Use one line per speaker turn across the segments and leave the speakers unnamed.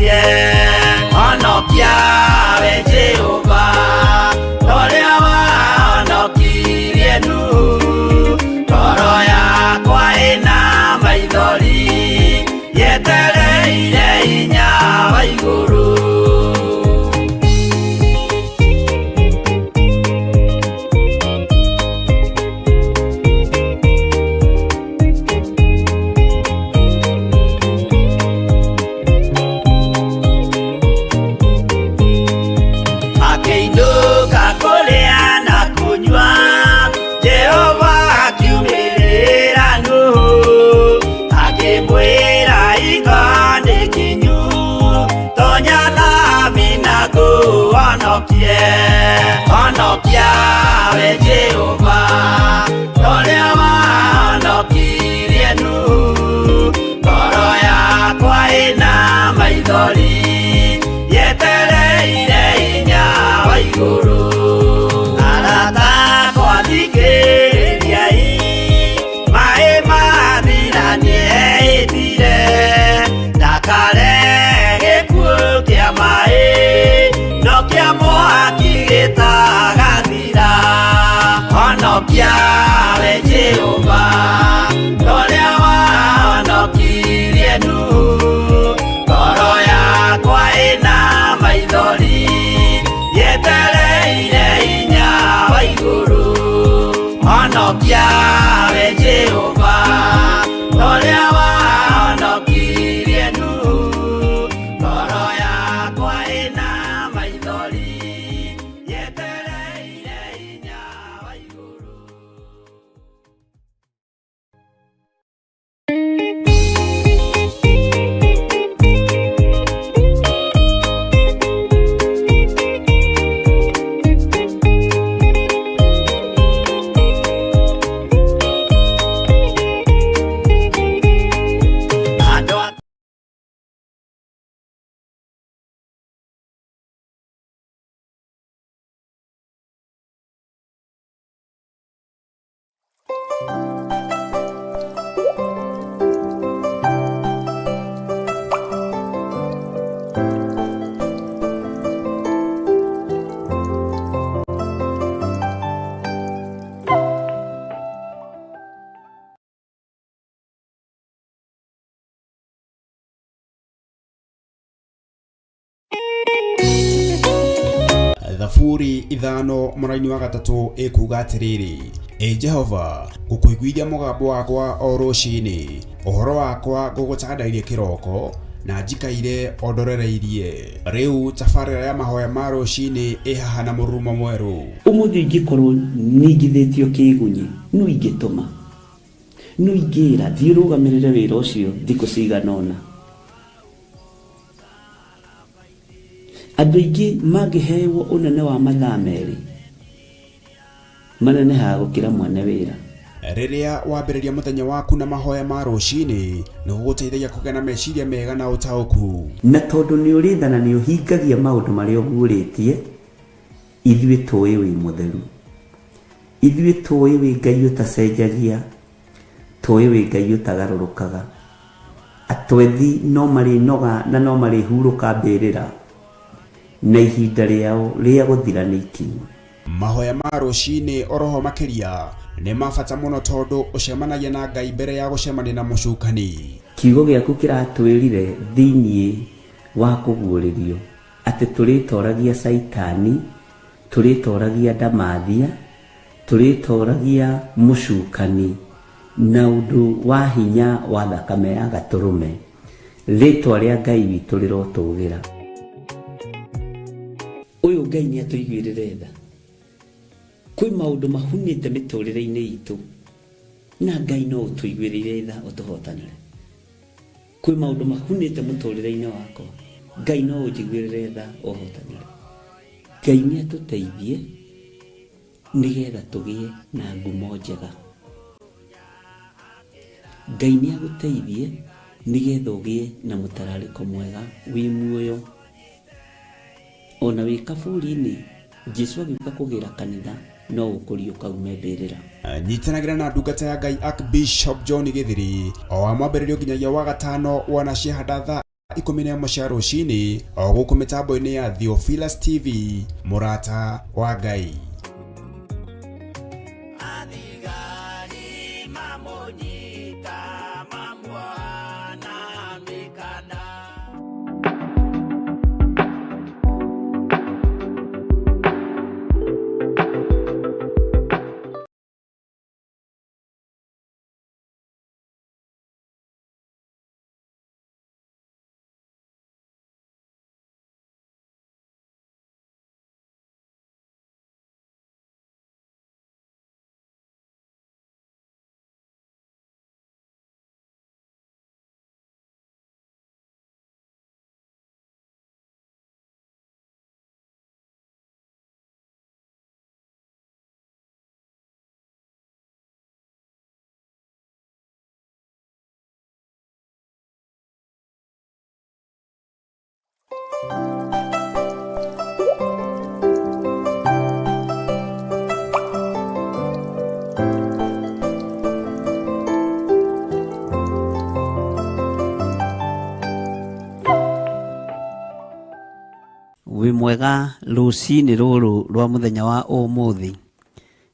Honokie, honokia we Jehova, torĩa wahonokirie Nuhu. Ngoro yakwa ĩna maithori, yetereire hinya wa igũrũ. Akĩinũka kũrĩa na kũnyua, Jehova akiumĩrĩra Nuhu, akĩmwĩra iga nĩ kinyu, tonya thabina ngũhonokie. Honokia we Jehova, torĩa wahonokirie Nuhu. Ngoro yakwa ĩna maithori, yetereire hinya wa igũrũ. Arata akwa thikĩrĩriai, maĩ mathira nĩehĩtire, ndakare gĩkuũ kĩa maĩ, no kĩa mwaki gĩtagathira. Honokia we Jehova, torĩa wahonokirie Nuhu. Ngoro yakwa ĩna maithori, yetereire hinya wa igũrũ. Honokia we Jehova, torĩa wahonokirie Nuhu. Ngoro yakwa ĩna maithori, yetereire hinya wa igũrũ. Andũ a
Thaburi ithano mũraini wa gatatũ ĩkuga atĩrĩrĩ, Ĩ Jehova, ngũkũiguithia mũgambo wakwa o rũcinĩ, ũhoro wakwa ngũgũtandairie kĩroko, na njikaire o ndorereirie. Rĩu tabarĩra ya mahoya ma rũcinĩ ĩ haha na mũrurumo mwerũ.
Ũmũthĩ ingĩkorwo ningithĩtio kĩĩgunyĩ, nũ ingĩtũma? Nũ ingĩra, 'Thiĩ ũrũgamĩrĩre wĩra ũcio thikũ cigana ũna'? Andũ aingĩ mangĩhewo ũnene wa mathaa merĩ, manenehaga gũkĩra mwene wĩra.
Rĩrĩa wambĩrĩria mũthenya waku na mahoya ma rũcinĩ, nĩ gũgũteithagia kũgĩa na meciria mega na ũtaũku.
Na tondũ nĩ ũrĩ tha na nĩ ũhingagia maũndũ marĩa ũguũrĩtie, ithuĩ tũũĩ wĩ mũtheru. Ithuĩ tũũĩ wĩ Ngai ũtacenjagia, Tũĩ wĩ Ngai ũtagarũrũkaga. Atwethi no marĩnoga na no marĩhurũka mbĩrĩra, na ihinda rĩao rĩa gũthira nĩ ikinyu.
Mahoya ma rũcinĩ oroho makĩria nĩ ma bata mũno tondũ ũcemanagia na Ngai mbere ya gũcemania na mũcukani.
Kiugo gĩaku kĩratwĩrire thĩinĩ wa kũguũrĩrio atĩ tũrĩtoragia Caitani, tũrĩtoragia ndamathia, Tũrĩtooragia mũcukani na ũndũ wa hinya wa thakame ya Gatũrũme. Rĩtwa rĩa Ngai witũ rĩrotũgĩra. Ũyũ Ngai nĩ atũiguĩrĩre tha. Kwĩ maũndũ mahunĩte mĩtũrĩre-inĩ itũ na Ngai no ũtũiguĩrĩire tha ũtũhotanĩre. Kwĩ maũndũ mahunĩte mũtũrĩre-inĩ wakwa Ngai no ũnjiguĩrĩre tha ũhotanĩre. Ngai nĩ atũteithie. Nĩgetha tũgĩe na ngumo njega. Ngai nĩ agũteithie nĩgetha ũgĩe na mũtararĩko mwega wĩ muoyo. Ona wĩ kaburi-inĩ, Jesu agĩũka kũgĩra kanitha no ũkũriũka ume mbĩrĩra.
Nyitanagĩra na ndungata ya Ngai Archbishop John Gĩthiri o wa mwambĩrĩrio nginyagia wa gatano wona ciehanda thaa. 11 cia rũcinĩ o gũkũ mĩtambo-inĩ ya Theophilus TV, mũrata wa Ngai.
Athigari mamũnyita mamuoha na mĩkanda.
Wĩ mwega rũcinĩ rũrũ rwa mũthenya wa ũmũthĩ,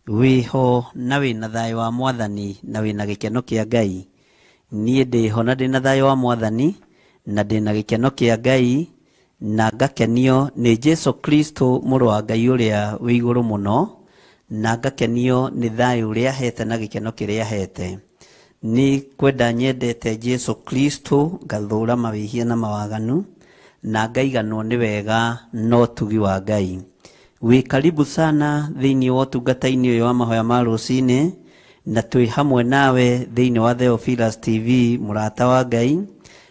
wĩho na wĩna thayũ wa mwathani na wĩna gĩkeno kĩa Ngai. Niĩ ndĩho na ndĩna thayũ wa mwathani na ndĩna gĩkeno kĩa Ngai na ngakenio nĩ Jesu Kristo mũrũ wa Ngai ũrĩa wĩ igũrũ mũno, na ngakenio nĩ thayũ ũrĩa ahete na gĩkeno kĩrĩa ahete. Nĩ kwenda nyendete Jesu Kristo, ngathũra mawĩhia na mawaganu, na ngaiganwo nĩ wega na ũtugi wa Ngai. Wĩ karibu sana thĩinĩ wa ũtungata-inĩ ũyũ wa mahoya ma rũcinĩ, na twĩ hamwe nawe thĩinĩ wa Theophilus TV, mũrata wa Ngai,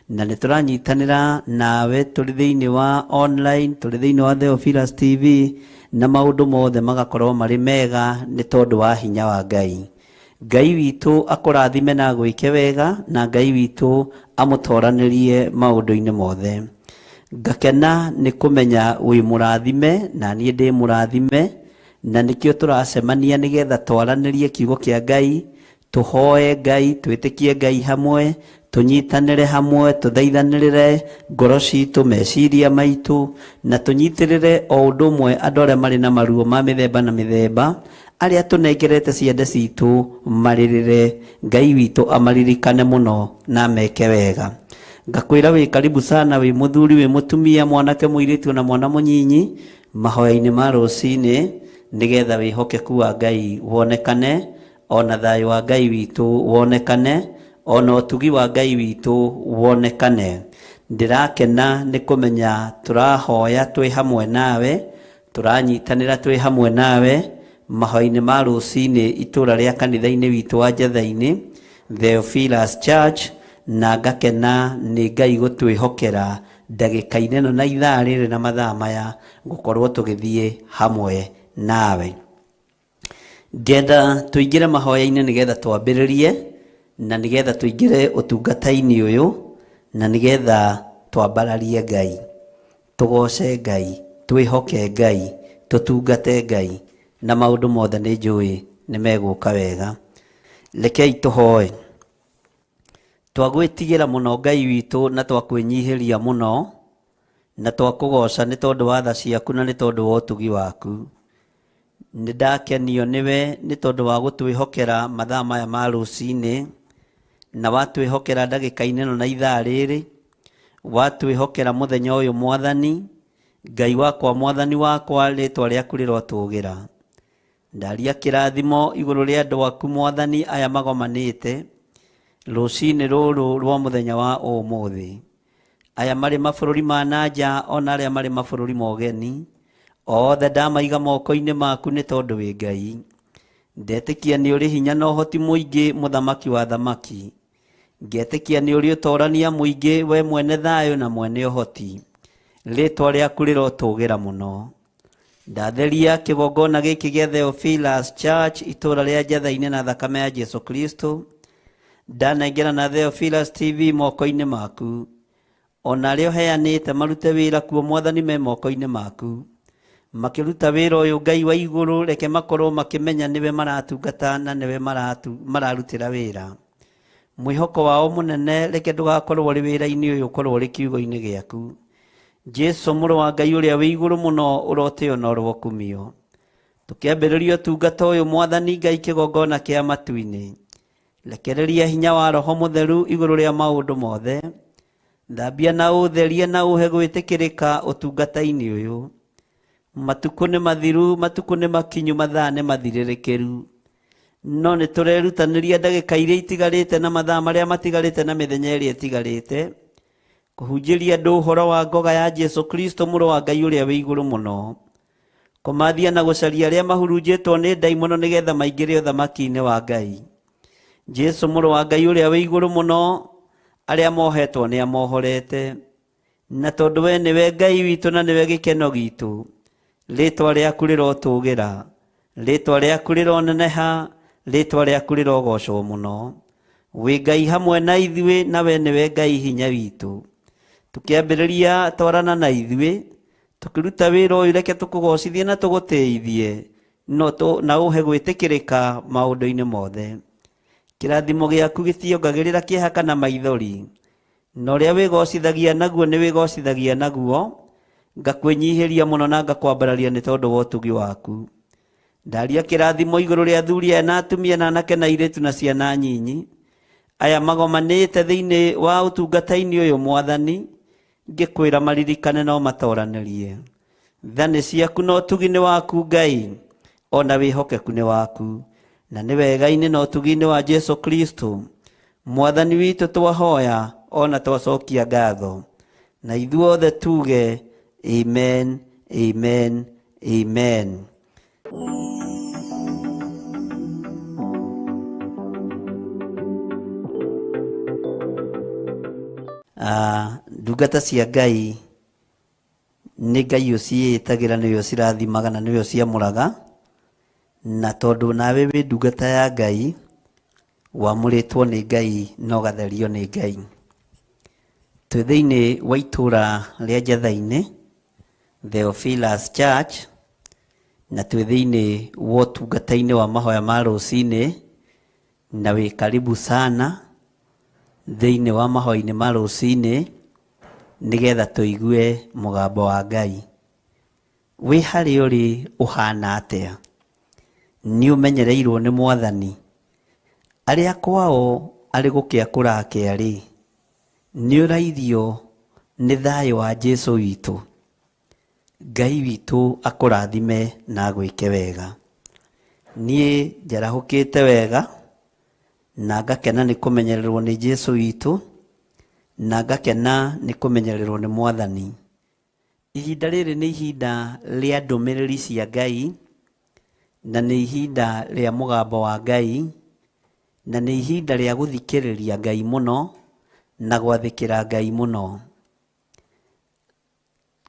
na nĩ tũranyitanĩra nawe tũrĩ thĩinĩ wa online, tũrĩ thĩinĩ wa Theophilus TV, na maũndũ mothe magakorwo marĩ mega nĩ tondũ wa hinya wa Ngai. Ngai witũ akũrathime na agwĩke wega, na Ngai witũ amũtoranĩrie maũndũ-inĩ mothe. Ngakena nĩ kũmenya wĩ mũrathime na niĩ ndĩ mũrathime, na nĩkĩo tũracemania nĩgetha twaranĩrie kiugo kĩa Ngai, tũhoe Ngai, twĩtĩkie Ngai hamwe, tũnyitanĩre hamwe, tũthaithanĩrĩre ngoro citũ, meciria maitũ, na tũnyitĩrĩre o ũndũ ũmwe andũ arĩa marĩ na maruo ma mĩthemba na mĩthemba, arĩa tũnengerete ciande citũ marĩrĩre, Ngai witũ amaririkane mũno na ameke wega. Ngakwĩra wĩ karibu sana, wĩ mũthuri, wĩ mũtumia, mwanake, mũirĩtu na mwana mũnyinyi, mahoya-inĩ ma rũcinĩ, nĩgetha wĩhokeku wa Ngai wonekane, ona thayũ wa Ngai witũ wonekane, ona ũtugi wa Ngai witũ wonekane. Ndĩrakena nĩ kũmenya tũrahoya twĩ hamwe nawe, tũranyitanĩra twĩ hamwe nawe mahoya-inĩ ma rũcinĩ itũra rĩa kanitha-inĩ witũ wa Njatha-inĩ, Theophilus Church, na ngakena nĩ Ngai gũtwĩhokera ndagĩka-inĩ ĩno na ithaa rĩrĩ na mathaa maya gũkorwo tũgĩthiĩ hamwe nawe. Ngenda tũingĩre mahoya-inĩ nĩgetha twambĩrĩrie, na nĩgetha tũingĩre ũtungata-inĩ ũyũ, na nĩgetha twambararie Ngai, tũgoce Ngai, twĩhoke Ngai, tũtungate Ngai, na maũndũ mothe nĩ njũĩ nĩ megũka wega. Rekei tũhoe. Twagwĩtigĩra mũno Ngai witũ na twakwĩnyihĩria mũno, na twakũgoca nĩ tondũ wa tha ciaku na nĩ tondũ wa ũtugi waku. Nĩ ndakenio nĩwe nĩ tondũ wa gũtwĩhokera mathaa maya ma rũcinĩ, na watwĩhokera ndagĩka-inĩ ĩno na ithaa rĩrĩ, watwĩhokera mũthenya ũyũ mwathani, Ngai wakwa, mwathani wakwa, rĩtwa rĩaku rĩrotũgĩra. Ndaria kĩrathimo igũrũ rĩa andũ aku mwathani aya magomanĩte rũcinĩ rũrũ rwa mũthenya wa ũmũthĩ, aya marĩ mabũrũri ma nanja ona arĩa marĩ mabũrũri ma ũgeni, othe ndamaiga moko-inĩ maku nĩ tondũ wĩ Ngai. Ndetĩkia nĩ ũrĩ hinya na ũhoti mũingĩ, mũthamaki wa thamaki. Ngetĩkia nĩ ũrĩ ũtorania mũingĩ, we mwene thayũ na mwene ũhoti. Rĩtwa rĩaku rĩrotũgĩra mũno. Ndatheria kĩgongona gĩkĩ gĩa Theophilus Church itũra rĩa Njatha-inĩ na thakame ya Jesu Kristo. Ndanengera na Theophilus TV moko-inĩ maku, ona arĩa ũheanĩte marute wĩra kuo mwathani me moko-inĩ maku. Makĩruta wĩra ũyũ Ngai wa igũrũ, reke makorwo makĩmenya nĩwe maratungata na nĩwe mararutĩra wĩra. Mwĩhoko wao mũnene reke ndũgakorwo ũrĩ wĩra-inĩ ũyũ, ũkorwo ũrĩ kiugo-inĩ gĩaku. Jesu mũrũ wa Ngai ũrĩa wĩ igũrũ mũno, ũrotĩo na ũrokumio. Tũkĩambĩrĩria ũtungata ũyũ, Mwathani Ngai, kĩgongona kĩa matu-inĩ, rekereria hinya wa Roho Mũtheru igũrũ rĩa maũndũ mothe. Thambia na ũtherie na ũhe gwĩtĩkĩrĩka ũtungata-inĩ ũyũ. Matukũ nĩ mathiru, matukũ nĩ makinyu, mathaa nĩ mathirĩrĩkĩru, no nĩ tũrerutanĩria ndagĩka iria itigarĩte na mathaa marĩa matigarĩte na mĩthenya ĩrĩa ĩtigarĩte kũhunjĩria andũ ũhoro wa ngoga ya Jesu Kristo mũrũ wa Ngai ũrĩa wĩ igũrũ mũno, kũmathia na gũcaria arĩa mahurunjĩtwo nĩ ndaimono nĩgetha maingĩre ũthamaki-inĩ wa Ngai. Jesu mũrũ wa Ngai ũrĩa wĩ igũrũ mũno, arĩa mohetwo nĩ amohorete, na tondũ we nĩwe Ngai witũ na nĩwe gĩkeno gitũ, rĩtwa rĩaku rĩrotũgĩra, rĩtwa rĩaku rĩroneneha, rĩtwa rĩaku rĩrogocwo mũno. Wĩ Ngai hamwe na ithuĩ, na we nĩwe Ngai hinya witũ. Tũkĩambĩrĩria twarana na ithuĩ, tũkĩruta wĩra ũyũ, reke tũkũgocithie na tũgũtĩithie, no na ũhe gwĩtĩkĩrĩka maũndũ-inĩ mothe. Kĩrathimo gĩaku gĩtiongagĩrĩra kĩeha kana maithori, na ũrĩa wĩgocithagia naguo nĩ wĩgocithagia naguo. Ngakwĩnyihĩria mũno na ngakwambararia nĩ tondũ wa ũtugi waku. Ndaria kĩrathimo igũrũ rĩa athuri aya na atumia na anake na airĩtu na ciana nyinyi aya magomanĩte thĩinĩ wa ũtungata-inĩ ũyũ. Mwathani, ngĩkwĩra maririkane no matoranĩrie. Tha nĩ ciaku na ũtugi nĩ waku Ngai, ona wĩhokeku nĩ waku, na nĩ wega-inĩ na ũtugi-inĩ wa Jesu Kristo Mwathani witũ twahoya ona twacokia ngatho, na ithuothe tuge amen, amen, amen. Ndungata cia Ngai nĩ Ngai ũciĩtagĩra, nĩwe ũcirathimaga na nĩwe ũciamũraga, na tondũ nawe wĩ ndungata ya Ngai, wamũrĩtwo nĩ Ngai na ũgatherio nĩ Ngai. Twĩ thĩinĩ wa itũra rĩa Njatha-inĩ, Theophilus Church, na twĩ thĩinĩ wa ũtungata-inĩ wa mahoya ma rũcinĩ, na wĩ karibu sana thĩinĩ wa mahoya-inĩ ma rũcinĩ nĩgetha tũigue mũgambo wa Ngai. Wĩ harĩa ũrĩ ũhana atĩa? Nĩ ũmenyereirwo nĩ Mwathani? Arĩa kwao arĩ gũkĩa kũrakĩa rĩ, nĩ ũrairio nĩ thayũ wa Jesu witũ? Ngai witũ akũrathime na agwĩke wega. Niĩ njarahũkĩte wega na ngakena nĩ kũmenyererwo nĩ Jesu witũ, na ngakena nĩ kũmenyererwo nĩ Mwathani. Ihinda rĩrĩ nĩ ihinda rĩa ndũmĩrĩri cia Ngai, na nĩ ihinda rĩa mũgambo wa Ngai, na nĩ ihinda rĩa gũthikĩrĩria Ngai mũno na gwathĩkĩra Ngai mũno.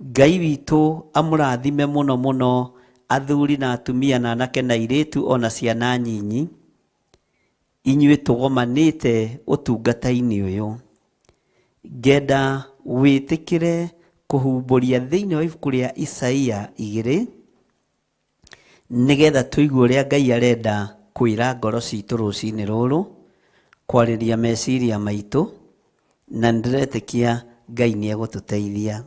Ngai witũ amũrathime mũno mũno, athuri na atumia na anake na airĩtu ona ciana nyinyi, inyuĩ tũgomanĩte ũtungata-inĩ ũyũ. Ngenda wĩtĩkĩre kũhumbũria thĩinĩ wa ibuku rĩa Isaia 2, nĩgetha tũigue ũrĩa Ngai arenda kwĩra ngoro citũ rũcinĩ rũrũ, kwarĩria meciria maitũ, na nĩndĩretĩkia Ngai nĩ egũtũteithia.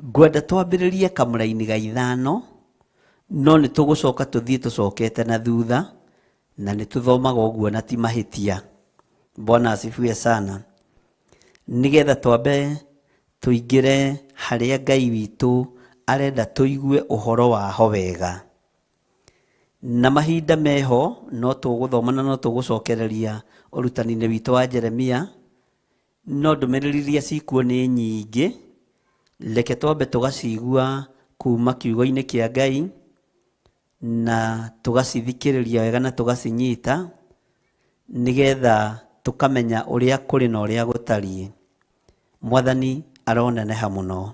Ngwenda twambĩrĩrie kamũraini ga 5, no nĩ tũgũcoka tũthiĩ tũcokete na thutha, na nĩ tũthomaga ũguo na ti mahĩtia. Bwana asifiwe sana. Nĩgetha twambe tũingĩre harĩa Ngai witũ arenda tũigue ũhoro waho wega. Na mahinda meho no tũgũthoma na no tũgũcokereria ũrutani-inĩ witũ wa Jeremia, no ndũmĩrĩri iria cikuo nĩ nyingĩ, reke twambe tũgacigua kuma kiugo-inĩ kĩa Ngai, na tũgacithikĩrĩria wega na tũgacinyita, nĩgetha tũkamenya ũrĩa kũrĩ na ũrĩa gũtariĩ. Mwathani aroneneha mũno.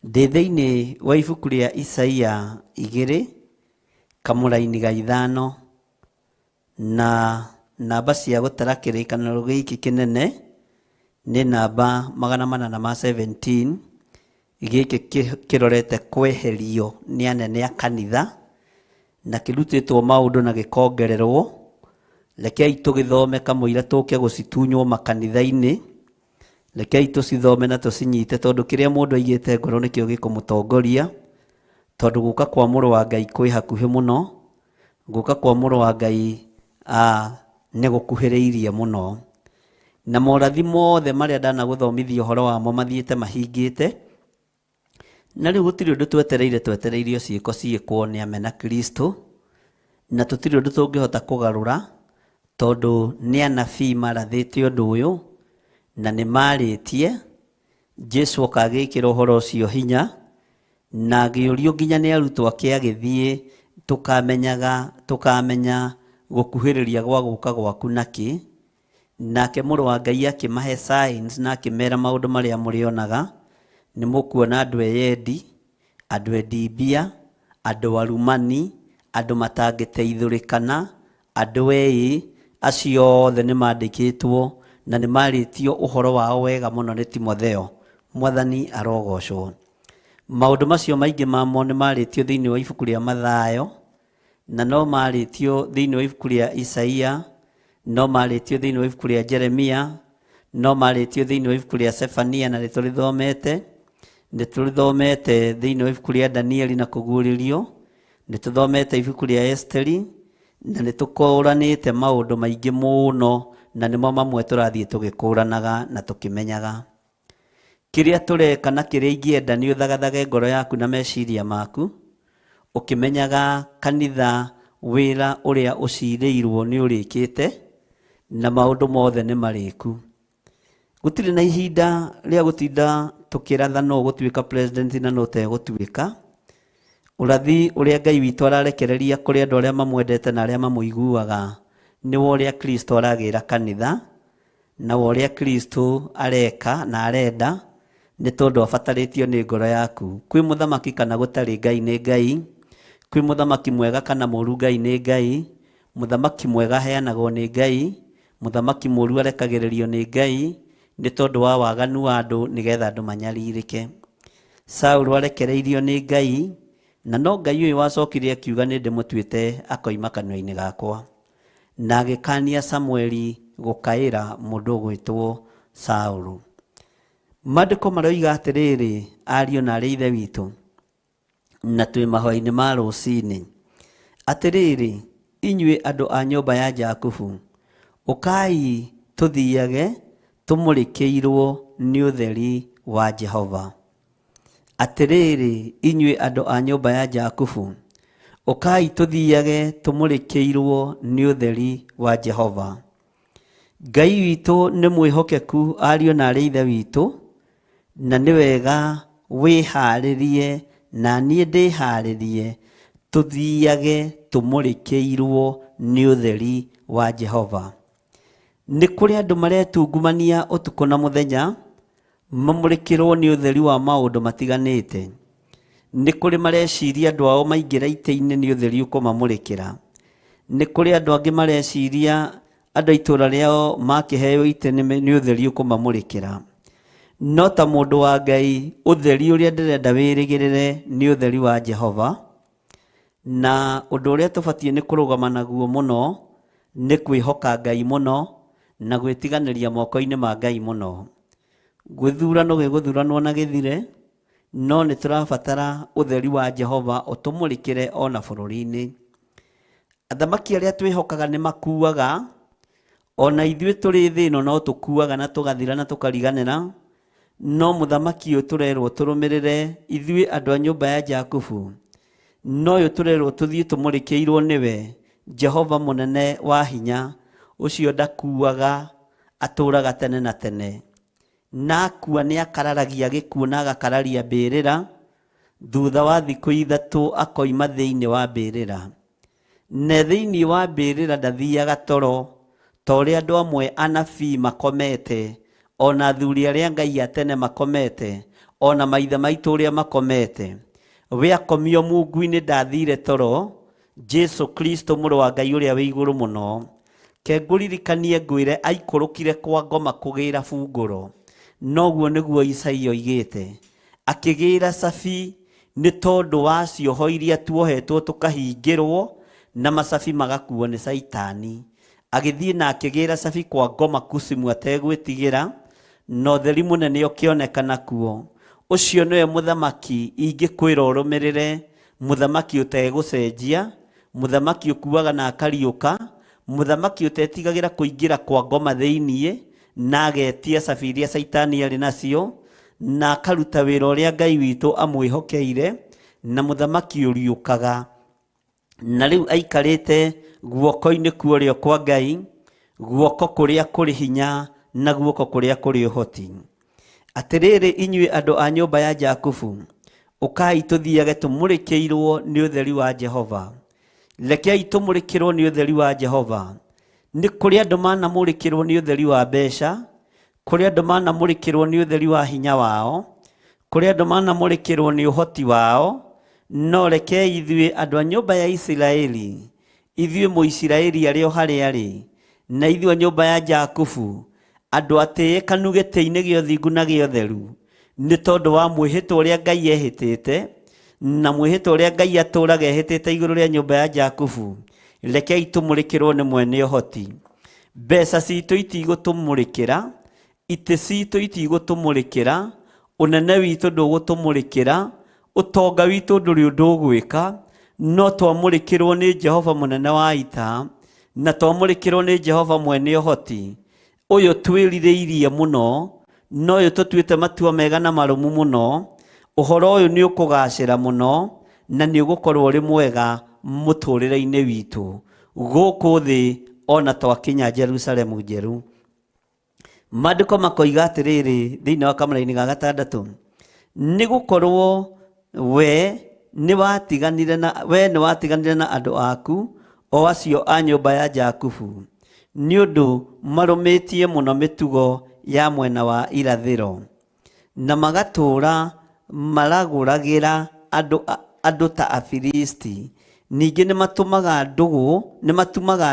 Ndĩ thĩinĩ wa ibuku rĩa Isaia 2, kamũraini ga 5, na namba cia gũtara kĩrĩkanĩro gĩkĩ kĩnene nĩ namba magana manana ma 17. Gĩkĩ kĩrorete kweherio nĩ anene a kanitha, na kĩrutĩtwo maũndũ na gĩkongererwo, Rekei tũgĩthome kamũira tũke gũcitunywo makanitha-inĩ. Rekei tũcithome na tũcinyite, tondũ kĩrĩa mũndũ aigĩte ngoro nĩkĩo gĩkũmũtongoria. Tondũ gũka kwa mũrũ wa Ngai kwĩ hakuhĩ mũno, gũka kwa mũrũ wa Ngai nĩ gũkuhĩrĩirie mũno. Na morathi mothe marĩa ndanagũthomithia ũhoro wamo mathiĩte mahingĩte. Na rĩu gũtirĩ ũndũ twetereire, twetereire o ciĩko ciĩkwo nĩ amena Kristo, na tũtirĩ ũndũ tũngĩhota kũgarũra, tondũ nĩ anabii marathĩte ũndũ ũyũ, na nĩ marĩtie. Jesu oka agĩkĩra ũhoro ũcio hinya, na agĩũrio nginya nĩ arutwo ake agĩthiĩ, tũkamenyaga, tũkamenya gũkuhĩrĩria gwa gũka gwaku nakĩ. Nake mũrũ wa Ngai akĩmahe signs na akĩmera maũndũ marĩa mũrĩonaga. Nĩ mũkuona andũ eyendi, andũ endi mbia, andũ arumani, andũ matangĩteithũrĩkana, andũ eĩ, acio othe nĩ mandĩkĩtwo na nĩ marĩtio ũhoro wao wega mũno nĩ Timotheo. Mwathani arogocwo. Maũndũ macio maingĩ mamo nĩ marĩtio thĩinĩ wa ibuku rĩa Mathayo, na no marĩtio thĩinĩ wa ibuku rĩa Isaia, no marĩtio thĩinĩ wa ibuku rĩa Jeremia, no marĩtio thĩinĩ wa ibuku rĩa Sefania, na nĩtũrĩthomete. Nĩtũrĩthomete thĩinĩ wa ibuku rĩa Danieli na Kũguũrĩrio, nĩtũthomete ibuku rĩa Esteri, na nĩtũkũranĩte maũndũ maingĩ mũno, na nĩmo mamwe tũrathiĩ tũgĩkũranaga na tũkĩmenyaga. Kĩrĩa tũreka na kĩrĩa ingĩenda nĩ ũthagathage ngoro yaku na meciria maku, ũkĩmenyaga kanitha wĩra ũrĩa ũcirĩirwo nĩ ũrĩkĩte, na maũndũ mothe nĩ marĩku. Gũtirĩ na ihinda rĩa gũtinda tũkĩratha nũ ũgũtuĩka president na nũ ũtegũtuĩka. Ũrathi ũrĩa Ngai witũ ararekereria kũrĩ andũ arĩa mamwendete na arĩa mamũiguaga nĩ wa ũrĩa Kristo aragĩra kanitha, na wa ũrĩa Kristo areka na arenda, nĩ tondũ abatarĩtio nĩ ngoro yaku. Kwĩ mũthamaki kana gũtarĩ, Ngai nĩ Ngai. Kwĩ mũthamaki mwega kana mũru, Ngai nĩ Ngai. Mũthamaki mwega aheanagwo nĩ Ngai, mũthamaki mũru arekagĩrĩrio nĩ Ngai, nĩ tondũ wa waganu wa andũ, nĩgetha andũ manyarirĩke. Saulu arekereirio nĩ Ngai, na no Ngai ũyũ wacokire akiuga nĩ ndĩmũtuĩte akoima kanua-inĩ gakwa. Na agĩkania Samueli gũkaĩra mũndũ ũgwĩtwo Saulu. Maandĩko maroiga atĩrĩrĩ, ariũ na arĩ ithe witũ, na twĩ mahoya-inĩ ma rũcinĩ, atĩrĩrĩ inyuĩ andũ a nyũmba ya Jakubu, ũkai tũthiage tũmũrĩkĩirwo nĩ ũtheri wa Jehova. Atĩrĩrĩ inyuĩ andũ a nyũmba ya Jakubu, ũkai tũthiage tũmũrĩkĩirwo nĩ ũtheri wa Jehova. Ngai witũ nĩ mwĩhokeku, ariũ na arĩ ithe witũ, na nĩ wega wĩharĩrie na niĩ ndĩharĩrie tũthiage tũmũrĩkĩirwo nĩ ũtheri wa Jehova. Nĩ kũrĩ andũ maretungumania ũtukũ na mũthenya, mamũrĩkĩrwo nĩ ũtheri wa maũndũ matiganĩte. Nĩ kũrĩ mareciria andũ ao maingĩra itĩ-inĩ nĩ ũtheri ũkũmamũrĩkĩra. Nĩ kũrĩ andũ angĩ mareciria andũ a itũũra rĩao makĩheo itĩ nĩ ũtheri ũkũmamũrĩkĩra. No ta mũndũ wa Ngai, ũtheri ũrĩa ndĩrenda wĩrĩgĩrĩre nĩ ũtheri wa Jehova. Na ũndũ ũrĩa tũbatiĩ nĩ kũrũgama naguo mũno nĩ kwĩhoka Ngai mũno na gwĩtiganĩria moko-inĩ ma Ngai mũno. Gĩthurano gĩgũthuranwo na gĩthire, no nĩ tũrabatara ũtheri wa Jehova ũtũmũrĩkĩre ona bũrũri-inĩ. Athamaki arĩa twĩhokaga nĩ makuaga, ona ithuĩ tũrĩ thĩ ĩno no tũkuaga na tũgathira na tũkariganĩra, no mũthamaki ũyũ tũrerwo tũrũmĩrĩre ithuĩ andũ a nyũmba ya Jakubu, no ũyũ tũrerwo tũthiĩ tũmũrĩkĩirwo nĩwe, Jehova mũnene wa hinya, ũcio ndakuaga, atũũraga tene na tene. Na akua nĩ akararagia gĩkuũ na agakararia mbĩrĩra, thutha wa thikũ ithatũ akoima thĩinĩ wa mbĩrĩra. Na thĩinĩ wa mbĩrĩra ndathiaga toro, ta ũrĩa andũ amwe anabii makomete, ona athuri arĩa Ngai a tene makomete, ona maithe maitũ ũrĩa makomete. We akomio mungu-inĩ ndathire toro, Jesu Kristo mũrũ wa Ngai ũrĩa wĩ igũrũ mũno. Ke ngũririkanie ngwĩre aikũrũkire kwa ngoma kũgĩra bungũro. Noguo nĩguo Isaia oigĩte. Akĩgĩra cabi nĩ tondũ wa cioho iria tuohetwo tũkahingĩrwo na macabi magakuo nĩ Caitani. Agĩthiĩ na akĩgĩra cabi kwa ngoma Kusimu ategwĩtigĩra, na ũtheri mũnene ũkĩonekana kuo. Ũcio nĩwe mũthamaki ingĩkwĩra ũrũmĩrĩre, mũthamaki ũtegũcenjia, mũthamaki ũkuaga na akariũka, mũthamaki ũtetigagĩra kũingĩra kwa ngoma thĩiniĩ na agetia cabi iria Caitani arĩ nacio, na akaruta wĩra ũrĩa Ngai witũ amwĩhokeire, na mũthamaki ũriũkaga. Na rĩu aikarĩte guoko-inĩ kwa ũrĩo kwa Ngai, guoko kũrĩa kũrĩ hinya na guoko kũrĩa kũrĩ ũhoti. Atĩrĩrĩ inyuĩ andũ a nyũmba ya Jakubu, ũkai tũthiage tũmũrĩkĩirwo nĩ ũtheri wa Jehova. Rekei tũmũrĩkĩrwo nĩ ũtheri wa Jehova. Nĩ kũrĩ andũ manamũrĩkĩrwo nĩ ũtheri wa mbeca, kũrĩ andũ manamũrĩkĩrwo nĩ ũtheri wa hinya wao, kũrĩ andũ manamũrĩkĩrwo nĩ ũhoti wao, no rekei ithuĩ andũ a nyũmba ya Isiraeli, ithuĩ Mũisiraeli arĩ o harĩa arĩ, na ithuĩ a nyũmba ya Jakubu, andũ atĩĩkanu gĩtĩ-inĩ gĩa ũthingu na gĩa ũtheru, nĩ tondũ wa mwĩhĩtwa ũrĩa Ngai ehĩtĩte, na mwĩhĩtwa ũrĩa Ngai atũũraga ehĩtĩte igũrũ rĩa nyũmba ya Jakubu, rekei tũmũrĩkĩrwo nĩ mwene ũhoti. Mbeca citũ itigũtũmũrĩkĩra, itĩ citũ itigũtũmũrĩkĩra, ũnene witũ ndũgũtũmũrĩkĩra, ũtonga witũ ndũrĩ ũndũ ũgwĩka, no twamũrĩkĩrwo nĩ Jehova mũnene wa ita, na twamũrĩkĩrwo nĩ Jehova mwene ũhoti. Ũyũ twĩrirĩirie mũno, na ũyũ tũtuĩte matua mega na marũmu mũno, ũhoro ũyũ nĩ ũkũgacĩra mũno, na nĩ ũgũkorwo ũrĩ mwega mũtũrĩre-inĩ witũ gũkũ thĩ ona twakinya Jerusalemu njerũ. Maandĩko makoiga atĩrĩrĩ thĩinĩ wa kamũraini ga gatandatũ, nĩ gũkorwo we nĩ watiganire na we nĩ watiganire na andũ aku o acio a nyũmba ya Jakubu, nĩ ũndũ marũmĩtie mũno mĩtugo ya mwena wa irathĩro, na magatũũra maragũragĩra andũ ta Afilisti. Ningĩ nĩ matumaga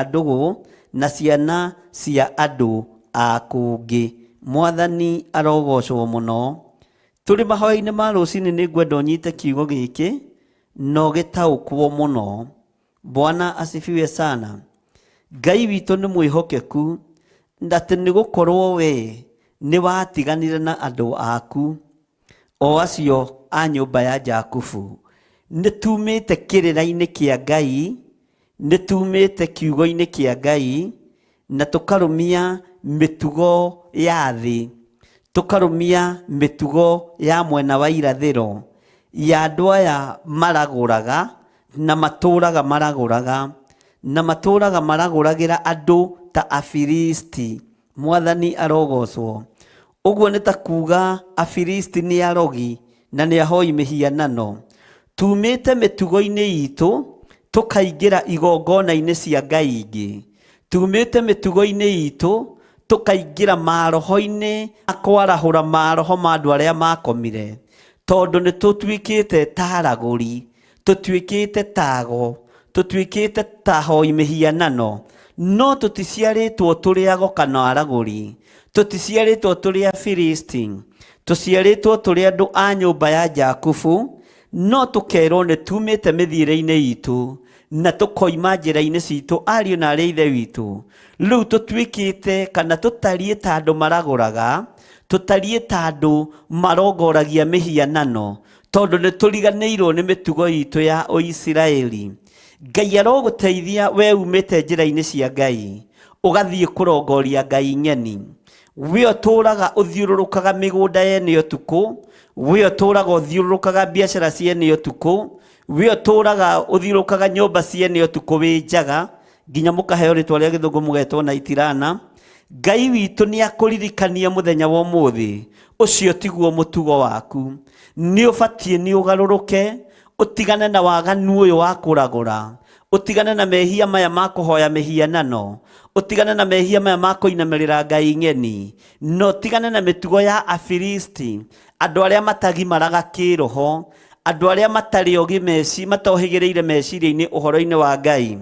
ndũgũ na ciana cia andũ a kũngĩ. Mwathani arogocwo mũno. Tũrĩ mahoya-inĩ ma rũcinĩ nĩ ngwenda ũnyite kiugo gĩkĩ na ũgĩtaũkwo mũno. Bwana asifiwe sana. Ngai witũ nĩ mwĩhokeku, atĩ nĩ gũkorwo we nĩ watiganire na andũ aku o acio a nyũmba ya Jakubu. Nĩ tumĩte kĩrĩra-inĩ kĩa Ngai, nĩ tumĩte kiugo-inĩ kĩa Ngai, na tũkarũmia mĩtugo ya thĩ, tũkarũmia mĩtugo ya mwena wa irathĩro ya andũ aya maragũraga na matũũraga maragũraga na matũũraga maragũragĩra andũ ta Afilisti. Mwathani arogocwo. Ũguo nĩ ta kuuga Afilisti nĩ arogi na nĩ ahoi mĩhianano. Tumĩte mĩtugo-inĩ itũ tũkaingĩra igongona-inĩ cia Ngai ingĩ. Tumĩte mĩtugo-inĩ itũ tũkaingĩra maroho-inĩ akwarahũra maroho ma andũ arĩa makomire, tondũ nĩ tũtuĩkĩte ta aragũri, tũtuĩkĩte tago, tũtuĩkĩte ta hoi mĩhianano, no tũticiarĩtwo tũrĩ ago kana aragũri, tũticiarĩtwo tũrĩ Afilisti, tũciarĩtwo tũrĩ andũ a nyũmba ya Jakubu, no tũkerwo nĩ tumĩte mĩthiĩre-inĩ itũ na tũkoima njĩra-inĩ citũ ariũ na arĩa ithe witũ. Rĩu tũtuĩkĩte kana tũtariĩ ta andũ maragũraga, tũtariĩ ta andũ marongoragia mĩhianano, tondũ nĩ tũriganĩirwo nĩ mĩtugo itũ ya Ũisiraeli. Ngai arogũteithia we umĩte njĩra-inĩ cia Ngai, ũgathiĩ kũrongoria Ngai ng'eni. We ũtũũraga ũthiũrũrũkaga mĩgũnda yene ũtukũ, we ũtũũraga ũthiũrũrũkaga biacara ciene ũtukũ, we ũtũũraga ũthiũrũrũkaga nyũmba ciene ũtukũ wĩ njaga, nginya mũkaheo rĩtwa rĩa gĩthũngũ mũgetwo na itirana. Ngai witũ nĩ akũririkania mũthenya wa ũmũthĩ, ũcio tiguo mũtugo waku. Nĩ ũbatiĩ nĩ ũgarũrũke, ũtigane na waganu ũyũ wa kũragũra, ũtigane na mehia maya ma kũhoya mĩhianano, ũtigane na mehia maya ma kũinamĩrĩra Ngai ng'eni, na ũtigane na mĩtugo ya Afilisti, andũ arĩa matagimaraga kĩroho, andũ arĩa matarĩ ogĩ matohĩgĩrĩire meciria-inĩ ũhoro-inĩ wa Ngai.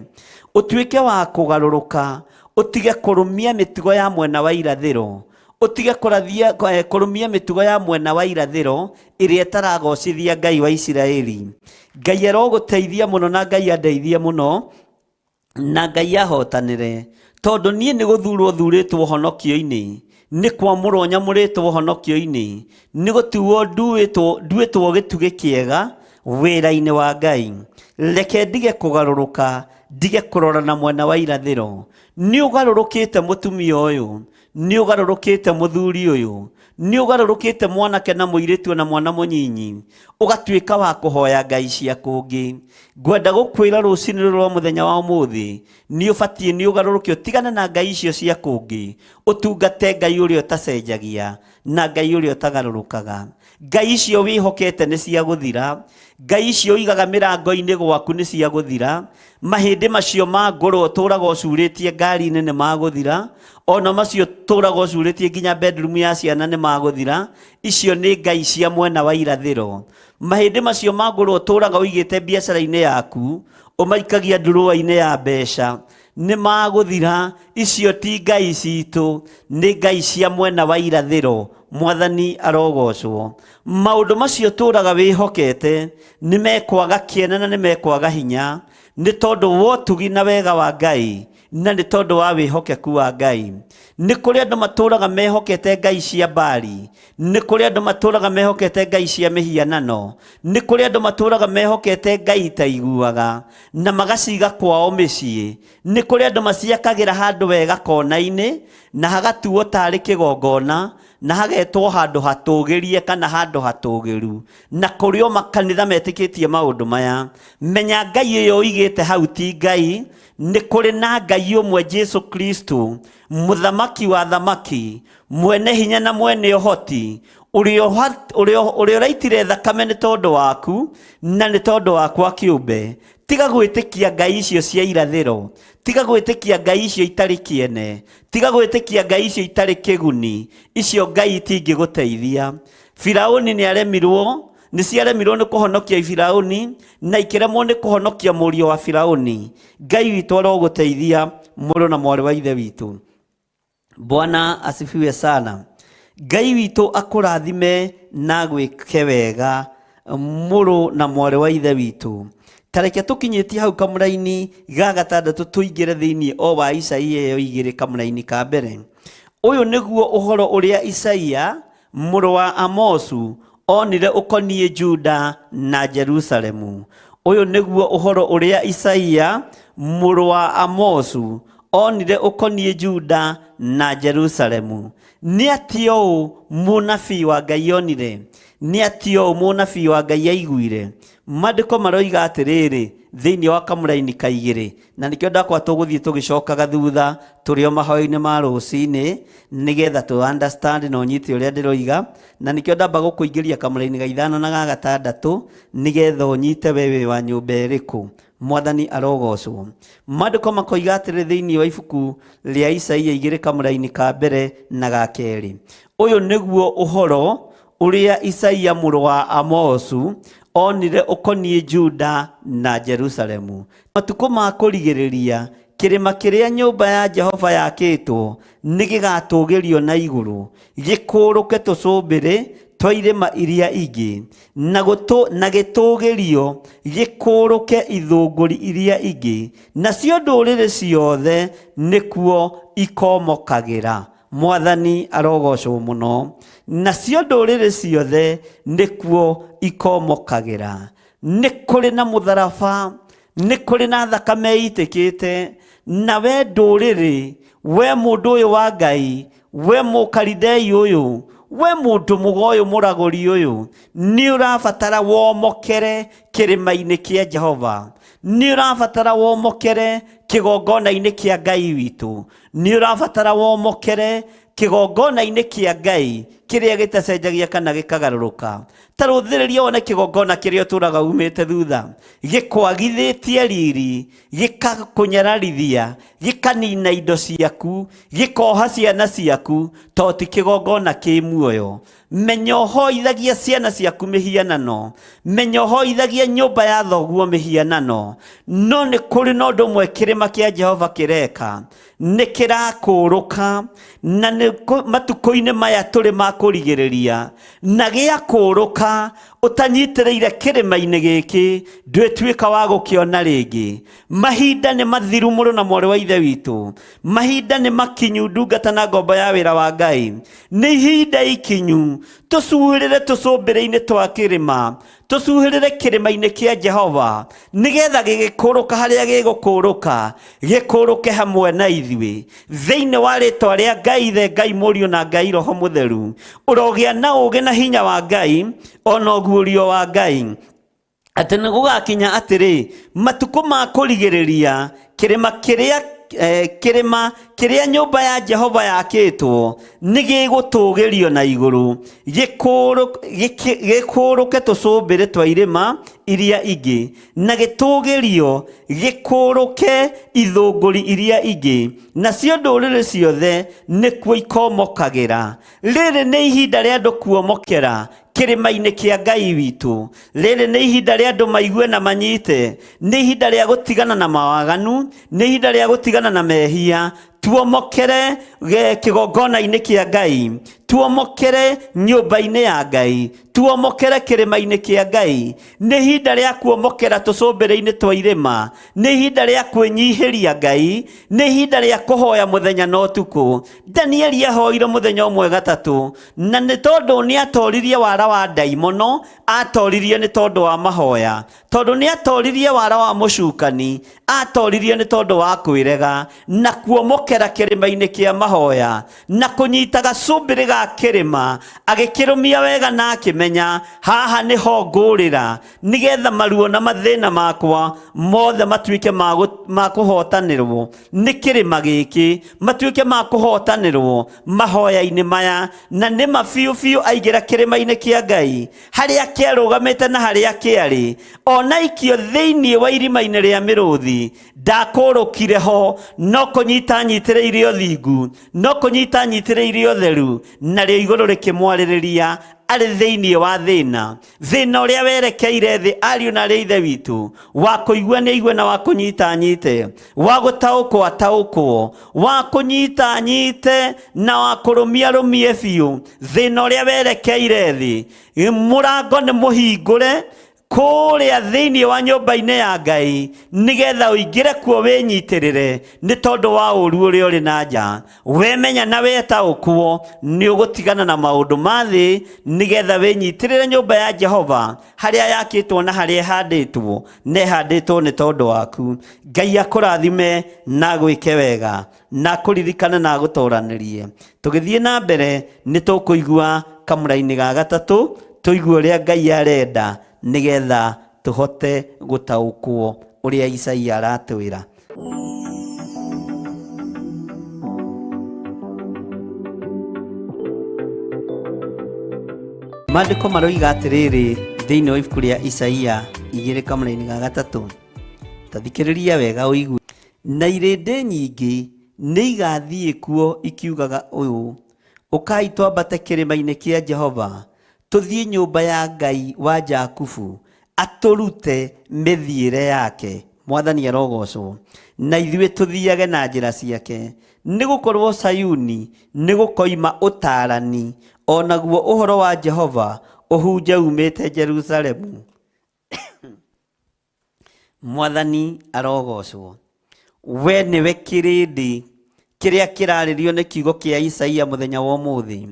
Ũtuĩke wa kũgarũrũka, ũtige kũrũmia mĩtugo ya mwena wa irathĩro, ũtige kũrũmia mĩtugo ya mwena wa irathĩro ĩrĩa ĩtaragocithia Ngai wa Isiraeli. Ngai arogũteithia mũno na Ngai andeithie mũno na Ngai ahotanĩre, Tondũ niĩ nĩ gũthurwo thurĩtwo ũhonokio-inĩ, nĩ kwamũrwo nyamũrĩtwo ũhonokio-inĩ, nĩ gũtuo nduĩtwo gĩtugĩ kĩega wĩra-inĩ wa Ngai. Reke ndige kũgarũrũka, ndige kũrora na mwena wa irathĩro. Nĩ ũgarũrũkĩte mũtumia ũyũ, nĩ ũgarũrũkĩte mũthuri ũyũ, nĩ ũgarũrũkĩte mwanake na mũirĩtu na mwana mũnyinyi, ũgatuĩka wa kũhoya ngai cia kũngĩ. Ngwenda gũkwĩra rũcinĩ rũrũ rwa mũthenya wa ũmũthĩ, nĩ ũbatiĩ nĩ ũgarũrũke ũtigane na ngai icio cia kũngĩ, ũtungate Ngai ũrĩa ũtacenjagia na Ngai ũrĩa ũtagarũrũkaga. Ngai icio wĩhokete nĩ cia gũthira, ngai icio ũigaga mĩrango-inĩ gwaku nĩ cia gũthira, mahĩndĩ macio ma ngũrwe ũtũraga ũcurĩtie ngari-inĩ nĩ magũthira, ona macio ũtũraga ũcurĩtie nginya bedroom ya ciana nĩ magũthira. Icio nĩ ngai cia mwena wa irathĩro. Mahĩndĩ macio ma ngũrwe ũtũraga ũigĩte biacara-inĩ yaku, ũmaikagia ndurũa-inĩ ya mbeca, nĩ magũthira. Icio ti ngai citũ, nĩ ngai cia mwena wa irathĩro. Mwathani arogocwo. Maũndũ macio ũtũraga wĩhokete nĩ mekwaga kĩene na nĩ mekwaga hinya, nĩ tondũ wa ũtugi na wega wa Ngai, na nĩ tondũ wa wĩhokeku wa Ngai. Nĩ kũrĩ andũ matũraga mehokete ngai cia Baali, nĩ kũrĩ andũ matũraga mehokete ngai cia mĩhianano, nĩ kũrĩ andũ matũraga mehokete ngai itaiguaga na magaciga kwao mĩciĩ. Nĩ kũrĩ andũ maciakagĩra handũ wega kona-inĩ na hagatuo tarĩ kĩgongona na hagetwo handũ hatũgĩrie kana handũ hatũgĩru, na kũrĩ o makanitha metĩkĩtie maũndũ maya. Menya ngai ĩyo ũigĩte hau ti ngai. Nĩ kũrĩ na Ngai ũmwe, Jesu Kristo, mũthamaki wa thamaki, mwene hinya na mwene ũhoti, ũrĩa ũraitire thakame nĩ tondũ waku na nĩ tondũ wakwa kĩũmbe. Tiga gwĩtĩkia ngai icio cia irathĩro, tiga gwĩtĩkia ngai icio itarĩ kĩene, tiga gwĩtĩkia ngai icio itarĩ kĩguni. Icio ngai itingĩgũteithia. Firauni nĩ aremirwo, nĩ ciaremirwo nĩ kũhonokia Firauni na ikĩremwo nĩ kũhonokia mũriũ wa Firauni. Ngai witũ arogũteithia mũrũ na mwarĩ wa ithe witũ. Bwana asifiwe sana. Ngai witũ akũrathime na gwĩke wega mũrũ na mwarĩ wa ithe witũ. Tareke tũkinyĩtie hau kamũraini ga gatandatũ tũingĩre thĩinĩ o wa Isaia ĩyo igĩrĩ kamũraini ka mbere. Ũyũ nĩguo ũhoro ũrĩa Isaia mũrũ wa Amosu onire ũkoniĩ Juda na Jerusalemu. Ũyũ nĩguo ũhoro ũrĩa Isaia mũrũ wa Amosu onire ũkoniĩ Juda na Jerusalemu. Nĩ atĩa ũũ mũnabii wa Ngai onire? Nĩ atĩa ũũ mũnabii wa Ngai aiguire? Maandĩko maroiga atĩrĩrĩ thĩinĩ wa kamũraini ka igĩrĩ, na nĩkĩo ndakwa tũgũthiĩ tũgĩcokaga thutha tũrĩ o mahoya-inĩ ma rũcinĩ nĩgetha tũ understand na ũnyite ũrĩa ndĩroiga, na nĩkĩo ndamba gũkũingĩria kamũraini ga ithano na ga gatandatũ nĩgetha ũnyite we wĩ wa nyũmba ĩrĩkũ. Mwathani arogocwo. Maandĩko makoiga atĩrĩ thĩinĩ wa ibuku rĩa Isaia igĩrĩ kamũraini ka mbere na ga kerĩ, ũyũ nĩguo ũhoro ũrĩa Isaia mũrũ wa Amosu onire ũkoniĩ Juda na Jerusalemu. Matukũ ma kũrigĩrĩria, kĩrĩma kĩrĩa nyũmba ya Jehova yakĩtwo nĩ gĩgatũũgĩrio na igũrũ, gĩkũrũke tũcũmbĩrĩ twa irĩma iria ingĩ, na gĩtũũgĩrio gĩkũrũke ithũngũri iria ingĩ, nacio ndũrĩrĩ ciothe nĩkuo ikomokagĩra. Mwathani arogocwo mũno. Nacio ndũrĩrĩ ciothe nĩkuo ikomokagĩra. Nĩ kũrĩ na mũtharaba, nĩ kũrĩ na thakame ĩitĩkĩte, na we ndũrĩrĩ, we mũndũ ũyũ wa Ngai, we mũkaridei ũyũ, we mũndũ mũgo ũyũ mũragũri ũyũ, nĩ ũrabatara womokere kĩrĩma-inĩ kĩa Jehova, nĩ ũrabatara womokere kĩgongona-inĩ kĩa Ngai witũ, nĩ ũrabatara womokere kĩgongona-inĩ kĩa Ngai kĩrĩa gĩtacenjagia kana gĩkagarũrũka. Ta rũthĩrĩria wone kĩgongona kĩrĩa ũtũraga umĩte thutha, gĩkwagithĩtie riri, gĩkakũnyararithia, gĩkanina indo ciaku, gĩkoha ciana ciaku, to ti kĩgongona kĩ muoyo. Menya ũhoithagia ciana ciaku mĩhianano, menya ũhoithagia nyũmba ya thoguo mĩhianano, no nĩ kũrĩ na ũndũ ũmwe kĩrĩma kĩa Jehova kĩreka, nĩ kĩrakũrũka, na nĩ matukũ-inĩ maya tũrĩ ma kũrigĩrĩria, na gĩakũrũka Ũtanyitĩrĩire kĩrĩma-inĩ gĩkĩ ndwĩtuĩka wa gũkĩona rĩngĩ. Mahinda nĩ mathiru mũrũ na mwarĩ wa ithe witũ, mahinda nĩ makinyu ndungata na ngombo ya wĩra wa Ngai, nĩ ihinda ikinyu tũcuhĩrĩre tũcũmbĩrĩ-inĩ twa kĩrĩma, tũcuhĩrĩre kĩrĩma-inĩ kĩa Jehova, nĩgetha gĩgĩkũrũka harĩa gĩgũkũrũka gĩkũrũke hamwe na ithuĩ. Thĩinĩ wa rĩtwa rĩa Ngai Ithe, Ngai Mũriũ na Ngai Roho Mũtheru, ũrogĩa na ũũgĩ na hinya wa Ngai ona ũguũrio wa Ngai, atĩ nĩ gũgakinya atĩrĩ, matukũ ma kũrigĩrĩria, kĩrĩma kĩrĩa kĩrĩma kĩrĩa nyũmba ya Jehova yakĩtwo nĩ gĩgũtũgĩrio na igũrũ, gĩkũrũke tũcũmbĩrĩ twa irĩma iria ingĩ, na gĩtũgĩrio gĩkũrũke ithũngũri iria ingĩ, nacio ndũrĩrĩ ciothe nĩkuo ikomokagĩra. Rĩrĩ nĩ ihinda rĩa andũ kuomokera kĩrĩma-inĩ kĩa Ngai witũ. Rĩrĩ nĩ ihinda rĩa andũ maigue na manyite, nĩ ihinda rĩa gũtigana na mawaganu, nĩ ihinda rĩa gũtigana na mehia. Tuomokere kĩgongona-inĩ kĩa Ngai, tuomokere nyũmba-inĩ ya Ngai, tuomokere kĩrĩma-inĩ kĩa Ngai. Nĩ ihinda rĩa kuomokera tũcũmbĩrĩ-inĩ twa irĩma, nĩ ihinda rĩa kwĩnyihĩria Ngai, nĩ ihinda rĩa kũhoya mũthenya na ũtukũ. Danieli ahoire mũthenya ũmwe gatatũ, na nĩ tondũ nĩ atoririe wara wa ndaimono, atoririe nĩ tondũ wa mahoya. Tondũ nĩ atoririe wara wa mũcukani, atoririe nĩ tondũ wa kwĩrega na kuomokera kĩrĩma-inĩ kĩa mahoya, na kũnyita gacũmbĩrĩ ga kĩrĩma, agĩkĩrũmia wega na akĩmenya haha nĩho ngũrĩra, nĩgetha maruo na mathĩna makwa mothe matuĩke ma kũhotanĩrwo nĩ kĩrĩma gĩkĩ, matuĩke ma kũhotanĩrwo mahoya-inĩ maya. Na nĩ ma biũ biũ aingĩra kĩrĩma-inĩ kĩa Ngai, harĩa kĩarũgamĩte na harĩa kĩarĩ, ona ikio thĩinĩ wa irima-inĩ rĩa mĩrũthi, ndakũrũkire ho, no kũnyita nyitĩrĩire ũthingu, no kũnyita nyitĩrĩire ũtheru, narĩo igũrũ rĩkĩmwarĩrĩria arĩ thĩinĩ wa thĩna. Thĩna ũrĩa werekeire thĩ, ariũ na arĩ ithe witũ, wa kũigua nĩ aigue na wa kũnyita anyite, wa gũtaũkwo ataũkwo, wa kũnyita anyite na wa kũrũmia rũmie biũ. Thĩna ũrĩa werekeire thĩ, mũrango nĩ mũhingũre kũrĩa thĩinĩ wa nyũmba-inĩ ya Ngai, nĩgetha ũingĩre kuo wĩnyitĩrĩre, nĩ tondũ wa ũru ũrĩa ũrĩ na nja. Wemenya na wetaũkwo, nĩ ũgũtigana na maũndũ ma thĩ, nĩgetha wĩnyitĩrĩre nyũmba ya Jehova, harĩa yakĩtwo na harĩa ĩhandĩtwo, na ĩhandĩtwo nĩ tondũ waku. Ngai akũrathime na agwĩke wega, na akũririkane na agũtoranĩrie. Tũgĩthiĩ na mbere nĩ tũkũigua kamũra-inĩ ga gatatũ, tũigue ũrĩa Ngai arenda nĩgetha tũhote gũtaũkwo ũrĩa Isaia aratwĩra. Maandĩko maroiga atĩrĩrĩ thĩinĩ wa ibuku rĩa Isaia igĩrĩ kamũra-inĩ ga gatatũ, ta thikĩrĩria wega ũigue. Na irĩndĩ nyingĩ nĩ igathiĩ kuo ikiugaga ũũ, ũkai twambate kĩrĩma-inĩ kĩa Jehova, tũthiĩ nyũmba ya Ngai wa Jakubu, atũrute mĩthiĩre yake. Mwathani arogocwo, na ithuĩ tũthiage na njĩra ciake. Nĩ gũkorwo Sayuni nĩ gũkoima ũtaarani, o naguo ũhoro wa Jehova ũhunje umĩte Jerusalemu. Mwathani arogocwo. We nĩwe kĩrĩndĩ kĩrĩa kĩrarĩrio nĩ kiugo kĩa Isaia mũthenya wa ũmũthĩ.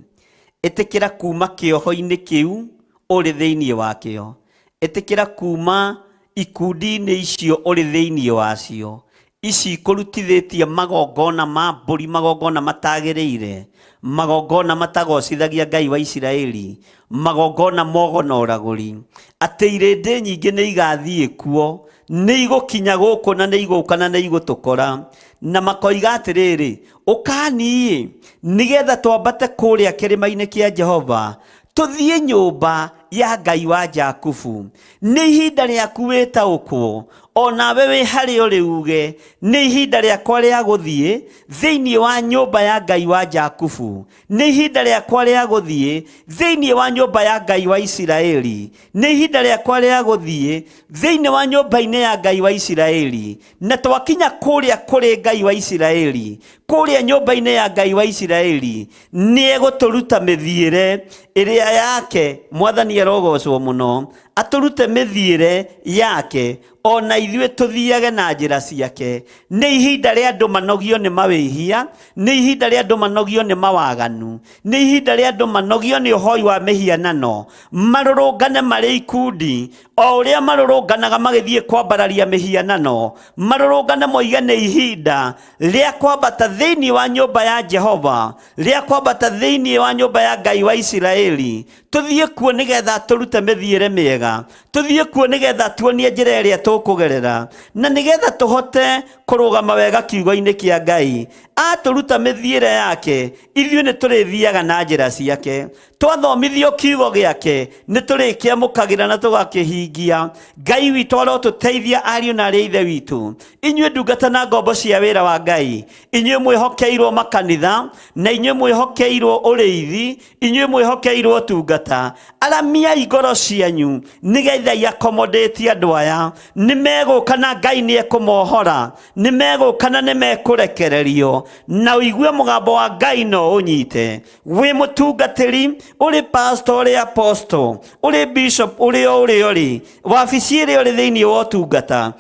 Ĩtĩkĩra kuma kĩoho-inĩ kĩu ũrĩ thĩinĩ wakĩo. Ĩtĩkĩra kuma ikundi-inĩ icio ũrĩ thĩinĩ wacio. Ici ikũrutithĩtie magongona ma mbũri, magongona matagĩrĩire, magongona matagocithagia Ngai wa Isiraeli, magongona mogo na ũragũri. Atĩ irĩndĩ nyingĩ nĩ igathiĩ kuo, nĩ igũkinya gũkũ na nĩ igũka na nĩ igũtũkora. Na makoiga atĩrĩrĩ, ũkani-ĩ, nĩgetha twambate kũrĩa kĩrĩma-inĩ kĩa Jehova, tũthiĩ nyũmba ya Ngai wa Jakubu. Nĩ ihinda rĩaku wĩtaũkwo, onawe wĩ harĩa ũrĩ uge, nĩ ihinda rĩakwa rĩa gũthiĩ thĩinĩ wa nyũmba ya Ngai wa Jakubu. Nĩ ihinda rĩakwa rĩa gũthiĩ thĩinĩ wa nyũmba ya Ngai wa Isiraeli. Nĩ ihinda rĩakwa rĩa gũthiĩ thĩinĩ wa nyũmba-inĩ ya Ngai wa Isiraeli. Na twakinya kũrĩa kũrĩ Ngai wa Isiraeli, Kũrĩa nyũmba-inĩ ya Ngai wa Isiraeli nĩ egũtũruta mĩthiĩre ĩrĩa yake. Mwathani arogocwo mũno, atũrute mĩthiĩre yake ona ithuĩ tũthiage na njĩra ciake. Nĩ ihinda rĩa andũ manogio nĩ mawĩhia, nĩ ihinda rĩa andũ manogio nĩ mawaganu, nĩ ihinda rĩa andũ manogio nĩ ũhoi wa mĩhianano, marũrũngane marĩ ikundi o ũrĩa marũrũnganaga magĩthiĩ kwambararia mĩhianano, marũrũngane moige nĩ ihinda rĩa kwambata thĩinĩ wa nyũmba ya Jehova, rĩa kwambata thĩinĩ wa nyũmba ya Ngai wa Isiraeli, tũthiĩ kuo nĩgetha tũrute mĩthiĩre mĩega, tũthiĩ kuo nĩgetha tuonie njĩra ĩrĩa tũkũgerera, na nĩgetha tũhote kũrũgama wega kiugo-inĩ kĩa Ngai. Atũruta mĩthiĩre yake, ithuĩ nĩ tũrĩthiaga na njĩra ciake. Twathomithio kiugo gĩake, nĩ tũrĩkĩamũkagĩra na tũgakĩhingia. Ngai witũ arotũteithia ariũ na arĩ a ithe witũ, inyuĩ ndungata na ngombo cia wĩra wa Ngai, inyuĩ mwĩhokeirwo makanitha, na inyuĩ mwĩhokeirwo ũrĩithi, inyuĩ mwĩhokeirwo ũtungata, aramiai ngoro cianyu nĩgetha iakomodĩtie andũ aya. Nĩ megũka na Ngai nĩ ekũmohora, nĩ megũka na nĩ mekũrekererio, na ũigue mũgambo wa Ngai no ũnyite. Wĩ mũtungatĩri, ũrĩ pastor, ũrĩ apostle, ũrĩ bishop, ũrĩ o ũrĩa ũrĩ wabici ĩrĩa ũrĩ thĩinĩ wa ũtungata,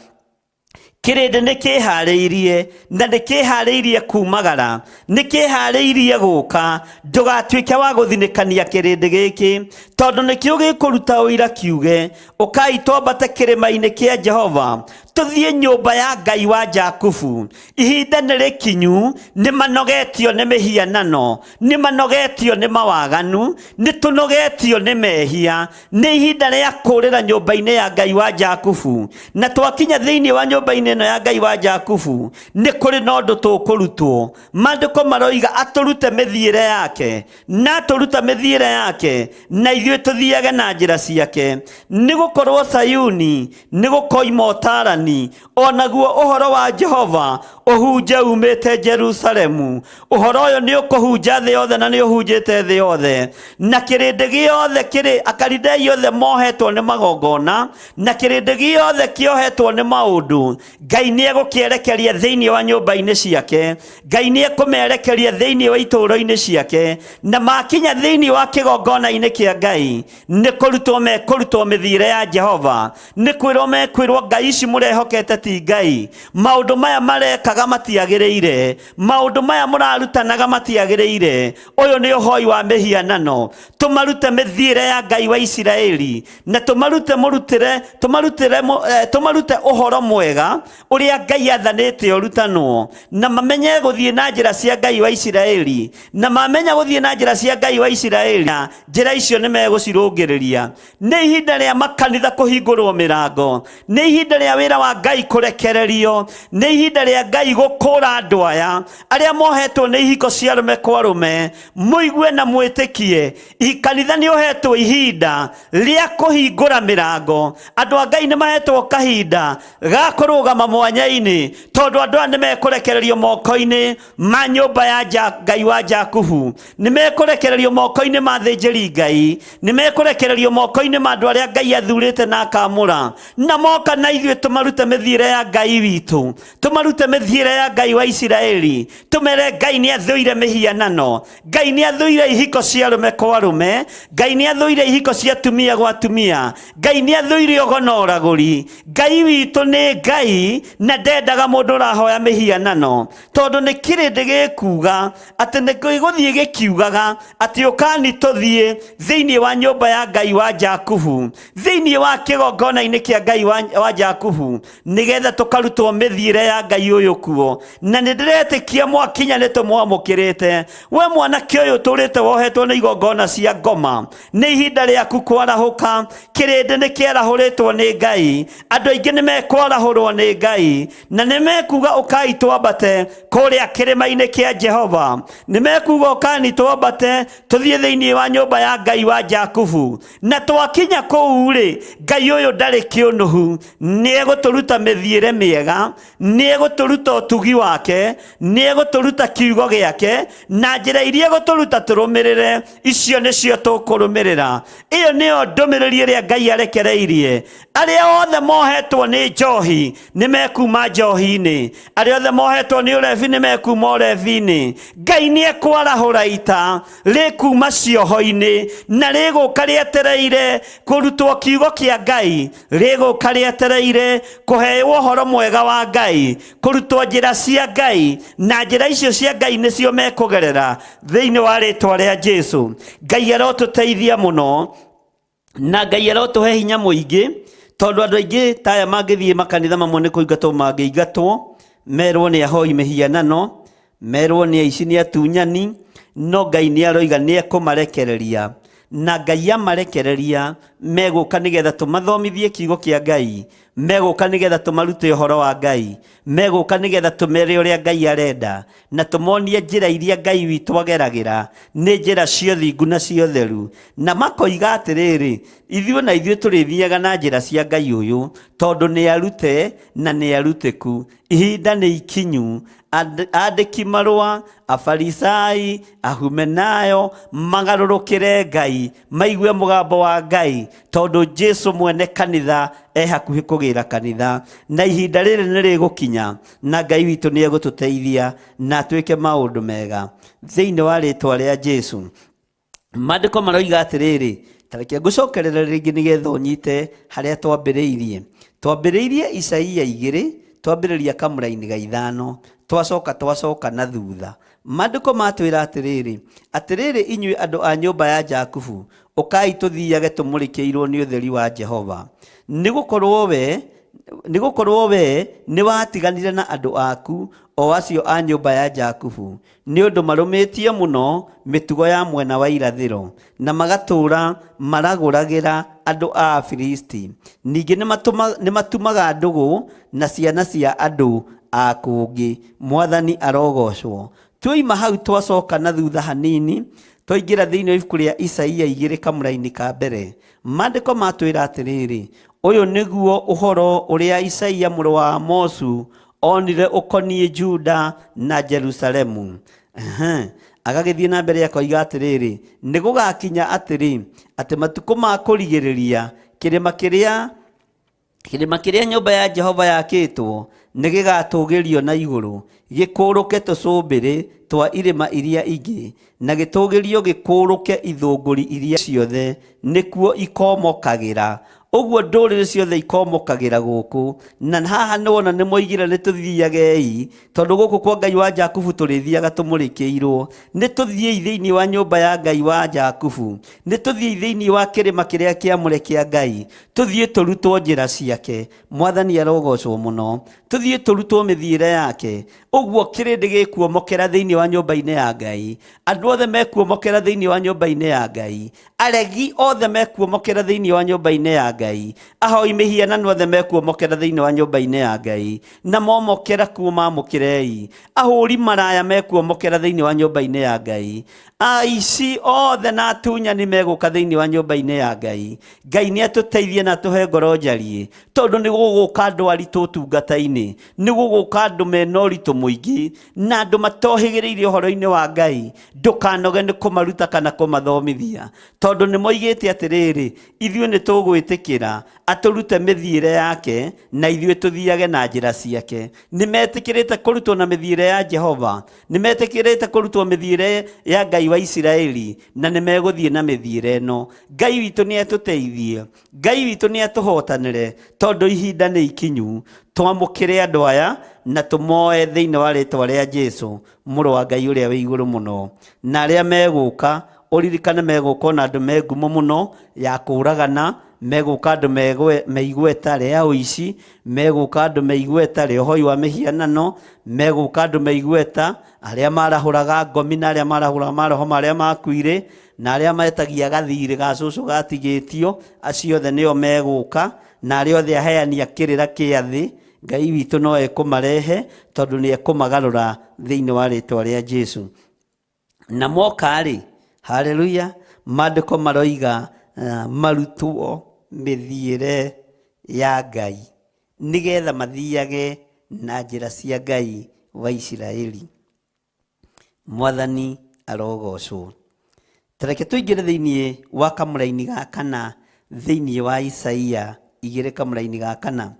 kĩrĩndĩ nĩ kĩharĩirie na nĩ kĩharĩirie kumagara, nĩ kĩharĩirie gũka. Ndũgatuĩke wa gũthinĩkania kĩrĩndĩ gĩkĩ, tondũ nĩkĩo gĩkũruta ũira kiuge, ũkai twambate kĩrĩma-inĩ kĩa Jehova, tũthiĩ nyũmba ya Ngai wa Jakubu. Ihinda nĩ rĩkinyu, nĩ manogetio nĩ mĩhianano, nĩ manogetio nĩ mawaganu, nĩ tũnogetio nĩ mehia. Nĩ ihinda rĩa kũrĩra nyũmba-inĩ ya Ngai wa Jakubu, na twakinya thĩinĩ wa nyũmba-inĩ ĩno ya Ngai wa Jakubu nĩ kũrĩ na ũndũ tũkũrutwo. Maandĩko maroiga atũrute mĩthiĩre yake, na atũruta mĩthiĩre yake, na ithuĩ tũthiage na njĩra ciake. Nĩ gũkorwo Sayuni nĩ gũkoima ũtaarani, o naguo ũhoro wa Jehova ũhunje umĩte Jerusalemu. Ũhoro ũyũ nĩ ũkũhunja thĩ yothe, na nĩ ũhunjĩte thĩ yothe, na kĩrĩndĩ gĩothe kĩrĩ Akalidei othe mohetwo nĩ magongona, na kĩrĩndĩ gĩothe kĩohetwo nĩ maũndũ. Ngai nĩ egũkĩerekeria thĩinĩ wa nyũmba-inĩ ciake, Ngai nĩ ekũmerekeria thĩinĩ wa itũũro-inĩ ciake, na makinya thĩinĩ wa kĩgongona-inĩ kĩa Ngai nĩ kũrutwo mekũrutwo mĩthiĩre ya Jehova, nĩ kwĩrwo mekwĩrwo Ngai ici mũrehokete ti Ngai, maũndũ maya marekaga matiagĩrĩire, maũndũ maya mũrarutanaga matiagĩrĩire, ũyũ nĩ ũhoi wa mĩhianano. Tũmarute mĩthiĩre ya Ngai wa Isiraeli, na tũmarute mũrutĩre, tũmarutĩre, tũmarute ũhoro mwega ũrĩa Ngai athanĩte ũrutanwo, na mamenye gũthiĩ na njĩra cia Ngai wa Isiraeli, na mamenya gũthiĩ na njĩra cia Ngai wa Isiraeli, na njĩra icio nĩ megũcirũngĩrĩria. Nĩ ihinda rĩa makanitha kũhingũrwo mĩrango, nĩ ihinda rĩa wĩra wa Ngai kũrekererio, nĩ ihinda rĩa Ngai gũkũra andũ aya arĩa mohetwo nĩ ihiko cia arũme kwa arũme. Mũigue na mwĩtĩkie, kanitha nĩ ũhetwo ihinda rĩa kũhingũra mĩrango. Andũ a Ngai nĩ mahetwo kahinda ga kũrũgama mwanya-inĩ, tondũ andũ aya nĩ mekũrekererio moko-inĩ ma nyũmba ya Ngai wa Jakubu, nĩ mekũrekererio moko-inĩ ma thĩnjĩri Ngai, nĩ mekũrekererio moko-inĩ ma andũ arĩa Ngai athurĩte na akamũra, na moka na ithuĩ tũmarute mĩthiĩre ya Ngai witũ, tũmarute mĩthiĩre ya Ngai wa Isiraeli, tũmere Ngai nĩ athũire mĩhianano, Ngai nĩ athũire ihiko cia arũme kwa arũme, Ngai nĩ athũire ihiko cia atumia gwa atumia, Ngai nĩ athũire ũgo na ũragũri. Ngai witũ nĩ Ngai na ndendaga mũndũ ũrahoya mĩhianano, tondũ nĩ kĩrĩndĩ gĩkuga atĩ nĩ gĩgũthiĩ gĩkiugaga atĩ ũkani tũthiĩ thĩinĩ wa nyũmba ya Ngai wa Jakubu, thĩinĩ wa kĩgongona-inĩ kĩa Ngai wa Jakubu, nĩgetha tũkarutwo mĩthiĩre ya Ngai ũyũ kuo. Na nĩ ndĩretĩkia mwakinya nĩ tũmwamũkĩrĩte. We mwanake ũyũ ũtũrĩte wohetwo nĩ igongona cia ngoma, nĩ ihinda rĩaku kwarahũka. Kĩrĩndĩ nĩ kĩarahũrĩtwo nĩ Ngai, andũ aingĩ nĩ mekwarahũrwo nĩ Ngai, na nĩ mekuga ũkai twambate kũrĩa kĩrĩma-inĩ kĩa Jehova, nĩ mekuga ũkani twambate tũthiĩ thĩinĩ wa nyũmba ya Ngai wa Jakubu. Na twakinya kũu rĩ, Ngai ũyũ ndarĩ kĩũnũhu, nĩ egũtũruta mĩthiĩre mĩega, nĩ egũtũruta Egũtũruta ũtugi wake, nĩ egũtũruta kiugo gĩake, na njĩra iria egũtũruta tũrũmĩrĩre, icio nĩcio tũkũrũmĩrĩra. Ĩyo nĩyo ndũmĩrĩri ĩrĩa Ngai arekereirie. Arĩa othe mohetwo nĩ njohi nĩ mekuma njohi-inĩ, arĩa othe mohetwo nĩ ũrebi nĩ mekuma ũrebi-inĩ. Ngai nĩ ekwarahũra ita rĩkuma cioho-inĩ na rĩgũka rĩetereire kũrutwo kiugo kĩa Ngai, rĩgũka rĩetereire kũheo ũhoro mwega wa Ngai, kũrutwo njĩra cia Ngai, na njĩra icio cia Ngai nĩcio mekũgerera thĩinĩ wa rĩtwa rĩa Jesu. Ngai arotũteithia mũno na Ngai arotũhe hinya mũingĩ, tondũ andũ aingĩ ta aya mangĩthiĩ makanitha mamwe nĩ kũingatwo mangĩingatwo, merwo nĩ ahoi mĩhianano, merwo nĩ aici, nĩ atunyani, no Ngai nĩ aroiga nĩ ekũmarekereria, na Ngai amarekereria megũka nĩgetha tũmathomithie kiugo kĩa Ngai, megũka nĩgetha tũmarute ũhoro wa Ngai, megũka nĩgetha tũmere ũrĩa Ngai arenda, na tũmonie njĩra iria Ngai witũ ageragĩra, nĩ njĩra cia ũthingu na cia ũtheru. Na makoiga atĩrĩrĩ, ithuĩ na ithuĩ tũrĩthiaga na njĩra cia Ngai ũyũ, tondũ nĩ arute na nĩ arutĩku. Ihinda nĩ ikinyu andĩki marũa, Afarisai, Ahumenayo magarũrũkĩre Ngai, maigue mũgambo wa Ngai, tondũ Jesu mwene kanitha e hakuhĩ kũgĩra kanitha, na ihinda rĩrĩ nĩ rĩgũkinya, na Ngai witũ nĩ egũtũteithia na atwĩke maũndũ mega thĩinĩ wa rĩtwa rĩa Jesu. Maandĩko maroiga atĩrĩrĩ, ta reke ngũcokerere rĩngĩ nĩgetha ũnyite harĩa twambĩrĩirie. Twambĩrĩirie Isaia 2, twambĩrĩria kamũraini ga 5, twacoka twacoka na thutha. Maandĩko matwĩra atĩrĩrĩ, atĩrĩrĩ inyuĩ andũ a nyũmba ya Jakubu, ũkai tũthiage tũmũrĩkĩirwo nĩ ũtheri wa Jehova. Nĩgũkorwo we nĩgũkorwo we nĩwatiganire na andũ aku, o acio a nyũmba ya Jakubu, nĩ ũndũ marũmĩtie mũno mĩtugo ya mwena wa irathĩro, na magatũũra maragũragĩra andũ a Afilisti. Ningĩ nĩmatumaga ndũgũ na ciana cia andũ a kũngĩ. Mwathani arogocwo. Tuoima hau twacoka na thutha hanini, twaingĩra thĩinĩ wa ibuku rĩa Isaia 2 kamũraini ka mbere. Maandĩko matwĩra atĩrĩrĩ, ũyũ nĩguo ũhoro ũrĩa Isaia mũrũ wa Amosu onire ũkoniĩ Juda na Jerusalemu. Agagĩthiĩ na mbere akoiga atĩrĩrĩ, nĩ gũgakinya atĩrĩ, atĩ matukũ ma kũrigĩrĩria, kĩrĩma kĩrĩa nyũmba ya Jehova yakĩtwo nĩ gĩgatũgĩrio na igũrũ, gĩkũrũke tũcũmbĩrĩ twa irĩma iria ingĩ, na gĩtũgĩrio gĩkũrũke ithũngũri iria ciothe, nĩkuo ikomokagĩra. Ũguo ndũrĩrĩ ciothe ikomokagĩra gũkũ. Na haha nĩwona nĩmoigire nĩtũthiagei, tondũ gũkũ kwa Ngai wa Jakubu tũrĩthiaga tũmũrĩkĩirwo. Nĩtũthiĩi thĩinĩ wa nyũmba ya Ngai wa Jakubu, nĩtũthiĩi thĩinĩ wa kĩrĩma kĩrĩa kĩamũre kĩa Ngai, tũthiĩ tũrutwo njĩra ciake. Mwathani arogocwo mũno. Tũthiĩ tũrutwo mĩthiĩre yake. Ũguo kĩrĩndĩ gĩkuomokera thĩinĩ wa nyũmba-inĩ ya Ngai, andũ othe mekuomokera thĩinĩ wa nyũmba-inĩ ya Ngai, aregi othe mekuomokera thĩinĩ wa nyũmba-inĩ ya Ngai, ahoi mĩhianano othe mekuomokera thĩinĩ wa nyũmba-inĩ ya Ngai, na momokera kuo mamũkĩrei, ahũri maraya mekuomokera thĩinĩ wa nyũmba-inĩ ya Ngai, aici othe na atunyani megũka thĩinĩ wa nyũmba-inĩ ya Ngai. Ngai nĩ atũteithie na atũhe ngoro njariĩ, tondũ nĩ gũgũka andũ aritũ ũtungata-inĩ, nĩ gũgũka andũ mena ũritũ mũingĩ, na andũ matohĩgĩrĩire ũhoro-inĩ wa Ngai. Ndũkanoge nĩ kũmaruta kana kũmathomithia, tondũ nĩ moigĩte atĩrĩrĩ, ithuĩ nĩ tũgwĩtĩkĩra atũrute mĩthiĩre yake, na ithuĩ tũthiage na njĩra ciake. Nĩ metĩkĩrĩte kũrutwo na mĩthiĩre ya Jehova, nĩ metĩkĩrĩte kũrutwo mĩthiĩre ya Ngai wa Isiraeli, na nĩ megũthiĩ na mĩthiĩre ĩno. Ngai witũ nĩ atũteithie, Ngai witũ nĩ atũhotanĩre, tondũ ihinda nĩ ikinyu. Twamũkĩre andũ aya na tũmoe thĩinĩ wa rĩtwa rĩa Jesu, mũrũ wa Ngai ũrĩa wĩ igũrũ mũno. Na arĩa megũka, ũririkane megũka ona andũ me ngumo mũno ya kũũragana, megũka andũ meigweta rĩa ũici, megũka andũ meigweta rĩa ũhoi wa mĩhianano, megũka andũ meigweta arĩa marahũraga ngomi na arĩa marahũraga maroho marĩa makuire, na arĩa metagia gathirĩ ga cũcũ gatigĩtio, acio othe nĩo megũka, na arĩa othe aheani a kĩrĩra kĩa thĩ, Ngai witũ no ekũmarehe, tondũ nĩ ekũmagarũra thĩinĩ wa rĩtwa rĩa Jesu. Na moka-rĩ, haleluya, maandĩko maroiga marutwo mĩthiĩre ya Ngai, nĩgetha mathiage na njĩra cia Ngai wa Isiraeli. Mwathani arogocwo. Tareke tũingĩre thĩinĩ wa kamũraini ga kana thĩinĩ wa Isaia igĩrĩ kamũraini ga kana.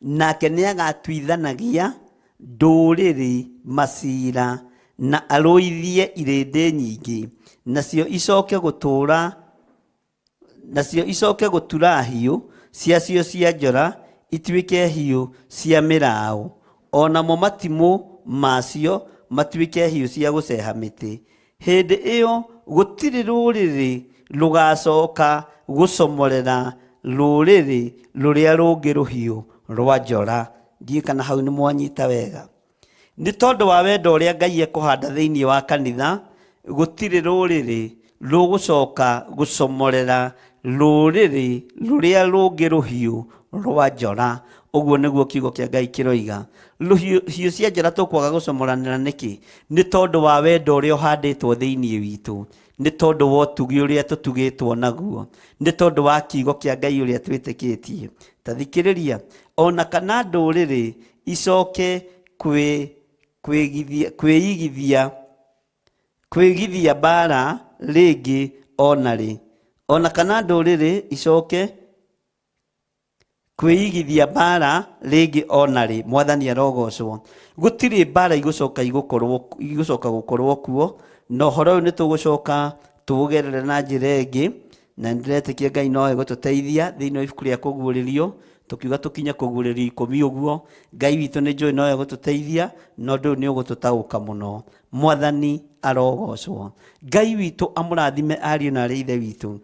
Nake nĩagatuithanagia ndũrĩrĩ macira na arũithie irĩndĩ nyingĩ, nacio icoke gũtũũra nacio icoke gũtura hiũ ciacio cia njora ituĩke hiũ cia mĩraũ, o namo matimũ macio matuĩke hiũ cia gũceha mĩtĩ. Hĩndĩ ĩyo gũtirĩ rũrĩrĩ rũgacoka gũcomorera rũrĩrĩ rũrĩa rũngĩ rũhiũ rwa njora. Ndiũĩ kana hau nĩ mwanyita wega. Nĩ tondũ wa wendo ũrĩa Ngai ekũhanda thĩinĩ wa kanitha, gũtirĩ rũrĩrĩ rũgũcoka gũcomorera rũrĩrĩ rũrĩa rũngĩ rũhiũ rwa njora. Ũguo nĩguo kiugo kĩa Ngai kĩroiga. Hiũ cia njora tũkwaga gũcomoranĩra nĩkĩ? Nĩ tondũ wa wendo ũrĩa ũhandĩtwo thĩinĩ witũ, nĩ tondũ wa ũtugi ũrĩa tũtugĩtwo naguo, nĩ tondũ wa kiugo kĩa Ngai ũrĩa twĩtĩkĩtie. Ta thikĩrĩria, ona kana ndũrĩrĩ icoke kwĩigithia mbara rĩngĩ ona rĩ. Ona kana ndũrĩrĩ icoke kwĩigithia mbara rĩngĩ ona rĩ. Mwathani arogocwo. Gũtirĩ mbara igũcoka igũcoka gũkorwo kuo, na ũhoro ũyũ nĩ tũgũcoka tũũgerere na njĩra ĩngĩ, na nĩndĩretĩkia Ngai no egũtũteithia thĩinĩ wa ibuku rĩa kũguũrĩrio. Tũkiuga tũkinye kũguũrĩrio 10 ũguo, Ngai witũ nĩ njũĩ no egũtũteithia, na ũndũ ũyũ nĩ ũgũtũtaũka mũno. Mwathani arogocwo. Ngai witũ amũrathime ariũ na arĩ ithe witũ.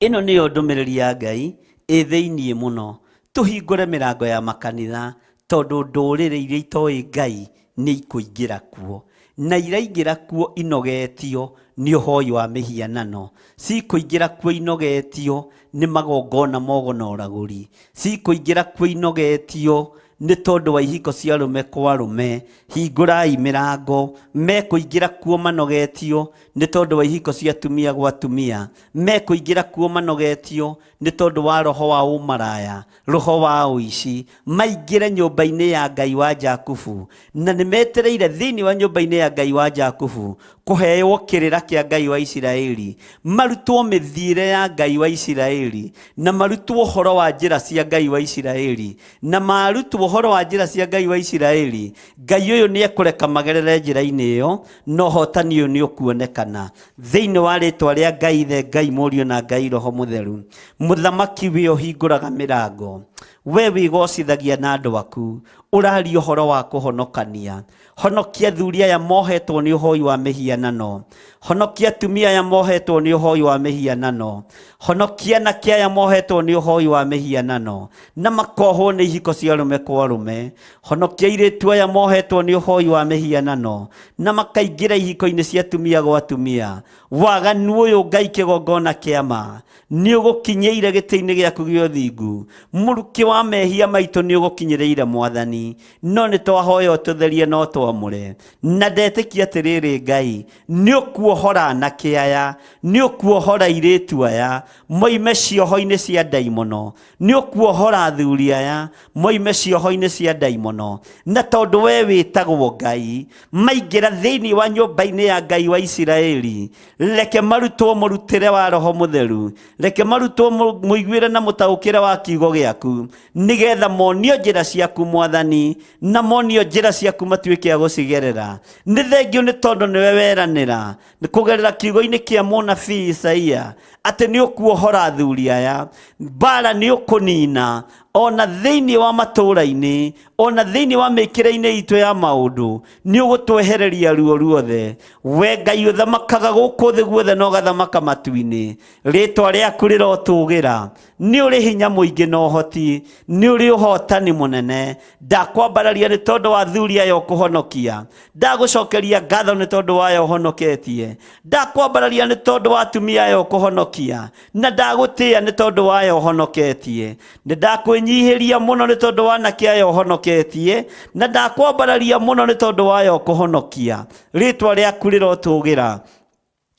Ĩno nĩyo ndũmĩrĩri ya Ngai ĩ thĩinĩ mũno. Tũhingũre mĩrango ya makanitha, tondũ ndũrĩrĩ iria itoĩ Ngai nĩ ikũingĩra kuo, na iraingĩra kuo inogetio nĩ ũhoi wa mĩhianano, cikũingĩra kuo inogetio nĩ magongona mogo na ũragũri, cikũingĩra kuo inogetio nĩ tondũ wa ihiko cia arũme kwa arũme. Hingũrai mĩrango, mekũingĩra kuo manogetio nĩ tondũ wa ihiko cia atumia gwa atumia, mekũingĩra kuo manogetio nĩ tondũ wa roho wa ũmaraya, roho wa ũici, maingĩre nyũmba-inĩ ya Ngai wa Jakubu, na nĩ metereire thĩinĩ wa nyũmba-inĩ ya Ngai wa Jakubu kũheo kĩrĩra kĩa Ngai wa Isiraeli, marutwo mĩthiĩre ya Ngai wa Isiraeli, na marutwo ũhoro wa njĩra cia Ngai wa Isiraeli, na marutwo ũhoro wa njĩra cia Ngai wa Isiraeli. Ngai ũyũ nĩ ekũreka magerere njĩra-inĩ ĩyo, na ũhotani ũyũ nĩ ũkuonekana thĩinĩ wa rĩtwa rĩa Ngai Ithe, Ngai Mũriũ na Ngai Roho Mũtheru. Mũthamaki we ũhingũraga mĩrango, we wĩgocithagia na andũ aku, ũraria ũhoro wa kũhonokania. Honokia athuri aya mohetwo nĩ ũhoi wa mĩhianano, honokia atumia aya mohetwo nĩ ũhoi wa mĩhianano, honokia anake aya mohetwo nĩ ũhoi wa mĩhianano na makohwo nĩ ihiko cia arũme kwa arũme, honokia airĩtu aya mohetwo nĩ ũhoi wa mĩhianano na makaingĩra ihiko-inĩ cia atumia gwa atumia. Waganu ũyũ Ngai kĩgongona kĩa ma nĩ ũgũkinyĩire gĩtĩ-inĩ gĩaku gĩa ũthingu, mũrukĩ wa mehia maitũ nĩ ũgũkinyĩrĩire Mwathani, no nĩ twahoya ũtũtherie na ũtwamũre. Na ndetĩkia atĩrĩrĩ Ngai, nĩ ũkuohora anake aya, nĩ ũkuohora airĩtu aya moime cioho-inĩ cia ndaimono, nĩ ũkuohora athuri aya moime cioho-inĩ cia ndaimono, na tondũ we wĩtagwo Ngai, maingĩra thĩinĩ wa nyũmba-inĩ ya Ngai wa Isiraeli, reke marutwo mũrutĩre wa Roho Mũtheru, reke marutwo mũiguĩre na mũtaũkĩre wa kiugo gĩaku, nĩgetha monio njĩra ciaku Mwathani, na monio njĩra ciaku matuĩke a gũcigerera. Nĩ thengio nĩ tondũ nĩwe weranĩra kũgerera kiugo-inĩ kĩa mũnabii Isaia atĩ nĩ ũkuohora athuri aya, mbara nĩ ũkũnina ona thĩinĩ wa matũũra-inĩ, ona thĩinĩ wa mĩkĩre-inĩ itũ ya maũndũ, nĩ ũgũtwehereria ruo ruothe. We Ngai ũthamakaga gũkũ thĩ guothe na ũgathamaka matu-inĩ, rĩtwa rĩaku rĩrotũgĩra. Nĩ ũrĩ hinya mũingĩ na ũhoti, nĩ ũrĩ ũhotani mũnene. Ndakwambararia nĩ tondũ wa athuri aya ũkũhonokia, ndagũcokeria ngatho nĩ tondũ wa aya ũhonoketie, ndakwambararia nĩ tondũ wa atumia aya ũkũhonokia, na ndagũtĩĩa nĩ tondũ wa aya ũhonoketie. Nĩ ndakwĩnyihĩria mũno nĩ tondũ wa anake aya ũhonoketie, na ndakwambararia mũno nĩ tondũ wa aya ũkũhonokia. Rĩtwa rĩaku rĩrotũgĩra.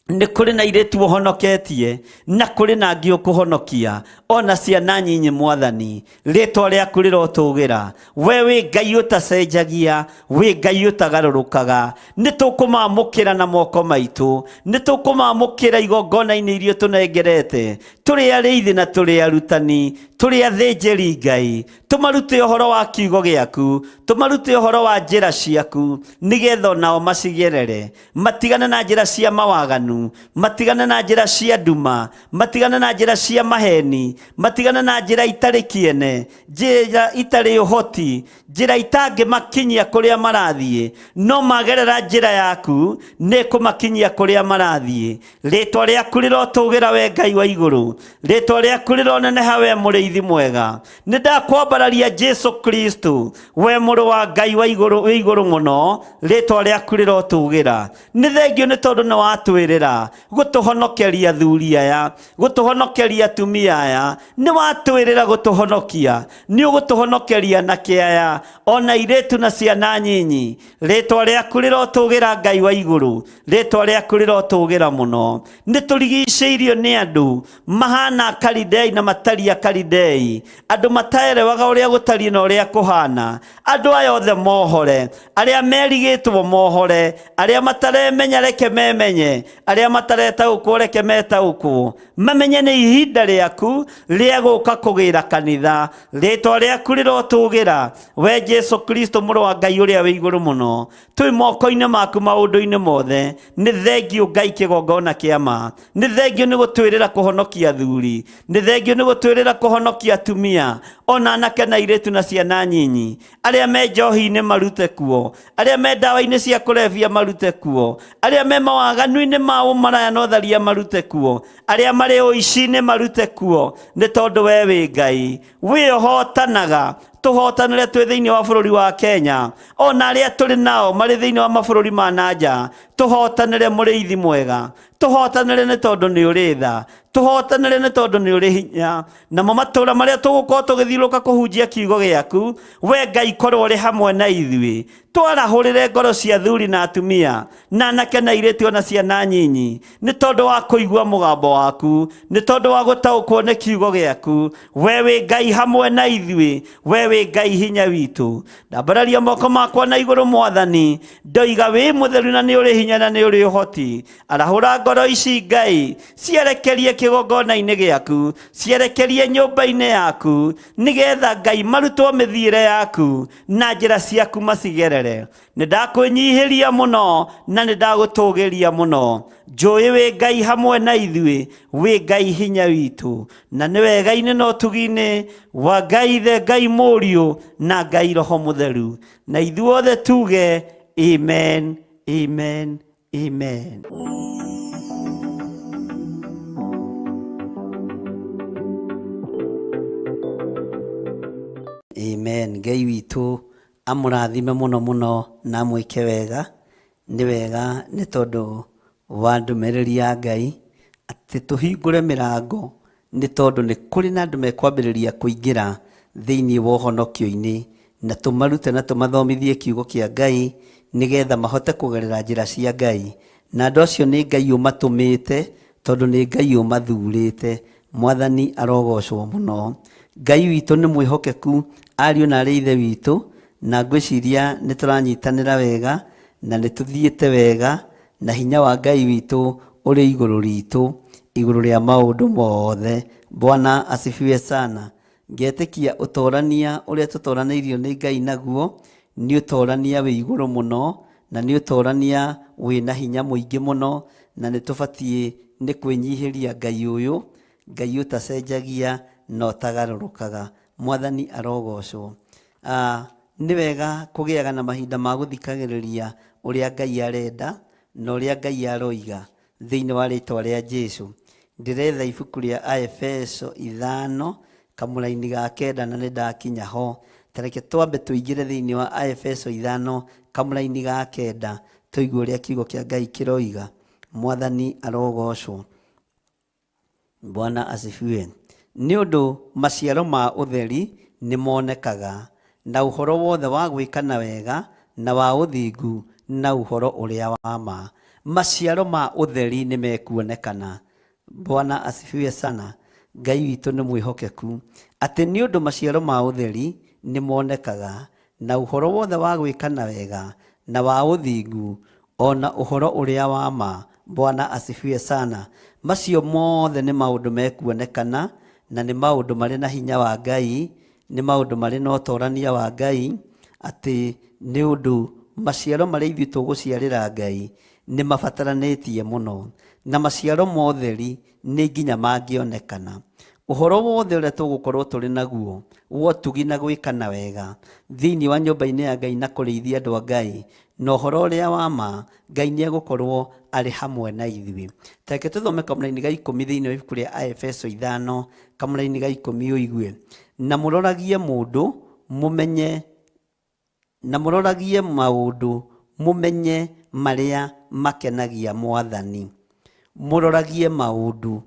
Nĩ kũrĩ na airĩtu ũhonoketie na kũrĩ na angĩ ũkũhonokia ona ciana nyinyi. Mwathani, rĩtwa rĩaku rĩrotũgĩra. We wĩ Ngai ũtacenjagia, wĩ Ngai ũtagarũrũkaga. Nĩ tũkũmamũkĩra na moko maitũ, nĩ tũkũmamũkĩra igongona-inĩ iria tũnengerete, tũrĩ arĩithi na tũrĩ arutani, tũrĩ athĩnjĩri Ngai. Tũmarute ũhoro wa kiugo gĩaku, tũmarute ũhoro wa njĩra ciaku, nĩgetha onao macigerere, matigane na njĩra cia mawaganu, matigane na njĩra cia nduma, matigane na njĩra cia maheni, matigane na njĩra itarĩ kĩene, njĩra itarĩ ũhoti, njĩra itangĩmakinyia kũrĩa marathiĩ. No magerera njĩra yaku, nĩ kũmakinyia kũrĩa marathiĩ. Rĩtwa rĩaku rĩrotũgĩra, we Ngai wa igũrũ. Rĩtwa rĩaku rĩroneneha, we mũrĩithi mwega. Nĩ ndakwambararia Jesu Kristo, we mũrũ wa Ngai wa igũrũ, wĩ igũrũ mũno. Rĩtwa rĩaku rĩrotũgĩra. Nĩ thengio nĩ tondũ nĩ watwĩrĩra gũtũhonokeria athuri aya, gũtũhonokeria atumia aya. Nĩ watwĩrĩra gũtũhonokia, nĩ ũgũtũhonokeria anake aya ona airĩtu na ciana nyinyi. Rĩtwa rĩaku rĩrotũgĩra, Ngai wa igũrũ. Rĩtwa rĩaku rĩrotũgĩra mũno. Nĩ tũrigicĩirio nĩ andũ mahana Kalidei na matari Akalidei, andũ mataerewaga ũrĩa gũtariĩ na ũrĩa kũhana. Andũ aya othe mohore, arĩa merigĩtwo mohore, arĩa mataremenya reke memenye, arĩa mataretaũkwo reke metaũkwo, mamenye nĩ ihinda rĩaku rĩa gũka kũgĩra kanitha. Rĩtwa rĩaku rĩrotũgĩra, we Jesu Kristo, mũrũ wa Ngai ũrĩa wĩ igũrũ mũno. Twĩ moko-inĩ maku maũndũ-inĩ mothe. Nĩ thengio, Ngai kĩgongona kĩa ma. Nĩ thengio nĩ gũtwĩrĩra kũhonokia athuri, nĩ thengio nĩ gũtwĩrĩra kũhonokia atumia ona anake na airĩtu na ciana nyinyi. Arĩa me njohi-inĩ marute kuo, arĩa me ndawa-inĩ cia kũrebia marute kuo, arĩa me mawaganu-inĩ ma ũmaraya na ũtharia marute kuo, arĩa marĩ ũici-inĩ marute kuo, nĩ tondũ we wĩ Ngai wĩhootanaga. Tũhotanĩre twĩ thĩinĩ wa bũrũri wa Kenya, ona arĩa tũrĩ nao marĩ thĩinĩ wa mabũrũri ma na nja. Tũhotanĩre, mũrĩithi mwega. Tũhotanĩre nĩ tondũ nĩ ũrĩ tha. Tũhotanĩre nĩ tondũ nĩ ũrĩ hinya. Namo matũũra marĩa tũgũkorwo tũgĩthiũrũrũka kũhunjia kiugo gĩaku, we Ngai korwo ũrĩ hamwe na ithuĩ. Twarahũrĩre ngoro cia athuri na atumia na anake na airĩtu ona ciana nyinyi, nĩ tondũ wa kũigua mũgambo waku, nĩ tondũ wa gũtaũkwo nĩ kiugo gĩaku. We wĩ Ngai hamwe na ithuĩ, we wĩ Ngai hinya witũ. Ndambararia moko makwa na igũrũ, Mwathani, ndoiga wĩ mũtheru na nĩ ũrĩ hinya na nĩ ũrĩ ũhoti. Arahũra ngoro ici, Ngai, cierekerie kĩgongona-inĩ gĩaku, cierekerie nyũmba-inĩ yaku, nĩgetha, Ngai, marutwo mĩthiĩre yaku na njĩra ciaku macigerere. Nĩ ndakwĩnyihĩria mũno na nĩ ndagũtũgĩria mũno. Njũĩ wĩ Ngai hamwe na ithuĩ, wĩ Ngai hinya witũ, na nĩ wega-inĩ na ũtugi-inĩ wa Ngai Ithe, Ngai Mũriũ na Ngai Roho Mũtheru, na ithuothe tuge amen, amen, amen. Amen. Ngai witũ amũrathime mũno mũno na amwĩke wega. Nĩ wega nĩ tondũ wa ndũmĩrĩri ya Ngai atĩ tũhingũre mĩrango, nĩ tondũ nĩ kũrĩ na andũ mekwambĩrĩria kũingĩra thĩinĩ wa ũhonokio-inĩ, na tũmarute na tũmathomithie kiugo kĩa Ngai nĩgetha mahote kũgerera njĩra cia Ngai. Na andũ acio nĩ Ngai ũmatũmĩte, tondũ nĩ Ngai ũmathurĩte. Mwathani arogocwo mũno. Ngai witũ nĩ mwĩhokeku, ariũ na arĩ ithe witũ, na ngwĩciria nĩ tũranyitanĩra wega na nĩ tũthiĩte wega, na hinya wa Ngai witũ ũrĩ igũrũ ritũ, igũrũ rĩa maũndũ mothe. Bwana asifiwe sana. Ngetĩkia ũtorania ũrĩa tũtoranĩirio nĩ Ngai naguo nĩ ũtorania wĩ igũrũ mũno, na nĩ ũtorania wĩna hinya mũingĩ mũno, na nĩ tũbatiĩ nĩ kwĩnyihĩria Ngai ũyũ, Ngai ũtacenjagia na ũtagarũrũkaga. Mwathani arogocwo. Nĩ wega kũgĩaga na mahinda ma gũthikagĩrĩria ũrĩa Ngai arenda na ũrĩa Ngai aroiga thĩinĩ wa rĩtwa rĩa Jesu. Ndĩretha ibuku rĩa Aefeso 5 kamũraini ga 9, na nĩ ndakinya ho. Tareke twambe tũingĩre thĩinĩ wa Aefeso 5 kamũraini ga 9, tũigue ũrĩa kiugo kĩa Ngai kĩroiga. Mwathani arogocwo. Bwana asifiwe. Nĩ ũndũ maciaro ma ũtheri nĩ monekaga na ũhoro wothe wa gwĩkana wega na wa ũthingu na ũhoro ũrĩa wa ma. Maciaro ma ũtheri nĩ mekuonekana. Bwana asifiwe sana. Ngai witũ nĩ mwĩhokeku atĩ nĩ ũndũ maciaro ma ũtheri nĩ monekaga, na ũhoro wothe wa gwĩkana wega na wa ũthingu, ona ũhoro ũrĩa wa ma. Bwana asifiwe sana. Macio mothe nĩ maũndũ mekuonekana, na nĩ maũndũ marĩ na hinya wa Ngai, nĩ maũndũ marĩ na ũtorania wa Ngai, atĩ nĩ ũndũ maciaro marĩa ithuĩ tũgũciarĩra Ngai nĩ mabataranĩtie mũno, na maciaro ma ũtheri nĩ nginya mangĩonekana. Ũhoro wothe ũrĩa tũgũkorwo tũrĩ naguo wa ũtugi na gwĩkana wega thĩinĩ wa nyũmba-inĩ ya Ngai na kũrĩithia andũ a Ngai, na ũhoro ũrĩa wa ma, Ngai nĩ egũkorwo arĩ hamwe na ithuĩ. Ta reke tũthome kamũraini ga 10 thĩinĩ wa ibuku rĩa Aefeso 5, kamũraini ga 10 ũigue. Na mũroragie mũndũ mũmenye, na mũroragie maũndũ mũmenye marĩa makenagia Mwathani. Mũroragie maũndũ.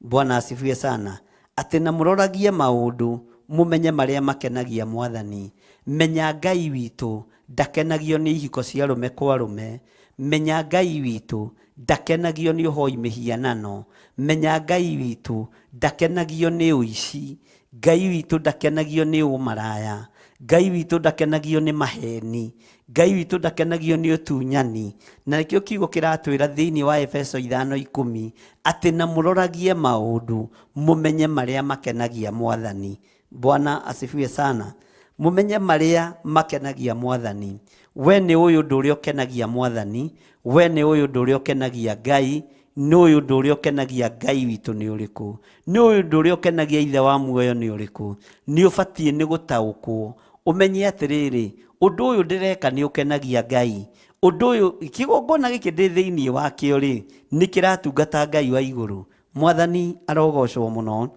Bwana asifiwe sana. Atĩ na mũroragie maũndũ mũmenye marĩa makenagia Mwathani. Menya Ngai witũ ndakenagio nĩ ihiko cia arũme kwa arũme. Menya Ngai witũ ndakenagio nĩ ũhoi mĩhianano. Menya Ngai witũ ndakenagio nĩ ũici. Ngai witũ ndakenagio nĩ ũmaraya. Ngai witũ ndakenagio nĩ maheni. Ngai witũ ndakenagio nĩ ũtunyani. Na nĩkĩo kiugo kĩratwĩra thĩinĩ wa Efeso 5:10 atĩ na mũroragie maũndũ mũmenye marĩa makenagia Mwathani. Bwana asifiwe sana. Mũmenye marĩa makenagia Mwathani. We nĩ ũyũ ũndũ ũrĩa ũkenagia Mwathani, we nĩ ũyũ ũndũ ũrĩa ũkenagia Ngai, nĩ ũyũ ũndũ ũrĩa ũkenagia Ngai witũ nĩ ũrĩkũ, nĩ ũyũ ũndũ ũrĩa ũkenagia Ithe wa muoyo nĩ ũrĩkũ. Nĩ ũbatiĩ nĩ gũtaũkwo ũmenye atĩrĩrĩ, ũndũ ũyũ ndĩreka nĩ ũkenagia Ngai. Ũndũ ũyũ kĩgongona gĩkĩ ndĩ thĩinĩ wakĩo rĩ, nĩ kĩratungata Ngai wa igũrũ. Mwathani arogocwo mũno.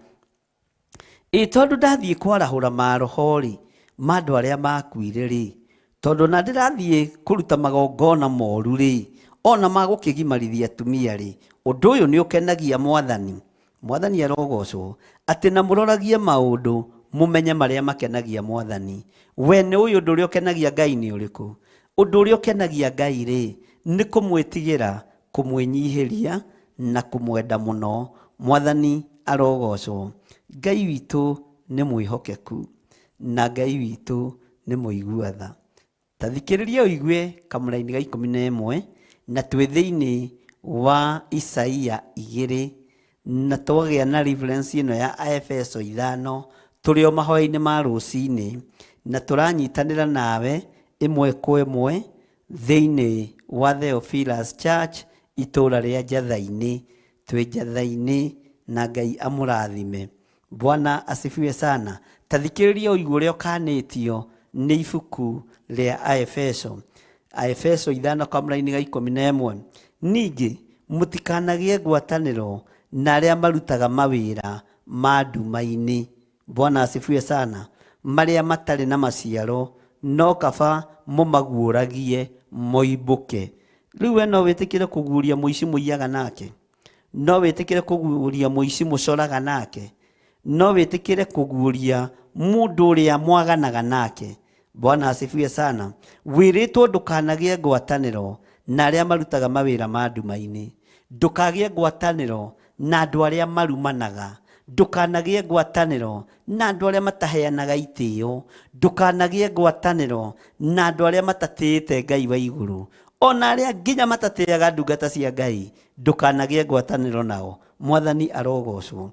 Ĩ tondũ ndathiĩ kwarahũra maroho rĩ, ma andũ arĩa makuire rĩ, tondũ na ndĩrathiĩ kũruta magongona moru rĩ, ona ma gũkĩgimarithia atumia rĩ, ũndũ ũyũ nĩ ũkenagia Mwathani. Mwathani arogocwo. Atĩ na mũroragie maũndũ mũmenye marĩa makenagia Mwathani. We nĩ ũyũ ũndũ ũrĩa ũkenagia Ngai nĩ ũrĩkũ? Ũndũ ũrĩa ũkenagia Ngai rĩ, nĩ kũmwĩtigĩra, kũmwĩnyihĩria na kũmwenda mũno. Mwathani arogocwo. Ngai witũ nĩ mwĩhokeku na Ngai witũ nĩ mũigua tha. Ta thikĩrĩria ũigue kamũraini ga 11, na twĩ thĩinĩ wa Isaia 2, na twagĩa na reference ĩno ya Aefeso 5, tũrĩ o mahoya-inĩ ma rũcinĩ, na tũranyitanĩra nawe ĩmwe kwa ĩmwe thĩinĩ wa Theophilus Church itũũra rĩa Njatha-inĩ. Twĩ Njatha-inĩ na Ngai amũrathime. Bwana asifiwe sana. Ta thikĩrĩria ũigue ũrĩa ũkanĩtio nĩ ibuku rĩa Aefeso. Aefeso 5 kamũraini ga 11. Ningĩ mũtikanagĩe ngwatanĩro na arĩa marutaga mawĩra ma nduma-inĩ. Bwana asifiwe sana. Marĩa matarĩ na maciaro, no kaba mũmaguũragie moimbũke. Rĩu we no wĩtĩkĩre kũguũria mũici mũiyaga nake? No wĩtĩkĩre kũguũria mũici mũcoraga nake? No wĩtĩkĩre kũguũria mũndũ ũrĩa mwaganaga nake? Bwana asifiwe sana. Wĩrĩtwo ndũkanagĩe ngwatanĩro na arĩa marutaga mawĩra ma nduma-inĩ. Ndũkagĩe ngwatanĩro na andũ arĩa marumanaga. Ndũkanagĩe ngwatanĩro na andũ arĩa mataheanaga itĩo. Ndũkanagĩe ngwatanĩro na andũ arĩa matatĩĩte Ngai wa igũrũ. Ona arĩa nginya matatĩaga ndungata cia Ngai, ndũkanagĩe ngwatanĩro nao. Mwathani arogocwo.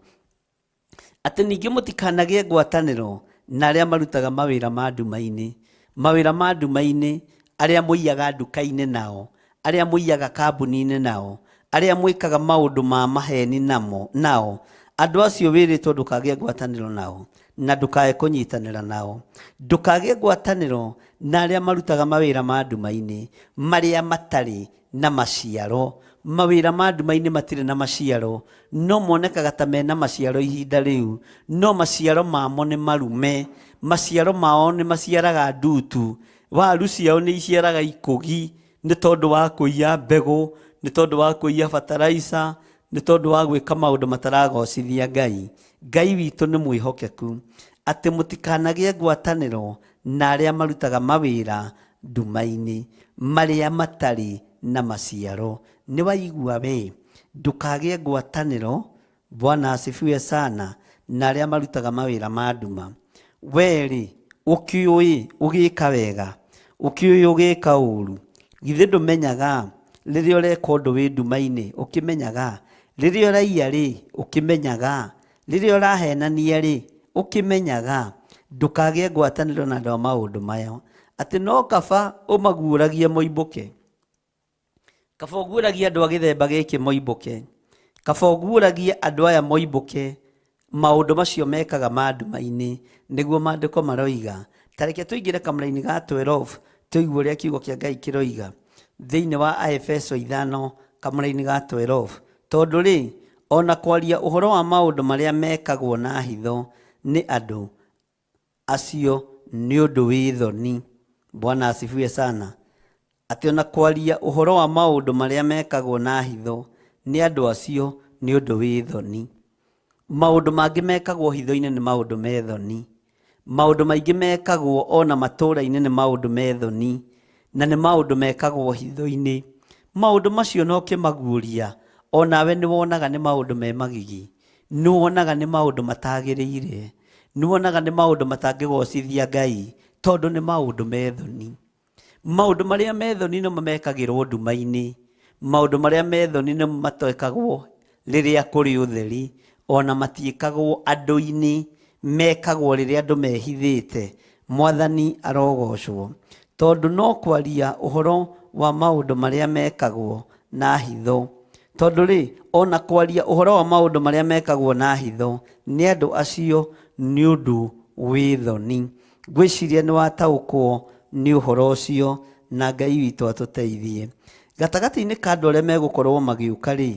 Atĩ ningĩ mũtikanagĩe ngwatanĩro na arĩa marutaga mawĩra ma nduma-inĩ. Mawĩra ma nduma-inĩ, arĩa mũiyaga nduka-inĩ nao, arĩa mũiyaga kambuni-inĩ nao, arĩa mwĩkaga maũndũ ma maheni namo nao, andũ acio wĩrĩtwo ndũkagĩe ngwatanĩro nao na ndũkae kũnyitanĩra nao. Ndũkagĩe ngwatanĩro na arĩa marutaga mawĩra ma nduma-inĩ, marĩa matarĩ na maciaro. Mawĩra ma nduma-inĩ matirĩ na maciaro, no monekaga ta mena maciaro ihinda rĩu, no maciaro mamo nĩ marume, maciaro mao nĩ maciaraga ndutu, waru ciao nĩ iciaraga ikũgi, nĩ tondũ wa kũiya mbegũ, nĩ tondũ wa kũiya fertilizer, nĩ tondũ wa gwĩka maũndũ mataragocithia Ngai. Ngai witũ nĩ mwĩhokeku, atĩ mũtikanagĩe ngwatanĩro na arĩa marutaga mawĩra nduma-inĩ, marĩa matarĩ na maciaro. Nĩ waigua we, ndũkagĩe ngwatanĩro, Bwana asifiwe sana, na arĩa marutaga mawĩra ma nduma. We-rĩ, ũkĩũĩ ũgĩka wega, ũkĩũĩ ũgĩka ũru. Githĩ ndũmenyaga rĩrĩa ũreka ũndũ wĩ nduma-inĩ, ũkĩmenyaga rĩrĩa ũraiya rĩ, ũkĩmenyaga rĩrĩa ũrahenania rĩ, ũkĩmenyaga. Ndũkagĩe ngwatanĩro na andũ a maũndũ maya, atĩ no kaba ũmaguũragie moimbũke. Kaba ũguũragie andũ a gĩthemba gĩkĩ moimbũke. Kaba ũguũragie andũ aya moimbũke maũndũ macio mekaga ma nduma-inĩ, nĩguo maandĩko maroiga. Ta reke tũingĩre kamũra-inĩ ga 12 tũigue ũrĩa kiugo kĩa Ngai kĩroiga thĩinĩ wa Aefeso 5 kamũra-inĩ ga 12. Tondũ rĩ, ona kwaria ũhoro wa maũndũ marĩa mekagwo na hitho nĩ andũ acio nĩ ũndũ wĩ thoni. Bwana asifiwe sana. Atĩ ona kwaria ũhoro wa maũndũ marĩa mekagwo na hitho nĩ andũ acio nĩ ũndũ wĩ thoni. Maũndũ mangĩ mekagwo hitho-inĩ nĩ maũndũ me thoni. Maũndũ maingĩ mekagwo ona matũũra-inĩ nĩ maũndũ me thoni, na nĩ maũndũ mekagwo hitho-inĩ. Maũndũ macio no kĩmaguũria, onawe nĩ wonaga nĩ maũndũ me magigi, nĩ wonaga nĩ maũndũ matagĩrĩire, nĩ wonaga nĩ maũndũ matangĩgocithia Ngai, tondũ nĩ maũndũ me thoni. Maũndũ marĩa me thoni nĩmo mekagĩrwo nduma-inĩ. Maũndũ marĩa me thoni nĩmo matekagwo rĩrĩa kũrĩ ũtheri, ona matiĩkagwo andũ-inĩ, mekagwo rĩrĩa andũ mehithĩte. Mwathani arogocwo. Tondũ no kwaria ũhoro wa maũndũ marĩa mekagwo na hitho. Tondũ rĩ, ona kwaria ũhoro wa maũndũ marĩa mekagwo na hitho nĩ andũ acio nĩ ũndũ wĩ thoni. Ngwĩciria nĩ wataũkwo nĩ ũhoro ũcio, na Ngai witũ atũteithie. Gatagatĩ-inĩ ka andũ arĩa megũkorwo magĩũka rĩ,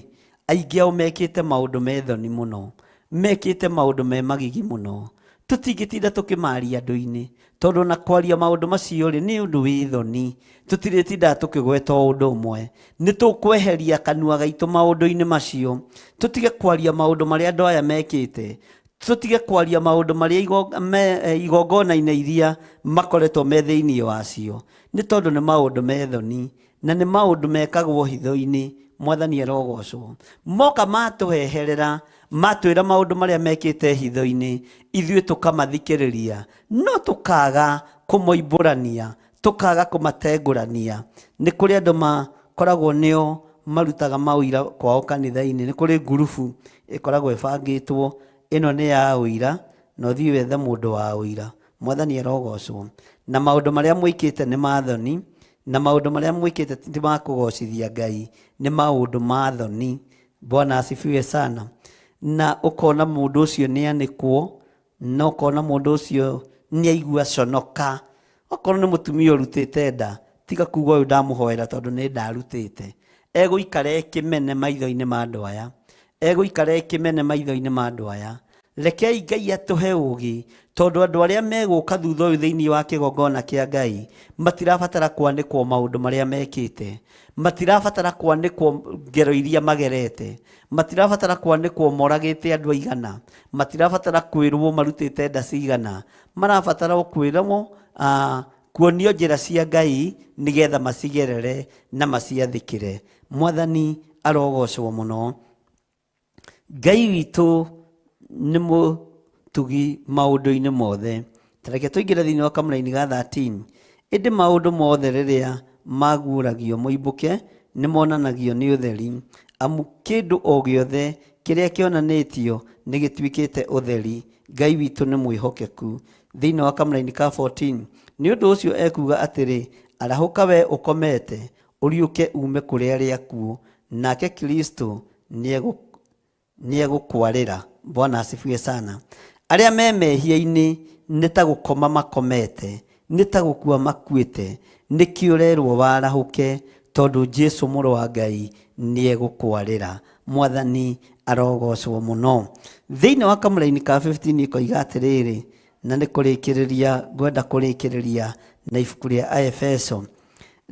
aingĩ ao mekĩte maũndũ me thoni mũno, mekĩte maũndũ me magigi mũno. Tũtingĩtinda tũkĩmaria andũ-inĩ, tondũ ona kwaria maũndũ macio rĩ, nĩ ũndũ wĩ thoni. Tũtirĩtindaga tũkĩgweta o ũndũ ũmwe. Nĩ tũkweheria kanua gaitũ maũndũ-inĩ macio, tũtige kwaria maũndũ marĩa andũ aya mekĩte, tũtige kwaria maũndũ marĩa igongona-inĩ iria makoretwo me thĩinĩ wacio, nĩ tondũ nĩ maũndũ me thoni na nĩ maũndũ mekagwo hitho-inĩ. Mwathani arogocwo. Moka matũheherera, matwĩra maũndũ marĩa mekĩte hitho-inĩ, ithuĩ tũkamathikĩrĩria, no tũkaga kũmoimbũrania, tũkaga kũmatengũrania. Nĩ kũrĩ andũ makoragwo nĩo marutaga maũira kwao kanitha-inĩ. Nĩ kũrĩ ngurubu ĩkoragwo ĩbangĩtwo, ĩno nĩ ya ũira, na ũthiĩ wethe mũndũ wa ũira. Mwathani arogocwo. Na maũndũ marĩa mwĩkĩte nĩ ma thoni, na maũndũ marĩa mwĩkĩte ti ma kũgocithia Ngai, nĩ maũndũ ma thoni. Bwana asifiwe sana. Na ũkona mũndũ ũcio nĩ anĩkwo, na ũkona mũndũ ũcio nĩ aigua conoka. Okorwo nĩ mũtumia ũrutĩte nda, tiga kuga ũyũ ndamũhoera tondũ nĩ ndarutĩte. Egũikara ekĩmene maitho-inĩ ma andũ aya. Egũikara ekĩmene maitho-inĩ ma andũ aya. Rekei Ngai atũhe ũũgĩ, tondũ andũ arĩa megũka thutha ũyũ thĩinĩ wa kĩgongona kĩa Ngai matirabatara kwanĩkwo maũndũ marĩa mekĩte, matirabatara kwanĩkwo ngero iria magerete, matirabatara kwanĩkwo moragĩte andũ aigana, matirabatara kwĩrwo marutĩte nda cigana, marabatara o kwĩrwo kuonio njĩra cia Ngai nĩgetha macigerere na maciathĩkĩre. Mwathani arogocwo mũno. Ngai witũ nĩ mũtugi maũndũ-inĩ mothe. Ta reke tũingĩre thĩinĩ wa kamũra-inĩ ga 13. Ĩndĩ maũndũ mothe rĩrĩa maguũragio moimbũke nĩ monanagio nĩ ũtheri, amu kĩndũ o gĩothe kĩrĩa kĩonanĩtio nĩ gĩtuĩkĩte ũtheri. Ngai witũ nĩ mwĩhokeku. Thĩinĩ wa kamũra-inĩ ka 14, nĩ ũndũ ũcio ekuuga atĩrĩ, arahũka we ũkomete, ũriũke ume kũrĩ arĩa akuũ, nake Kristo nĩegũkwarĩra. Bwana asifiwe sana. Arĩa me mehia-inĩ nĩ ta gũkoma makomete, nĩ ta gũkua makuĩte, nĩkĩo ũrerwo warahũke, tondũ Jesũ mũrũ wa Ngai nĩegũkwarĩra. Mwathani arogocwo mũno. Thĩinĩ wa kamũra-inĩ ka 15 ĩkoiga atĩrĩrĩ, na nĩ kũrĩkĩrĩria ngwenda kũrĩkĩrĩria na ibuku rĩa Aefeso.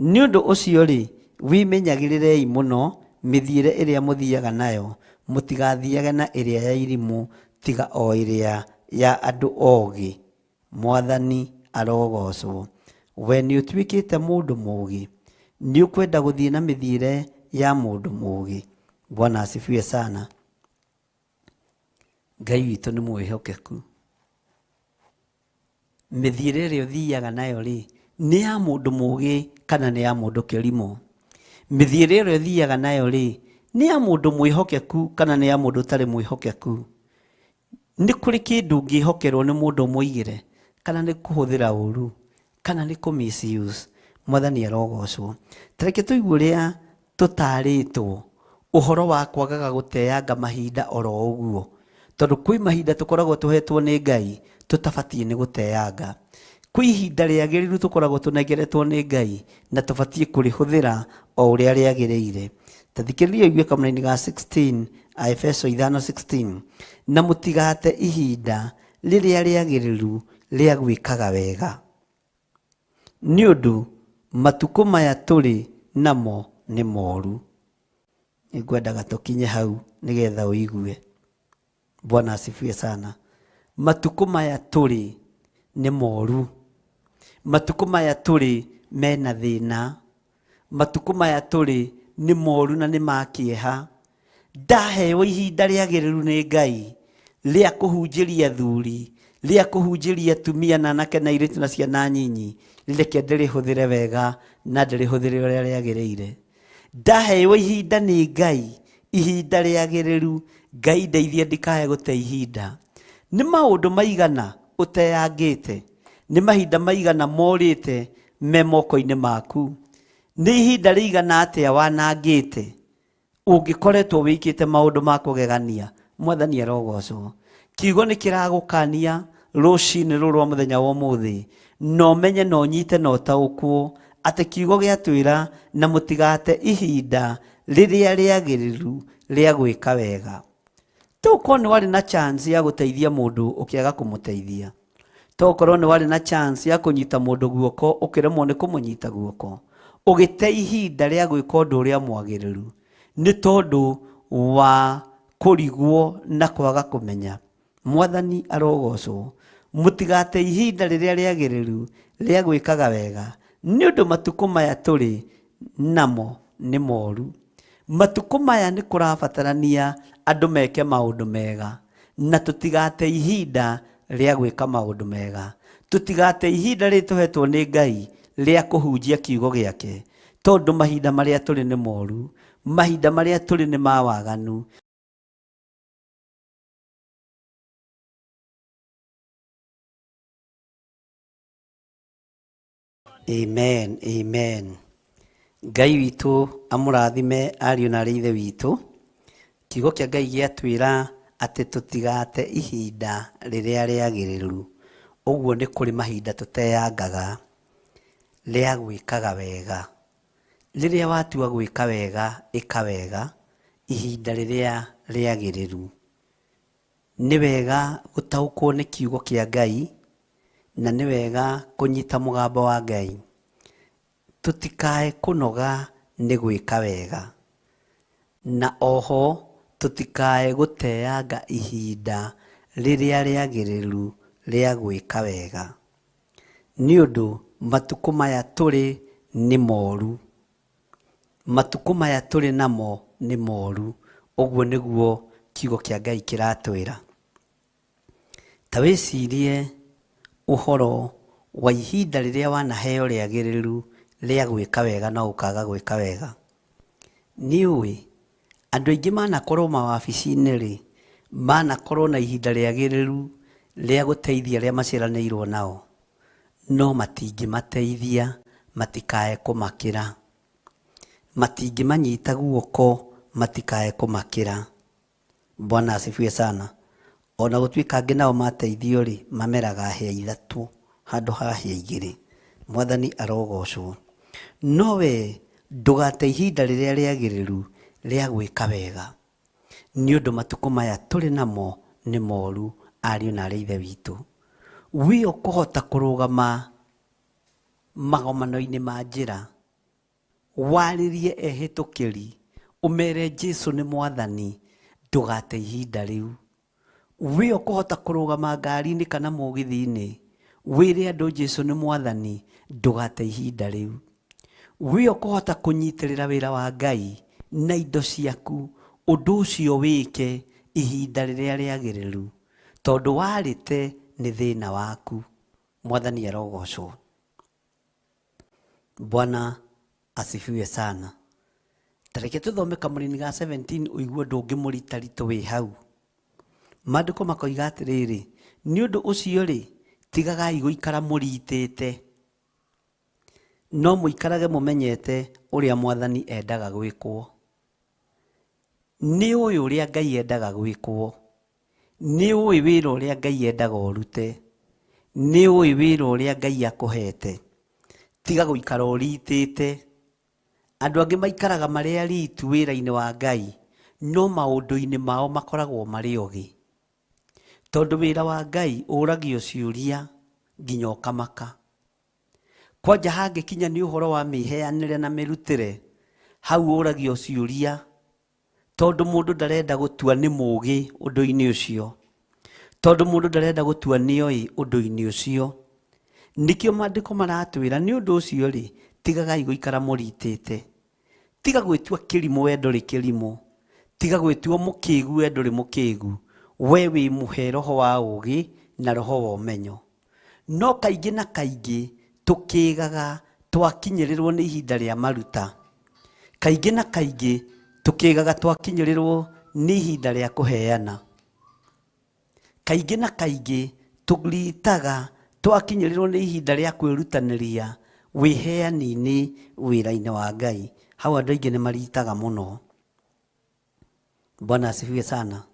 Nĩ ũndũ ũcio rĩ, wĩmenyagĩrĩrei mũno mĩthiĩre ĩrĩa mũthiaga nayo, mũtigathiage na ĩrĩa ya irimũ, tiga o ĩrĩa ya andũ ogĩ. Mwathani arogocwo. We nĩ ũtuĩkĩte mũndũ mũũgĩ, nĩ ũkwenda gũthiĩ na mĩthiĩre ya mũndũ mũũgĩ. Bwana asifiwe sana. Ngai witũ nĩ mwĩhokeku. Mĩthiĩre ĩrĩa ũthiaga nayo rĩ, nĩ ya mũndũ mũũgĩ kana nĩ ya mũndũ kĩrimũ? Mĩthiĩre ĩrĩa ũthiaga nayo rĩ, nĩ ya mũndũ mwĩhokeku kana nĩ ya mũndũ ũtarĩ mwĩhokeku? Nĩ kũrĩ kĩndũ ũngĩhokerwo nĩ mũndũ ũmũigĩre kana nĩ kũhũthĩra ũru kana nĩ kũ misuse? Mwathani arogocwo. Ta reke tũigue ũrĩa tũtarĩtwo ũhoro wa kwagaga gũteanga mahinda oro ũguo, tondũ kwĩ mahinda tũkoragwo tũhetwo nĩ Ngai tũtabatiĩ nĩ gũteanga. Kwĩ ihinda rĩagĩrĩru tũkoragwo tũnengeretwo nĩ Ngai na tũbatiĩ kũrĩhũthĩra o ũrĩa rĩagĩrĩire. Ta thikĩrĩria ũigue kamũraini ga 16, Aefeso 5:16, na mũtigate ihinda rĩrĩa rĩagĩrĩru rĩa gwĩkaga wega, nĩ ũndũ matukũ maya tũrĩ namo nĩ moru. Nĩngwendaga tũkinye hau nĩgetha ũigue. Bwana asifiwe sana. Matukũ maya tũrĩ nĩ moru. Matukũ maya tũrĩ mena thĩna. Matukũ maya tũrĩ nĩ moru na nĩ ma kĩeha. Ndaheo ihinda rĩagĩrĩru nĩ Ngai rĩa kũhunjĩria athuri, rĩa kũhunjĩria atumia na anake na airĩtu na ciana nyinyi, reke ndĩrĩhũthĩre wega na ndĩrĩhũthĩre ũrĩa rĩagĩrĩire. Ndaheo ihinda nĩ Ngai, ihinda rĩagĩrĩru, Ngai ndeithie ndikae gũte ihinda. Nĩ maũndũ maigana ũteangĩte? Nĩ mahinda maigana morĩte me moko-inĩ maku? Nĩ ihinda rĩigana atĩa wanangĩte ũngĩkoretwo wĩkĩte maũndũ ma kũgegania? Mwathani arogocwo. Kiugo nĩ kĩragũkania rũcinĩ rũrũ rwa mũthenya wa ũmũthĩ, na ũmenye na ũnyite na ũtaũkwo atĩ kiugo gĩatwĩra na mũtigate ihinda rĩrĩa rĩagĩrĩru rĩa gwĩka wega. Tokorwo nĩ warĩ na chance ya gũteithia mũndũ ũkĩaga kũmũteithia, tokorwo nĩ warĩ na chance ya kũnyita mũndũ guoko ũkĩremwo nĩ kũmũnyita guoko, ũgĩte ihinda rĩa gwĩka ũndũ ũrĩa mwagĩrĩru nĩ tondũ wa kũrigwo na kwaga kũmenya. Mwathani arogocwo. Mũtigate ihinda rĩrĩa rĩagĩrĩru rĩa gwĩkaga wega, nĩ ũndũ matukũ maya tũrĩ namo nĩ moru. Matukũ maya nĩ kũrabatarania andũ meke maũndũ mega, na tũtigate ihinda rĩa gwĩka maũndũ mega. Tũtigate ihinda rĩrĩ tũhetwo nĩ Ngai rĩa kũhunjia kiugo gĩake, tondũ mahinda marĩa tũrĩ nĩ moru, mahinda marĩa tũrĩ nĩ ma waganu. Amen, amen. Ngai witũ amũrathime ariũ na arĩ ithe witũ. Kiugo kĩa Ngai gĩatwĩra atĩ tũtigate ihinda rĩrĩa rĩagĩrĩru. Ũguo nĩ kũrĩ mahinda tũteangaga rĩa gwĩkaga wega. Rĩrĩa watua gwĩka wega, ĩka wega ihinda rĩrĩa rĩagĩrĩru. Nĩ wega gũtaũkwo nĩ kiugo kĩa Ngai, na nĩ wega kũnyita mũgambo wa Ngai. Tũtikae kũnoga nĩ gwĩka wega, na oho tũtikae gũteanga ihinda rĩrĩa rĩagĩrĩru rĩa gwĩka wega, nĩ ũndũ matukũ maya tũrĩ nĩ moru. Matukũ maya tũrĩ namo nĩ moru. Ũguo nĩguo kiugo kĩa Ngai kĩratwĩra. Ta wĩcirie ũhoro wa ihinda rĩrĩa wanaheo rĩagĩrĩru rĩa gwĩka wega no ũkaga gwĩka wega. Nĩ ũĩ andũ aingĩ manakorwo mawabici-inĩ rĩ, manakorwo na ihinda rĩagĩrĩru rĩa gũteithia arĩa maciaranĩirwo nao, no matingĩmateithia matikae kũmakĩra. Matingĩmanyita guoko matikae kũmakĩra. Bwana asifiwe sana. Ona gũtuĩka angĩ nao mateithio rĩ, mameraga hĩa ithatũ handũ ha hĩa igĩrĩ. Mwathani arogocwo. No we ndũgate ihinda rĩrĩa rĩagĩrĩru rĩa gwĩka wega, nĩ ũndũ matukũ maya tũrĩ namo nĩ moru, ariũ na arĩ ithe witũ. We ũkũhota kũrũgama magomano-inĩ ma njĩra, warĩrie ehĩtũkĩri, ũmere Jesu nĩ Mwathani, ndũgate ihinda rĩu. We ũkũhota kũrũgama ngari-inĩ kana mũgithi-inĩ, wĩre andũ Jesu nĩ Mwathani, ndũgate ihinda rĩu. We ũkũhota kũnyitĩrĩra wĩra wa Ngai, na indo ciaku, ũndũ ũcio wĩke ihinda rĩrĩa rĩagĩrĩru, tondũ warĩte nĩ thĩna waku. Mwathani arogocwo. Bwana asifiwe sana. Tareke tũthome kamũrini ga 17 ũigue ũndũ ũngĩ mũritaritũ wĩ hau. Maandĩko makoiga atĩrĩrĩ, nĩ ũndũ ũcio-rĩ, tigagai gũikara mũritĩte, no mũikarage mũmenyete ũrĩa Mwathani endaga gwĩkwo. Nĩ ũĩ ũrĩa Ngai endaga gwĩkwo. Nĩ ũĩ wĩra ũrĩa Ngai endaga ũrute. Nĩ ũĩ wĩra ũrĩa Ngai akũhete. Tiga gũikara ũritĩte. Andũ angĩ maikaraga marĩ aritu wĩra-inĩ wa Ngai, no maũndũ-inĩ mao makoragwo marĩ ogĩ. Tondũ wĩra wa Ngai ũragio ciũria nginya ũkamaka. Kwanja hangĩkinya nĩ ũhoro wa mĩheanĩre na mĩrutĩre, hau ũragio ciũria tondũ mũndũ ndarenda gũtua nĩ mũũgĩ ũndũ-inĩ ũcio, tondũ mũndũ ndarenda gũtua nĩoĩ ũndũ-inĩ ũcio. Nĩkĩo maandĩko maratwĩra nĩ ũndũ ũcio-rĩ, tigagai gũikara mũritĩte. Tiga gwĩtua kĩrimũ we ndũrĩ kĩrimũ. Tiga gwĩtua mũkĩgu we ndũrĩ mũkĩgu. We wĩ mũhe roho wa ũũgĩ na roho wa ũmenyo. No kaingĩ na kaingĩ tũkĩgaga twakinyĩrĩrwo nĩ ihinda rĩa maruta. Kaingĩ na kaingĩ tũkĩgaga twakinyĩrĩrwo nĩ ihinda rĩa kũheana. Kaingĩ na kaingĩ tũritaga twakinyĩrĩrwo nĩ ihinda rĩa kwĩrutanĩria wĩheani-inĩ wĩra-inĩ wa Ngai. Hau andũ aingĩ nĩ maritaga mũno. Bwana asifiwe sana.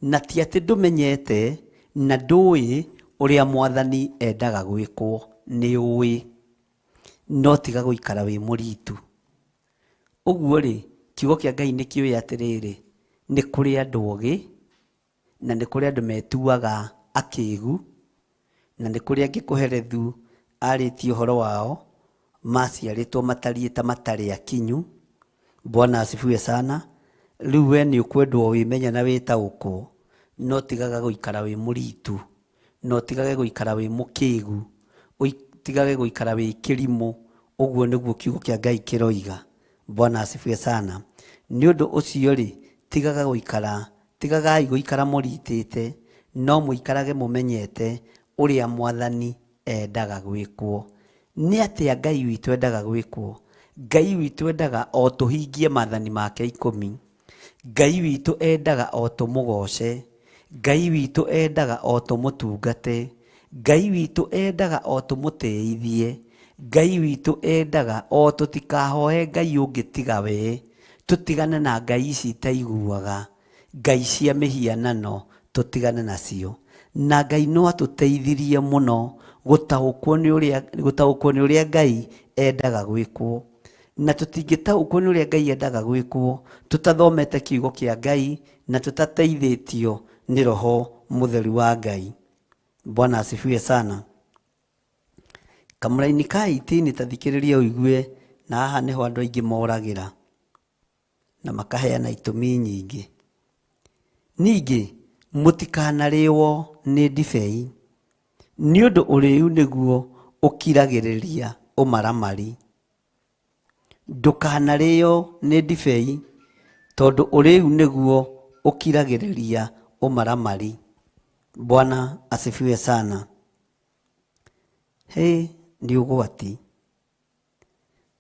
Na ti atĩ ndũmenyete na ndũĩ ũrĩa Mwathani endaga gwĩkwo, nĩ ũĩ, no tiga gũikara wĩ mũritu. Ũguo rĩ, kiugo kĩa Ngai nĩ kĩũĩ atĩrĩrĩ, nĩ kũrĩ andũ ogĩ na nĩ kũrĩ andũ metuaga akĩgu, na nĩ kũrĩ angĩ Kohelethu arĩtie ũhoro wao, maciarĩtwo matariĩ ta matarĩ akinyu. Bwana asifiwe sana. Rĩu we nĩ ũkwendwo wĩmenye na wĩtaũkwo, no tigaga gũikara wĩ mũritu, na ũtigage gũikara wĩ mũkĩgu, ũtigage gũikara wĩ kĩrimũ. Ũguo nĩguo kiugo kĩa Ngai kĩroiga. Bwana asifiwe sana. Nĩ ũndũ ũcio-rĩ, tigaga gũikara, tigagai gũikara mũritĩte, no mũikarage mũmenyete ũrĩa Mwathani endaga gwĩkwo. Nĩ atĩa Ngai witũ endaga gwĩkwo? Ngai witũ endaga o tũhingie maathani make ikũmi. Ngai witũ endaga o tũmũgoce. Ngai witũ endaga o tũmũtungate. Ngai witũ endaga o tũmũtĩithie. Ngai witũ endaga o tũtikahoe Ngai ũngĩ tiga we. Tũtigane na ngai ici itaiguaga, ngai cia mĩhianano tũtigane nacio. Na Ngai no atũteithirie mũno gũtaũkwo nĩ ũrĩa, gũtaũkwo nĩ ũrĩa Ngai endaga gwĩkwo. Na tũtingĩtaũkwo nĩ ũrĩa Ngai endaga gwĩkwo tũtathomete kiugo kĩa Ngai na tũtateithĩtio nĩ Roho Mũtheru wa Ngai. Bwana asifiwe sana. Kamũraini ka 18 ta thikĩrĩria ũigue, na haha nĩho andũ aingĩ moragĩra na makaheana itũmi nyingĩ. Ningĩ mũtikanarĩwo nĩ ndibei, nĩ ũndũ ũrĩĩu nĩguo ũkiragĩrĩria ũmaramari. Ndũkanarĩo nĩ ndibei, tondũ ũrĩĩu nĩguo ũkiragĩrĩria ũmaramari. Bwana asifiwe sana. Hĩ, nĩ ũgwati.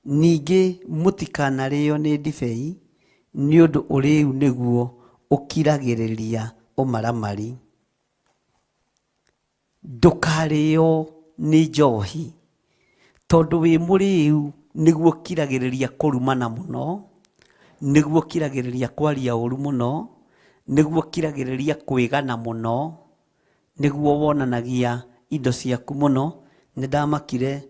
Ningĩ mũtikanarĩo nĩ ndibei, nĩ ũndũ ũrĩĩu nĩguo ũkiragĩrĩria ũmaramari. Ndũkarĩo nĩ njohi, tondũ wĩ mũrĩu nĩguo ũkiragĩrĩria kũrumana mũno, nĩguo ũkiragĩrĩria kwaria ũru mũno, nĩguo ũkiragĩrĩria kwĩgana mũno, nĩguo wonanagia indo ciaku mũno. Nĩ ndamakire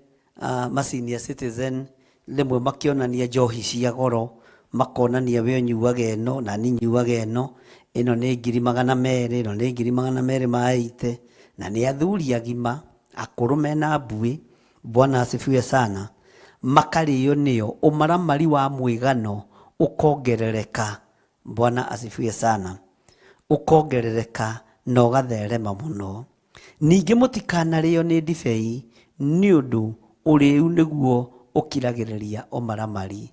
ma senior citizen rĩmwe makĩonania njohi cia goro, makonania we ũnyuaga ĩno na niĩ nyuaga ĩno, ĩno nĩ 200,000, ĩno nĩ 280,000, na nĩ athuri agima, akũrũ mena mbuĩ, Bwana asifiwe sana, makarĩo nĩyo, ũmaramari wa mwĩgano ũkongerereka, Bwana asifiwe sana, ũkongerereka na ũgatherema mũno. Ningĩ mũtikanarĩo nĩ ndibei, nĩ ũndũ ũrĩĩu nĩguo ũkiragĩrĩria ũmaramari.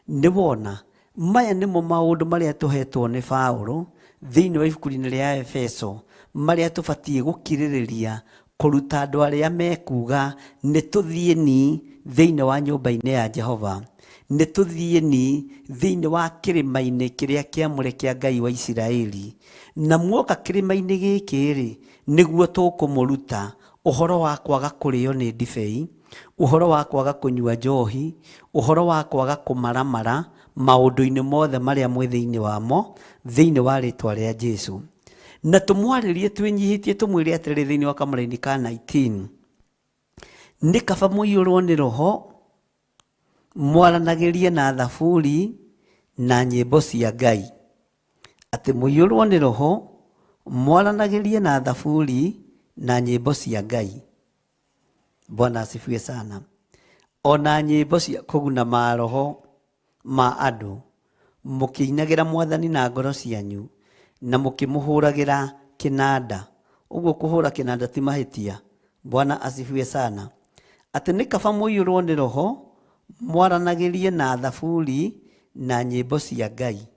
Nĩ wona, Maya nĩmo maũndũ marĩa tũhetwo nĩ Paũlũ thĩinĩ wa ibuku-inĩ rĩa Efeso, marĩa tũbatiĩ gũkirĩrĩria kũruta andũ arĩa mekuga nĩ tũthiĩni thĩinĩ wa nyũmba-inĩ ya Jehova, nĩ tũthiĩni thĩinĩ wa kĩrĩma-inĩ kĩrĩa kĩamũre kĩa Ngai wa Isiraeli. Na muoka kĩrĩma-inĩ gĩkĩ-rĩ, nĩguo tũkũmũruta ũhoro wa kwaga kũrĩo nĩ ndibei, ũhoro wa kwaga kũnyua njohi, ũhoro wa kwaga kũmaramara maũndũ-inĩ mothe marĩa mwĩ thĩinĩ wamo, thĩinĩ wa rĩtwa rĩa Jesu. Na tũmwarĩrie twĩnyihĩtie tũmwĩre atĩrĩrĩ thĩinĩ wa kamũraini ka 19, nĩ kaba mũiyũrwo nĩ roho, mwaranagĩrie na thaburi na nyĩmbo cia Ngai. Atĩ mũiyũrwo nĩ roho, mwaranagĩrie na thaburi na nyĩmbo cia Ngai. Bwana asifiwe sana. Ona nyĩmbo cia kũguna maroho ma andũ, mũkĩinagĩra Mwathani na ngoro cianyu, na mũkĩmũhũragĩra kĩnanda. Ũguo kũhũra kĩnanda ti mahĩtia. Bwana asifiwe sana. Atĩ nĩ kaba mũiyũrwo nĩ roho, mwaranagĩrie na thaburi na nyĩmbo cia Ngai,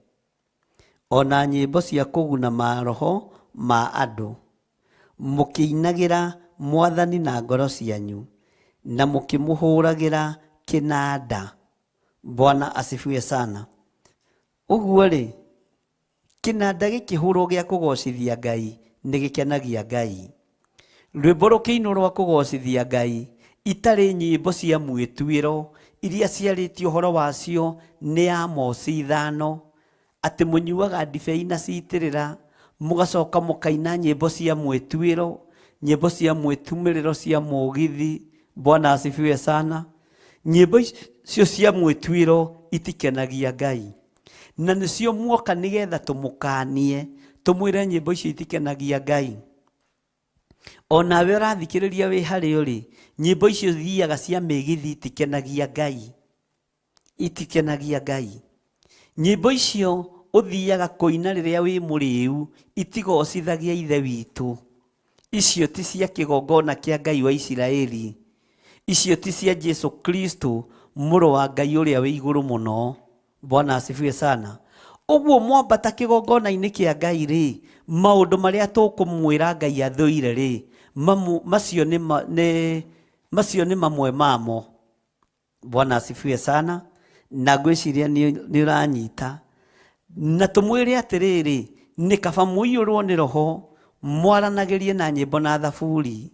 ona nyĩmbo cia kũguna maroho ma andũ, mũkĩinagĩra Mwathani na ngoro cianyu, na mũkĩmũhũragĩra kĩnanda. Bwana asifiwe sana. Ũguo-rĩ, kĩnanda gĩkĩhũrwo gĩa kũgocithia Ngai nĩ gĩkenagia Ngai. Rwĩmbo rũkĩinwo rwa kũgocithia Ngai, itarĩ nyĩmbo cia mwĩtuĩro iria ciarĩtio ũhoro wacio nĩ Amosi 5, atĩ mũnyuaga ndibei na citĩrĩra, mũgacoka mũkaina nyĩmbo cia mwĩtuĩro, nyĩmbo cia mwĩtumĩrĩro cia mũgithi. Bwana asifiwe sana. Nyĩmbo icio cia mwĩtuĩro itikenagia Ngai. Na nĩcio muoka nĩgetha tũmũkanie, tũmwĩre nyĩmbo icio itikenagia Ngai. Onawe ũrathikĩrĩria wĩ harĩa ũrĩ, nyĩmbo icio thiaga cia mĩgithi itikenagia Ngai. Itikenagia Ngai. Nyĩmbo icio ũthiaga kũina rĩrĩa wĩ mũrĩu itigocithagia Ithe witũ. Icio ti cia kĩgongona kĩa Ngai wa Isiraeli. Icio ti cia Jesu Kristo, mũrũ wa Ngai ũrĩa wĩ igũrũ mũno. Bwana asifiwe sana. Ũguo mwambata kĩgongona-inĩ kĩa Ngai rĩ, maũndũ marĩa tũkũmwĩra Ngai athũire rĩ, macio nĩ macio nĩ mamwe mamo. Bwana asifiwe sana. Na ngwĩciria nĩ ũranyita. Na tũmwĩre atĩrĩrĩ, nĩ kaba mũiyũrwo nĩ roho, mwaranagĩrie na nyĩmbo na thaburi.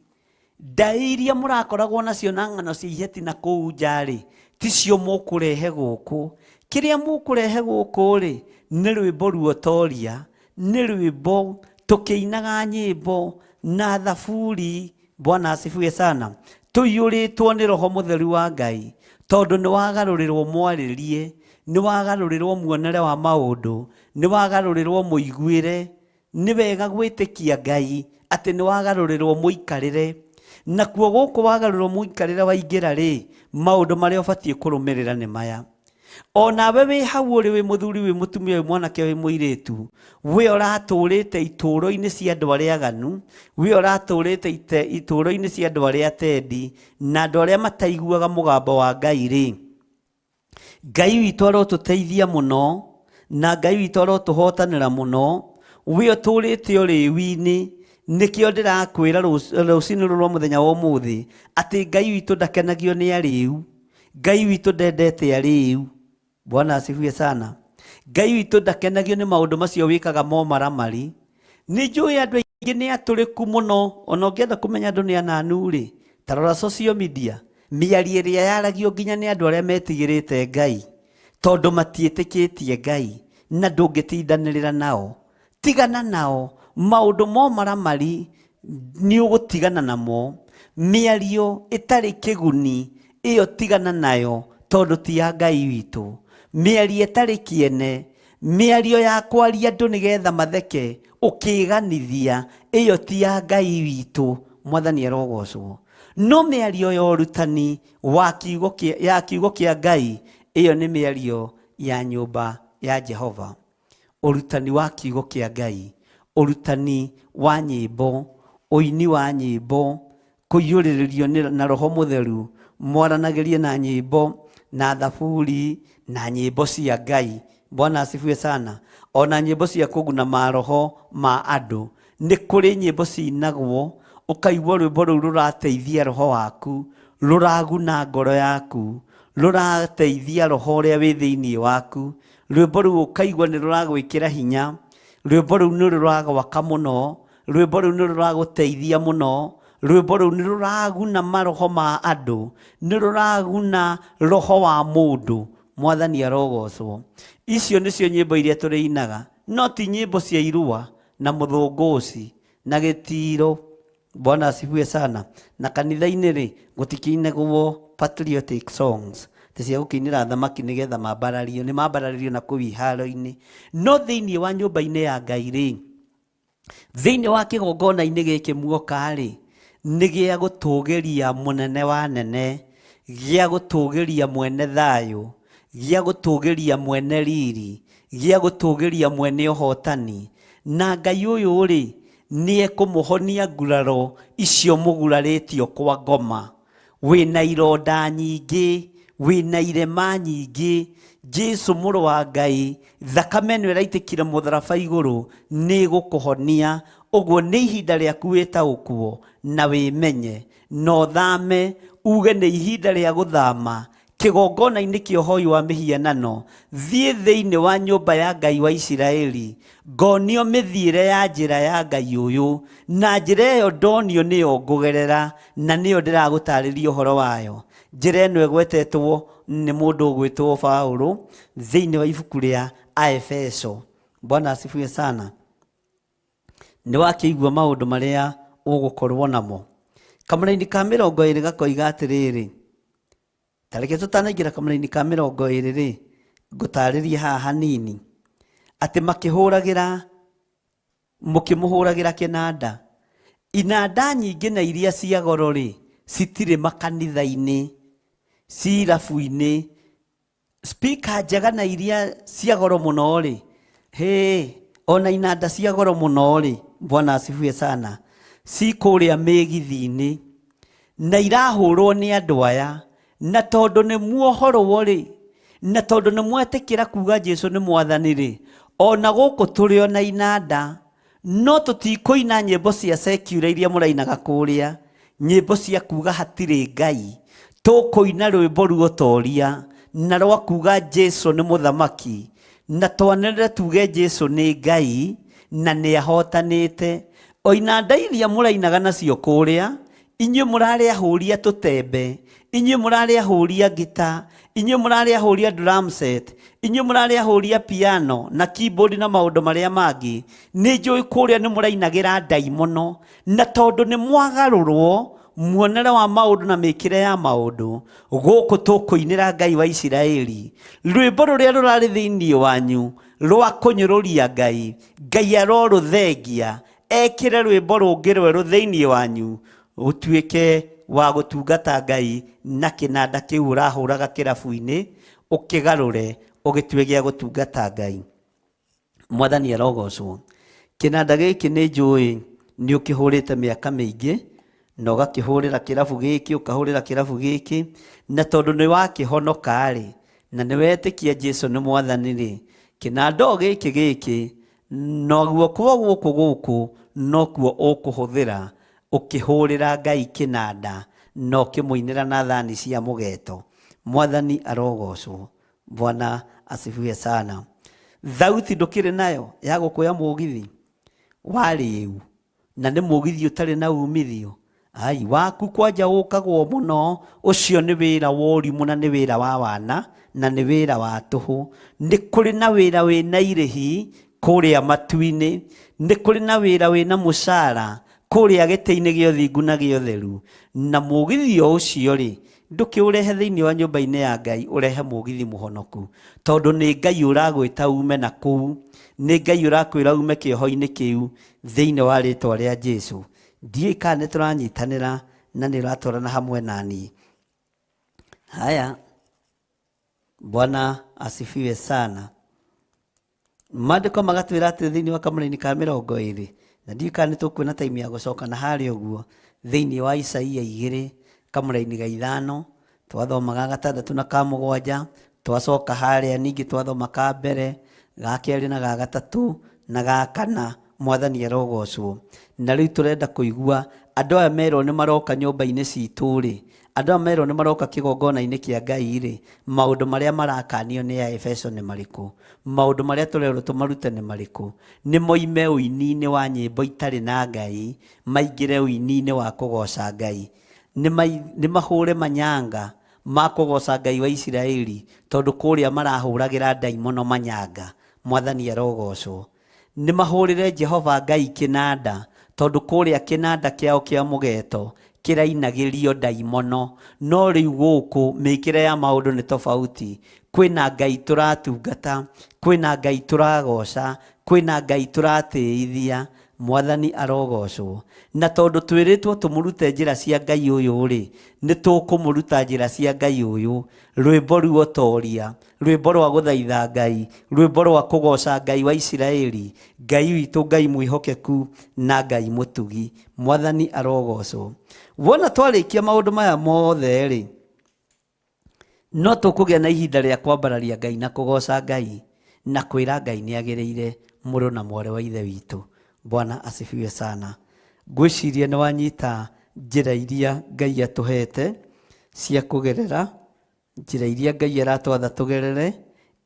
Ndaĩ iria mũrakoragwo nacio na ng'ano cia iheti na kũu nja rĩ, ticio mũkũrehe gũkũ. Kĩrĩa mũkũrehe gũkũ rĩ, nĩ rwĩmbo ruotoria, nĩ rwĩmbo tũkĩinaga nyĩmbo na thaburi. Bwana asifiwe sana. Tũiyũrĩtwo nĩ roho mũtheru wa Ngai, tondũ nĩ wagarũrĩrwo mwarĩrie, nĩ wagarũrĩrwo muonere wa maũndũ, nĩ wagarũrĩrwo mũiguĩre. Nĩ wega gwĩtĩkia Ngai atĩ nĩ wagarũrĩrwo mũikarĩre. Nakuo gũkũ wagarũrĩrwo mũikarĩre waingĩra rĩ, maũndũ marĩa ũbatiĩ kũrũmĩrĩra nĩ maya. Onawe wĩ hau ũrĩ, wĩ mũthuri, wĩ mũtumia, wĩ mwanake, wĩ mũirĩtu, we ũratũrĩte itũũro-inĩ cia andũ arĩa aganu, we ũratũrĩte itũũro-inĩ cia andũ arĩa atendi, na andũ arĩa mataiguaga mũgambo wa Ngai rĩ, Ngai witũ arotũteithia mũno, na Ngai witũ arotũhotanĩra mũno. We ũtũrĩte ũrĩu-inĩ, nĩkĩo ndĩrakwĩra rũcinĩ rũrũ rwa mũthenya wa ũmũthĩ, atĩ Ngai witũ ndakenagio nĩ arĩu. Ngai witũ ndendete arĩu. Bwana asifiwe sana. Ngai witũ ndakenagio nĩ maũndũ macio wĩkaga momaramari. Nĩ njũĩ andũ aingĩ nĩ atũrĩku mũno, ona ũngĩenda kũmenya andũ nĩ ananu rĩ, ta rora social media, mĩario ĩrĩa yaragio nginya nĩ andũ arĩa metigĩrĩte Ngai, tondũ matiĩtĩkĩtie Ngai, na ndũngĩtindanĩrĩra nao. Tigana nao, maũndũ momaramari nĩ ũgũtigana namo. Mĩario ĩtarĩ kĩguni ĩyo tigana nayo, tondũ ti ya Ngai witũ. Mĩario ĩtarĩ kĩene, mĩario ya kwaria andũ nĩgetha matheke ũkĩganithia, ĩyo ti ya Ngai witũ. Mwathani arogocwo. No mĩario ya ũrutani wa kiugo kĩa, ya kiugo kĩa Ngai, ĩyo nĩ mĩario ya nyũmba ya Jehova. Ũrutani wa kiugo kĩa Ngai, ũrutani wa nyĩmbo, ũini wa nyĩmbo, kũiyũrĩrĩrio na roho mũtheru, mwaranagĩrie na nyĩmbo, na thaburi, na nyĩmbo cia Ngai. Bwana asifiwe sana. Ona nyĩmbo cia kũguna maroho ma andũ, nĩ kũrĩ nyĩmbo cinagwo ũkaigua rwĩmbo rũu rũrateithia roho waku, rũraguna ngoro yaku, rũrateithia roho ũrĩa wĩ thĩinĩ waku. Rwĩmbo rũu ũkaigua nĩ rũragwĩkĩra hinya, rwĩmbo rũu nĩ rũragwaka mũno, rwĩmbo rũu nĩ rũragũteithia mũno, rwĩmbo rũu nĩ rũraguna maroho ma andũ, nĩ rũraguna roho wa mũndũ. Mwathani arogocwo. Icio nĩcio nyĩmbo iria tũrĩinaga, no ti nyĩmbo cia irua na mũthũngũci na gĩtiro. Bwana asifiwe sana. Na kanitha-inĩ rĩ, gũtikĩinagwo patriotic songs ti cia gũkĩinĩra thamaki nĩgetha mambarario, nĩ mambarario na kũu iharo-inĩ. No thĩinĩ wa nyũmba-inĩ ya Ngai rĩ, thĩinĩ wa kĩgongona-inĩ gĩkĩ muoka rĩ, nĩ gĩa gũtũgĩria mũnene wa nene, gĩa gũtũgĩria mwene thayũ, gĩa gũtũgĩria mwene riri, gĩa gũtũgĩria mwene ũhotani. Na Ngai ũyũ rĩ, nĩ ekũmũhonia nguraro icio mũgurarĩtio kwa ngoma. Wĩna ironda nyingĩ, wĩna irema nyingĩ, Jesu mũrũ wa Ngai, thakame ĩno ĩraitĩkire mũtharaba igũrũ nĩ ĩgũkũhonia. Ũguo nĩ ihinda rĩaku wĩtaũkwo na wĩmenye na ũthame, uge nĩ ihinda rĩa gũthama kĩgongona-inĩ kĩa ũhoi wa mĩhianano, thiĩ thĩinĩ wa nyũmba ya Ngai wa Isiraeli, ngonio mĩthiĩre ya njĩra ya Ngai ũyũ, na njĩra ĩyo ndonio nĩyo ngũgerera na nĩyo ndĩragũtarĩria ũhoro wayo. Njĩra ĩno ĩgwetetwo nĩ mũndũ ũgwĩtwo Paũlũ thĩinĩ wa ibuku rĩa Aefeso. Bwana asifiwe sana. Nĩ wakĩigua maũndũ marĩa ũgũkorwo namo. Kamũraini ka 20 gakoiga atĩrĩrĩ, ta reke tũtanaingĩra kamũraini ka 20 rĩ, ngũtarĩrie haha hanini atĩ makĩhũragĩra, mũkĩmũhũragĩra kĩnanda. Inanda nyingĩ na iria cia goro rĩ, citirĩ makanitha-inĩ, ci irabu-inĩ. Speaker njega na iria cia goro mũno rĩ, hĩ, ona inanda cia goro mũno rĩ, Bwana asifiwe sana, ci kũrĩa mĩgithi-inĩ na irahũrwo nĩ andũ aya, na tondũ nĩ muohorwo rĩ, na tondũ nĩ mwetĩkĩra kuga Jesu nĩ mwathani rĩ, ona gũkũ tũrĩ ona inanda, no tũtikũina nyĩmbo cia secular iria mũrainaga kũrĩa, nyĩmbo cia kuga hatirĩ Ngai. Tũkũina rwĩmbo ruotoria na rwa kuga Jesu nĩ mũthamaki, na twanĩrĩre tuge Jesu nĩ Ngai na nĩ ahotanĩte. O inanda iria mũrainaga nacio kũrĩa, inyuĩ mũrarĩ ahũri a tũtembe, inyuĩ mũrarĩ ahũri a ngita, inyuĩ mũrarĩ ahũri a drum set, inyuĩ mũrarĩ ahũri a piano na keyboard na maũndũ marĩa mangĩ, nĩ njũĩ kũrĩa nĩ mũrainagĩra ndaimono, na tondũ nĩ mwagarũrwo muonere wa maũndũ na mĩkĩre ya maũndũ, gũkũ tũkũinĩra Ngai wa Isiraeli rwĩmbo rũrĩa rũrarĩ thĩinĩ wanyu rwa kũnyũrũria Ngai. Ngai arorũthengia ekĩre rwĩmbo rũngĩ rwerũ thĩinĩ wanyu, ũtuĩke wa gũtungata Ngai na kĩnanda kĩu ũrahũraga kĩrabu-inĩ, ũkĩgarũre ũgĩtue gĩa gũtungata Ngai. Mwathani arogocwo. Kĩnanda gĩkĩ nĩ njũĩ nĩ ũkĩhũrĩte mĩaka mĩingĩ, na ũgakĩhũrĩra kĩrabu gĩkĩ, ũkahũrĩra kĩrabu gĩkĩ, na tondũ nĩ wakĩhonoka rĩ, na nĩ wetĩkia Jesu nĩ mwathani rĩ, kĩnanda o gĩkĩ gĩkĩ na guoko gũkũ gũkũ nokuo ũkũhũthĩra ũkĩhũrĩra Ngai kĩnanda na ũkĩmũinĩra na thani cia mũgeto. Mwathani arogocwo. Bwana asifiwe sana. Thauti ndũkĩrĩ nayo ya gũkũya mũgithi warĩu, na nĩ mũgithi ũtarĩ na umithio. Ai, waku kwanja ũkagwo mũno, ũcio nĩ wĩra wa ũrimũ na nĩ wĩra wa wana na nĩ wĩra wa tũhũ. Nĩ kũrĩ na wĩra wĩna irĩhi kũrĩa matu-inĩ, nĩ kũrĩ na wĩra wĩna mũcara kũrĩa gĩtĩ-inĩ gĩa ũthingu na gĩa ũtheru. Na mũgithi o ũcio rĩ, ndũkĩũrehe thĩinĩ wa nyũmba-inĩ ya Ngai, ũrehe mũgithi mũhonoku, tondũ nĩ Ngai ũragwĩta ume na kũu, nĩ Ngai ũrakwĩra ume kĩoho-inĩ kĩu thĩinĩ wa rĩtwa rĩa Jesu. Ndiũĩ kana nĩ tũranyitanĩra na nĩ ũratwarana hamwe na niĩ. Haya, Bwana asifiwe sana. Maandĩko magatwĩra atĩ thĩinĩ wa kamũraini ka 20, na ndiũĩ kana nĩ tũkuona time ya gũcoka na harĩa ũguo, thĩinĩ wa Isaia 2 kamũraini ga 5, twathomaga 6 na ka 7, Twacoka harĩa ningĩ twathoma ka mbere, ga kerĩ na ga gatatũ na ga kana. Mwathani arogocwo. Na rĩu tũrenda kũigua andũ aya merwo nĩ maroka nyũmba-inĩ citũ rĩ, andũ aya merwo nĩ maroka kĩgongona-inĩ kĩa Ngai rĩ, maũndũ marĩa marakanio nĩ Aefeso nĩ marĩkũ? Maũndũ marĩa tũrerwo tũmarute nĩ marĩkũ? Nĩ moime ũini-inĩ wa nyĩmbo itarĩ na Ngai, maingĩre ũini-inĩ wa kũgoca Ngai. Nĩ mahũre manyanga ma kũgoca Ngai wa Isiraeli, tondũ kũrĩa marahũragĩra ndaimono manyanga. Mwathani arogocwo. Nĩ mahũrĩre Jehova Ngai kĩnanda, tondũ kũrĩa kĩnanda kĩao kĩa mũgeto kĩrainagĩrio ndaimono. No rĩu gũkũ mĩkĩre ya maũndũ nĩ tofauti. Kwĩna Ngai tũratungata, kwĩna Ngai tũragoca, kwĩna Ngai tũratĩithia. Mwathani arogocwo. Na tondũ twĩrĩtwo tũmũrute njĩra cia Ngai ũyũ rĩ, nĩ tũkũmũruta njĩra cia Ngai ũyũ. Rwĩmbo ruotoria, rwĩmbo rwa gũthaitha Ngai, rwĩmbo rwa kũgoca Ngai wa Isiraeli, Ngai witũ, Ngai mwĩhokeku na Ngai mũtugi. Mwathani arogocwo. Wona twarĩkia maũndũ maya mothe rĩ, no tũkũgĩa na ihinda rĩa kwambararia Ngai na kũgoca Ngai na kwĩra Ngai nĩ agĩrĩire mũrũ na mwarĩ wa ithe witũ. Bwana asifiwe sana. Ngwĩciria nĩ wanyita njĩra iria Ngai atũhete cia kũgerera, njĩra iria Ngai aratwatha tũgerere,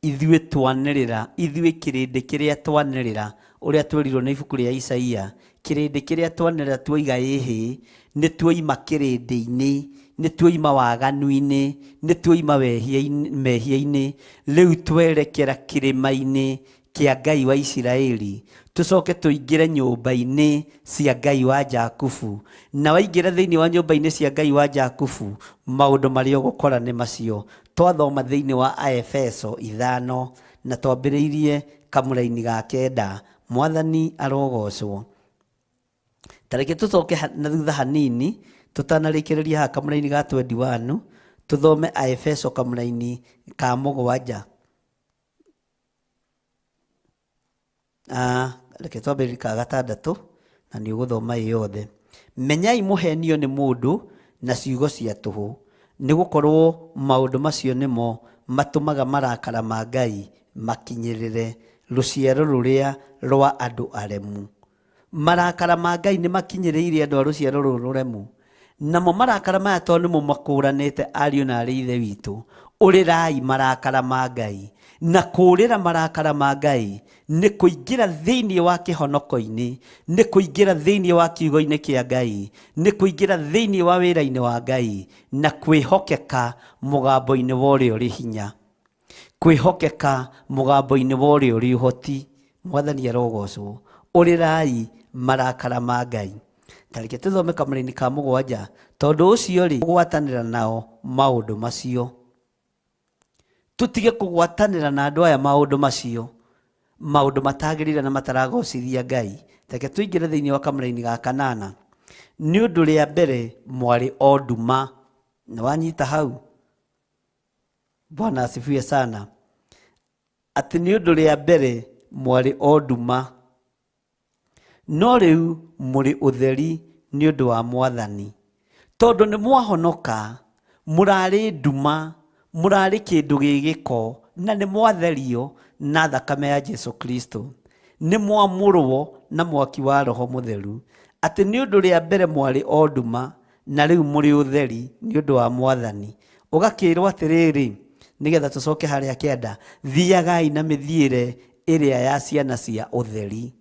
ithuĩ twanĩrĩra, ithuĩ kĩrĩndĩ kĩrĩa twanĩrĩra, ũrĩa twerirwo nĩ ibuku rĩa Isaia, kĩrĩndĩ kĩrĩa twanĩrĩra tuoiga ĩhĩ, nĩ tuoima kĩrĩndĩ-inĩ, nĩ tuoima waganu-inĩ, nĩ tuoima mehia-inĩ, rĩu twerekera kĩrĩma-inĩ kĩa Ngai wa Isiraeli, tũcoke tũingĩre nyũmba-inĩ cia Ngai wa Jakubu. Na waingĩra thĩinĩ wa nyũmba-inĩ cia Ngai wa Jakubu, maũndũ marĩa ũgũkora nĩ macio. Twathoma thĩinĩ wa Aefeso 5 na twambĩrĩirie kamũraini ga 9. Mwathani arogocwo. Ta reke tũcoke na thutha hanini, tũtanarĩkĩrĩria haha kamũraini ga 21, tũthome Aefeso kamũraini ka 7. Reke twambĩrĩrie ka 6 na nĩ ũgũthoma ĩ yothe. Menyai mũhenio nĩ mũndũ na ciugo cia tũhũ, nĩ gũkorwo maũndũ macio nĩmo matũmaga marakara ma Ngai makinyĩrĩre rũciaro rũrĩa rwa andũ aremu. Marakara ma Ngai nĩ makinyĩrĩire andũ a rũciaro rũrũ rũremu. Namo marakara maya tondũ nĩmo makũranĩte ariũ na arĩ ithe witũ, ũrĩrai marakara ma Ngai. Na kũũrĩra marakara ma Ngai nĩ kũingĩra thĩinĩ wa kĩhonoko-inĩ, nĩ kũingĩra thĩinĩ wa kiugo-inĩ kĩa Ngai, nĩ kũingĩra thĩinĩ wa wĩra-inĩ wa Ngai, na kwĩhokeka mũgambo-inĩ wa ũrĩa ũrĩ hinya, kwĩhokeka mũgambo-inĩ wa ũrĩa ũrĩ ũhoti. Mwathani arogocwo. Ũrĩrai marakara ma Ngai. Ta reke tũthome kamũraini ka 7. Tondũ ũcio rĩ, kũgwatanĩra nao maũndũ macio. Tũtige kũgwatanĩra na andũ aya maũndũ macio, maũndũ matagĩrĩire na mataragocithia Ngai. Reke tũingĩre thĩinĩ wa kamũraini ga 8. Nĩ ũndũ rĩa mbere mwarĩ o nduma. Nĩ wanyita hau? Bwana asifiwe sana. Atĩ nĩ ũndũ rĩa mbere mwarĩ o nduma, no rĩu mũrĩ ũtheri nĩ ũndũ wa Mwathani. Tondũ nĩ mwahonoka, mũrarĩ nduma, mũrarĩ kĩndũ gĩ gĩko, na nĩ mwatherio na thakame ya Jesu Kristo. Nĩ mwamũrwo na mwaki wa Roho Mũtheru. Atĩ nĩ ũndũ rĩa mbere mwarĩ o nduma, na rĩu mũrĩ ũtheri nĩ ũndũ wa Mwathani. Ũgakĩrwo atĩrĩrĩ, nĩgetha tũcoke harĩa 9, thiagai na mĩthiĩre ĩrĩa ya ciana cia ũtheri.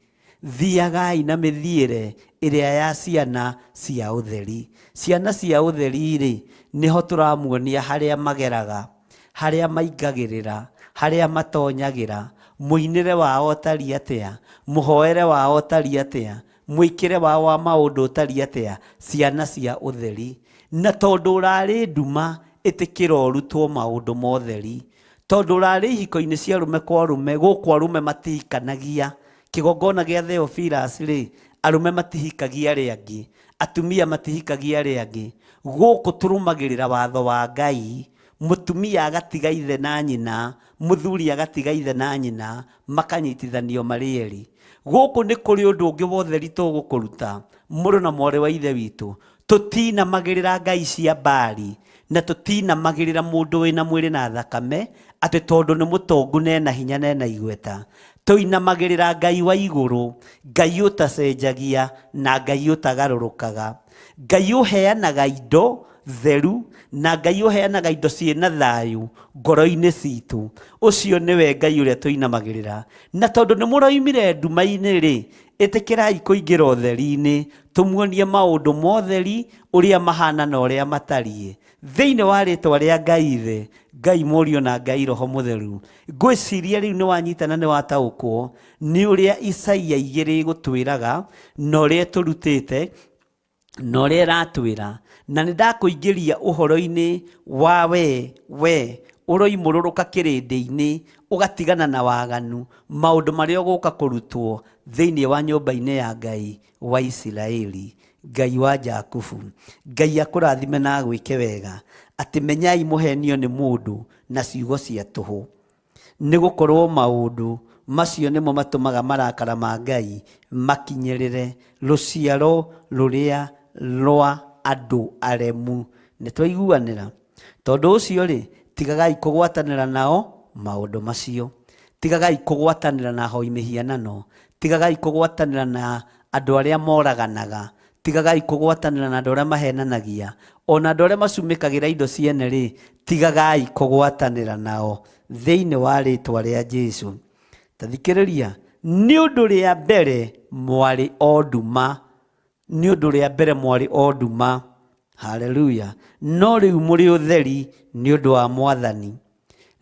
Thiagai na mĩthiĩre ĩrĩa ya ciana cia ũtheri. Ciana cia ũtheri rĩ, nĩho tũramuonia harĩa mageraga, harĩa maingagĩrĩra, harĩa matonyagĩra, mũinĩre wao ũtariĩ atĩa, mũhoere wao ũtariĩ atĩa, mwĩkĩre wao wa maũndũ ũtariĩ atĩa, ciana cia ũtheri. Na tondũ ũrarĩ nduma, ĩtĩkĩra ũrutwo maũndũ ma ũtheri. Tondũ ũrarĩ ihiko-inĩ cia arũme kwa arũme, gũkũ arũme matihikanagia. Kĩgongona gĩa Theophilus rĩ, arũme matihikagia arĩa angĩ, atumia matihikagia arĩa angĩ. Gũkũ tũrũmagĩrĩra watho wa Ngai, mũtumia agatiga ithe na nyina, mũthuri agatiga ithe na nyina, makanyitithanio marĩ erĩ. Gũkũ nĩ kũrĩ ũndũ ũngĩ wa ũtheri tũgũkũruta, mũrũ na mwarĩ wa ithe witũ. Tũtinamagĩrĩra ngai cia Baali. Na tũtinamagĩrĩra mũndũ wĩna mwĩrĩ na thakame atĩ tondũ nĩ mũtongu na ena hinya na ena igweta. Tũinamagĩrĩra Ngai wa igũrũ, Ngai ũtacenjagia na Ngai ũtagarũrũkaga, Ngai ũheanaga indo theru na Ngai ũheanaga indo ciĩna thayũ ngoro-inĩ citũ. Ũcio nĩwe Ngai ũrĩa tũinamagĩrĩra. Na tondũ nĩ mũroimire nduma-inĩ rĩ, ĩtĩkĩrai kũingĩra ũtheri-inĩ, tũmuonie maũndũ ma ũtheri ũrĩa mahana na ũrĩa matariĩ. Thĩinĩ wa rĩtwa rĩa Ngai Ithe, Ngai Mũriũ na Ngai Roho Mũtheru. Ngwĩciria rĩu nĩ wanyita na nĩ wataũkwo nĩ ũrĩa Isaia igĩrĩ ĩgũtwĩraga na ũrĩa ĩtũrutĩte na ũrĩa ĩratwĩra. Na nĩ ndakũingĩria ũhoro-inĩ wa we, we ũroimũrũrũka kĩrĩndĩ-inĩ ũgatigana na waganu, maũndũ marĩa ũgũka kũrutwo thĩinĩ wa nyũmba-inĩ ya Ngai wa Isiraeli, Ngai wa Jakubu. Ngai akũrathime na agwĩke wega, atĩ menyai mũhenio nĩ mũndũ na ciugo cia tũhũ, nĩ gũkorwo maũndũ macio nĩmo matũmaga marakara ma Ngai makinyĩrĩre rũciaro rũrĩa rwa andũ aremu. Nĩ twaiguanĩra? Tondũ ũcio rĩ, tigagai kũgwatanĩra nao maũndũ macio. Tigagai kũgwatanĩra na ahoi mĩhianano. Tigagai kũgwatanĩra na andũ arĩa moraganaga. Tigagai kũgwatanĩra na andũ arĩa mahenanagia. O na andũ arĩa macumĩkagĩra indo ciene rĩ, tigagai kũgwatanĩra nao thĩinĩ wa rĩtwa rĩa Jesu. Ta thikĩrĩria, nĩ ũndũ rĩa mbere mwarĩ o nduma, nĩ ũndũ rĩa mbere mwarĩ o nduma, haleluya, no rĩu mũrĩ ũtheri nĩ ũndũ wa Mwathani.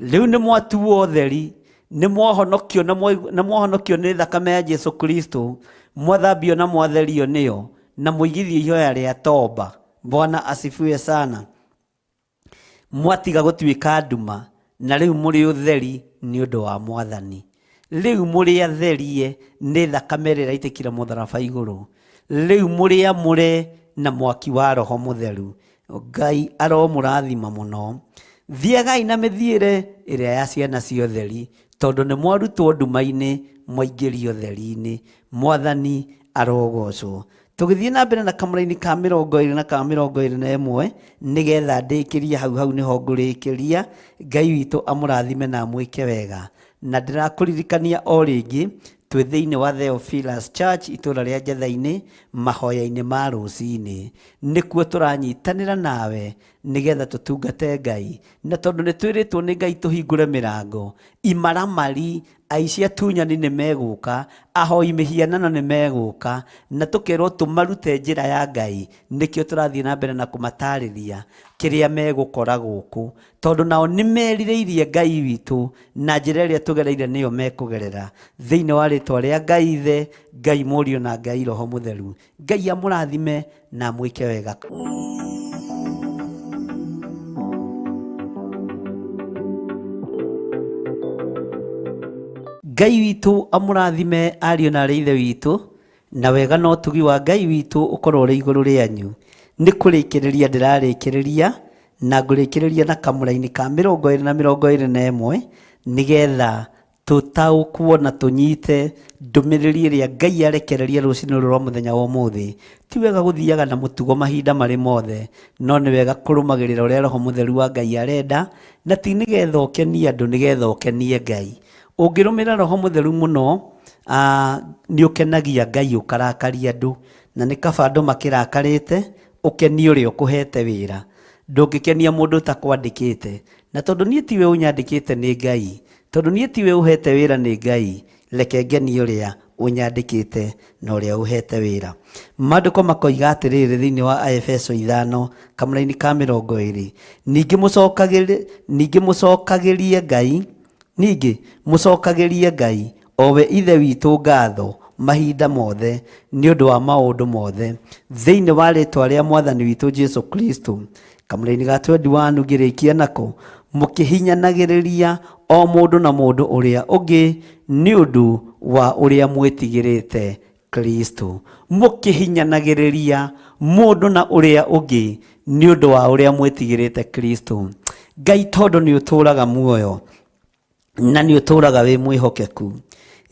Rĩu nĩ mwatuo ũtheri, nĩ mwahonokio na nĩ mwahonokio nĩ thakame ya Jesu Kristo, mwathambio na mwatherio nĩyo, na mũigithio ihoya rĩa toba. Bwana asifiwe sana. Mwatiga gũtuĩka nduma, na rĩu mũrĩ ũtheri nĩ ũndũ wa Mwathani. Rĩu mũrĩ atherie nĩ thakame ĩrĩa ĩraitĩkire mũtharaba igũrũ. Rĩu mũrĩ amũre na mwaki wa Roho Mũtheru. Ngai aromũrathima mũno. Thiagai na mĩthiĩre ĩrĩa ya ciana cia ũtheri, tondũ nĩ mwarutwo nduma-inĩ mwaingĩrio ũtheri-inĩ. Mwathani arogocwo. Tũgĩthiĩ na mbere na kamũraini ka 21 na ka 21, nĩgetha ndĩkĩrie hau hau nĩho ngũrĩkĩria. Ngai witũ amũrathime na amwĩke wega. Na ndĩrakũririkania o rĩngĩ, twĩ thĩinĩ wa Theophilus Church itũũra rĩa Njetha-inĩ, mahoya-inĩ ma rũcinĩ. Nĩkuo tũranyitanĩra nawe nĩgetha tũtungate Ngai. Na tondũ nĩ twĩrĩtwo nĩ Ngai tũhingũre mĩrango, imaramari, aici atunyani nĩ megũka, ahoi mĩhianano nĩ megũka, na tũkerwo tũmarute njĩra ya Ngai. Nĩkĩo tũrathiĩ na mbere na kũmatarĩria kĩrĩa megũkora gũkũ, tondũ nao nĩ merirĩirie Ngai witũ, na njĩra ĩrĩa tũgereire nĩyo mekũgerera. Thĩinĩ wa rĩtwa rĩa Ngai Ithe, Ngai Mũriũ na Ngai Roho Mũtheru. Ngai amũrathime na amwĩke wega. Ngai witũ amũrathime ariũ na arĩ ithe witũ, na wega na ũtugi wa Ngai witũ ũkorwo ũrĩ igũrũ rĩanyu. Nĩ kũrĩkĩrĩria ndĩrarĩkĩrĩria, na ngũrĩkĩrĩria na kamũraini ka 20 na 21, nĩgetha tũtaũkwo na tũnyite ndũmĩrĩri ĩrĩa Ngai arekereria rũcinĩ rũrũ rwa mũthenya wa ũmũthĩ. Ti wega gũthiaga na mũtugo mahinda marĩ mothe, no nĩ wega kũrũmagĩrĩra ũrĩa Roho Mũtheru wa Ngai arenda, na ti nĩgetha ũkenie andũ, nĩgetha ũkenie Ngai. Ũngĩrũmĩrĩra Roho Mũtheru mũno, nĩ ũkenagia Ngai ũkarakaria andũ, na nĩ kaba andũ makĩrakarĩte, ũkenie ũrĩa ũkũhete wĩra. Ndũngĩkenia mũndũ ũtakwandĩkĩte, na tondũ niĩ tiwe ũnyandĩkĩte nĩ Ngai, tondũ niĩ tiwe ũhete wĩra nĩ Ngai, reke ngenie ũrĩa ũnyandĩkĩte na ũrĩa ũhete wĩra. Maandĩko makoiga atĩrĩrĩ thĩinĩ wa Aefeso 5 kamũraini ka 20, ningĩ mũcokagĩrie, ningĩ mũcokagĩrie Ngai, ningĩ mũcokagĩrie Ngai o we Ithe witũ ngatho mahinda mothe nĩ ũndũ wa maũndũ mothe thĩinĩ wa rĩtwa rĩa Mwathani witũ Jesu Kristo. Kamũraini ga 21 ngĩrĩkia nako, mũkĩhinyanagĩrĩria o mũndũ na mũndũ ũrĩa ũngĩ nĩ ũndũ wa ũrĩa mwĩtigĩrĩte Kristo. Mũkĩhinyanagĩrĩria mũndũ na ũrĩa ũngĩ nĩ ũndũ wa ũrĩa mwĩtigĩrĩte Kristo. Ngai tondũ nĩ ũtũũraga muoyo na nĩ ũtũũraga wĩ mwĩhokeku,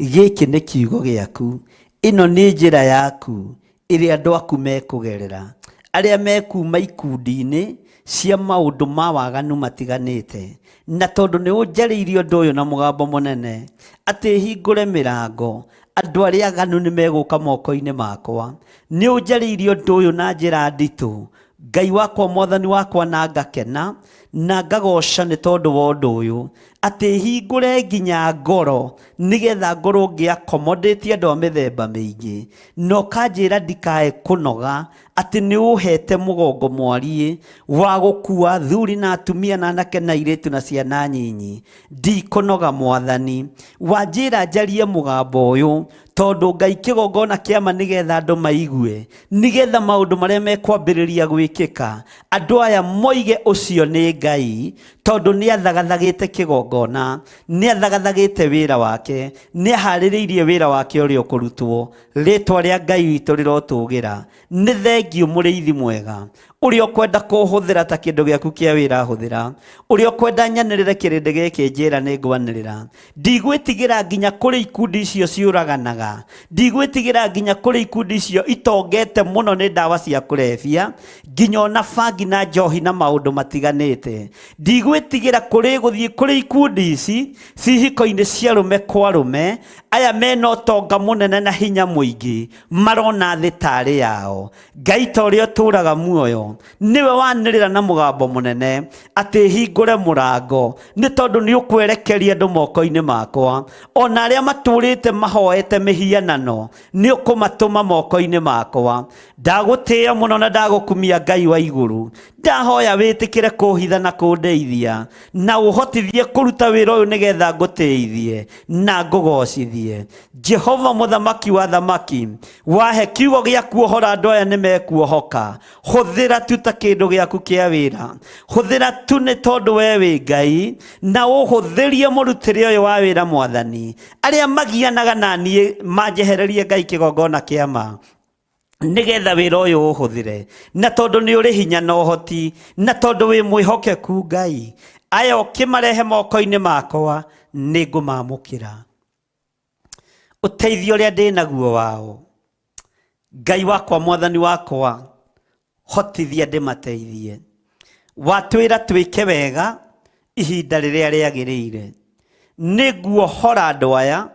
gĩkĩ nĩ kiugo gĩaku, ĩno nĩ njĩra yaku ĩrĩa andũ aku mekũgerera, arĩa mekuma ikundi-inĩ Cia maũndũ ma waganu matiganĩte, na tondũ nĩ ũnjarĩirie ũndũ ũyũ na mũgambo mũnene, atĩ hingũre mĩrango, andũ arĩa aganu nĩ megũka moko-inĩ makwa. Nĩ ũnjarĩirie ũndũ ũyũ na njĩra nditũ, Ngai wakwa, Mwathani wakwa, na ngakena na ngagoca nĩ tondũ wa ũndũ ũyũ, atĩ hingũre nginya ngoro nĩgetha ngorwo ngĩ-accommodate andũ a mĩthemba mĩingĩ, na ũkanjĩra ndikae kũnoga, atĩ nĩ ũhete mũgongo mwariĩ wa gũkua athuri na atumia na anake na airĩtu na ciana nyinyi. Ndikũnoga, Mwathani. Wanjĩra njarie mũgambo ũyũ tondũ Ngai kĩgongona kĩama nĩgetha andũ maigue, nĩgetha maũndũ marĩa mekwambĩrĩria gwĩkĩka andũ aya moige ũcio nĩ Ngai, tondũ nĩ athagathagĩte kĩgongona, nĩ athagathagĩte wĩra wake, nĩ aharĩrĩirie wĩra wake ũrĩa ũkũrutwo. Rĩtwa rĩa Ngai witũ rĩrotũgĩra. Nĩ thengiũ mũrĩithi mwega, ũrĩa ũkwenda kũhũthĩra ta kĩndũ gĩaku kĩa wĩra hũthĩra, ũrĩa ũkwenda nyanĩrĩre kĩrĩndĩ gĩkĩ njĩra nĩ ngwanĩrĩra. Ndigwĩtigĩra nginya kũrĩ ikundi icio ciũraganaga, ndigwĩtigĩra nginya kũrĩ ikundi icio itongete mũno nĩ ndawa cia kũrebia, nginya ona bangi na njohi na maũndũ matiganĩte. Ndigwĩtigĩra kũrĩ gũthiĩ kũrĩ ikundi ici cihiko-inĩ cia rũme kwa rũme, aya mena ũtonga mũnene na hinya mũingĩ, marona thĩ tarĩ yao. Ngai ta ũrĩa ũtũũraga muoyo, nĩwe wanĩrĩra na mũgambo mũnene atĩ hingũre mũrango, nĩ tondũ nĩ ũkwerekeria andũ moko-inĩ makwa. Ona arĩa matũũrĩte mahoete mĩhianano, nĩ ũkũmatũma moko-inĩ makwa. Ndagũtĩĩa mũno na ndagũkumia Ngai wa igũrũ. Ndahoya wĩtĩkĩre kũhitha na kũndeithia, na ũhotithie kũruta wĩra ũyũ nĩgetha ngũtĩithie na ngũgocithie. Jehova mũthamaki wa thamaki, wahe kiugo gĩa kuohora andũ aya nĩ mekuohoka. Hũthĩra tu ta kĩndũ gĩaku kĩa wĩra, hũthĩra tu nĩ tondũ we wĩ Ngai, na ũhũthĩrie mũrutĩre ũyũ wa wĩra. Mwathani, arĩa magianaga na niĩ manjehererie Ngai kĩgongona kĩa ma, nĩgetha wĩra ũyũ ũhũthĩre, na tondũ nĩ ũrĩ hinya na ũhoti, na tondũ wĩ mwĩhokeku Ngai, aya ũkĩmarehe moko-inĩ makwa nĩ ngũmamũkĩra. Ũteithio ũrĩa ndĩ naguo wao, Ngai wakwa, Mwathani wakwa, hotithia ndĩmateithie. Watwĩra twĩke wega ihinda rĩrĩa rĩagĩrĩire. Nĩ nguohora andũ aya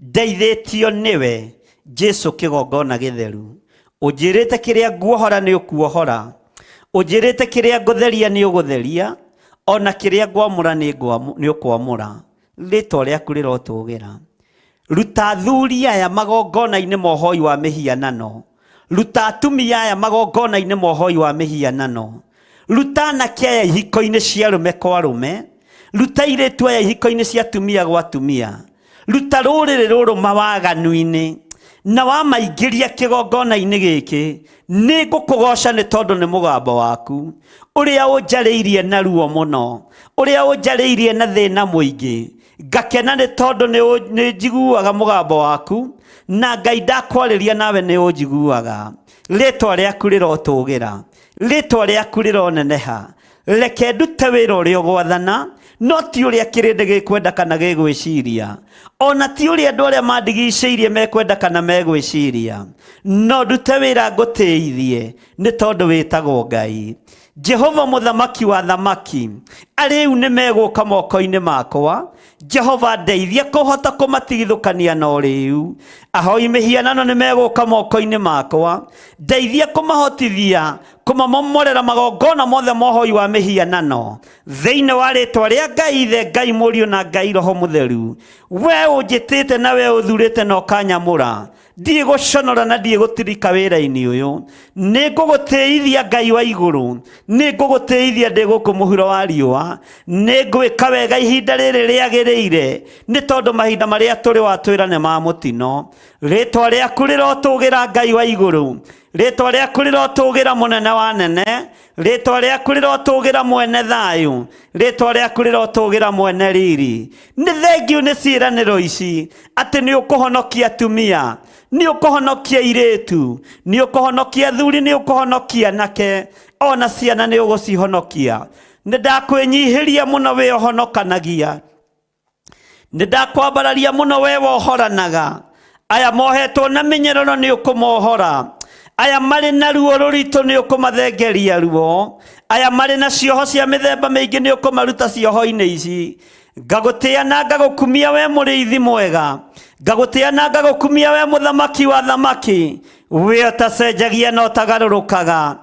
ndeithĩtio nĩwe Jesu kĩgongona gĩtheru. Ũnjĩrĩte kĩrĩa nguohora nĩ ũkuohora, ũnjĩrĩte kĩrĩa ngũtheria nĩ ũgũtheria, ona kĩrĩa ngwamũra nĩ ũkwamũra. Rĩtwa rĩaku rĩrotũgĩra. Ruta athuri aya magongona-inĩ ma ũhoi wa mĩhianano, ruta atumia aya magongona-inĩ ma ũhoi wa mĩhianano, ruta anake aya ihiko-inĩ cia arũme kwa arũme, ruta airĩtu aya ihiko-inĩ cia atumia gwa atumia, ruta rũrĩrĩ rũrũ mawaganu-inĩ, na wamaingĩria kĩgongona-inĩ gĩkĩ, nĩ ngũkũgoca nĩ tondũ nĩ mũgambo waku ũrĩa ũnjarĩirie na ruo mũno, ũrĩa ũnjarĩirie na thĩna mũingĩ. Ngakena nĩ tondũ nĩ njiguaga mũgambo waku, na Ngai ndakwarĩria nawe nĩ ũnjiguaga. Rĩtwa rĩaku rĩrotũgĩra, rĩtwa rĩaku rĩroneneha. Reke ndute wĩra ũrĩa ũgwathana, no ti ũrĩa kĩrĩndĩ gĩkwenda kana gĩgwĩciria, ona ti ũrĩa andũ arĩa mandigicĩirie mekwenda kana megwĩciria, no ndute wĩra ngũtĩithie nĩ tondũ wĩtagwo Ngai. Jehova mũthamaki wa thamaki, arĩu nĩ megũka moko-inĩ makwa. Jehova ndeithia kũhota kũmatigithũkania na ũrĩu. Ahoi mĩhianano nĩ megũka moko-inĩ makwa, ndeithia kũmahotithia kũmamomorera magongona mothe ma ũhoi wa mĩhianano, thĩinĩ wa rĩtwa rĩa Ngai Ithe, Ngai Mũriũ na Ngai Roho Mũtheru. We ũnjĩtĩte na we ũthurĩte na ũkanyamũra, ndiĩ gũconora na ndiĩ gũtirika wĩra-inĩ ũyũ. Nĩ ngũgũtĩithia Ngai wa igũrũ, nĩ ngũgũtĩithia ndĩ gũkũ mũhuro wa riũa. Nĩ ngwĩka wega ihinda rĩrĩ rĩagĩrĩire, nĩ tondũ mahinda marĩa tũrĩ watwĩra nĩ ma mũtino. Rĩtwa rĩaku rĩrotũgĩra Ngai wa igũrũ, rĩtwa rĩaku rĩrotũgĩra mũnene wa nene, rĩtwa rĩaku rĩrotũgĩra mwene thayũ, rĩtwa rĩaku rĩrotũgĩra mwene riri. Nĩ thengiũ nĩ ciĩranĩro ici atĩ nĩ ũkũhonokia atumia, nĩ ũkũhonokia airĩtu, nĩ ũkũhonokia athuri, nĩ ũkũhonokia anake, ona ciana nĩ ũgũcihonokia. Nĩ ndakwĩnyihĩria mũno wĩ ũhonokanagia, nĩ ndakwambararia mũno we wohoranaga. Aya mohetwo na mĩnyororo nĩ ũkũmohora, Aya marĩ na ruo rũritũ nĩ ũkũmathengeria ruo. Aya marĩ na cioho cia mĩthemba mĩingĩ nĩ ũkũmaruta cioho-inĩ ici. Ngagũtĩa na ngagũkumia we mũrĩithi mwega. Ngagũtĩa na ngagũkumia we mũthamaki wa thamaki. We ũtacenjagia na ũtagarũrũkaga.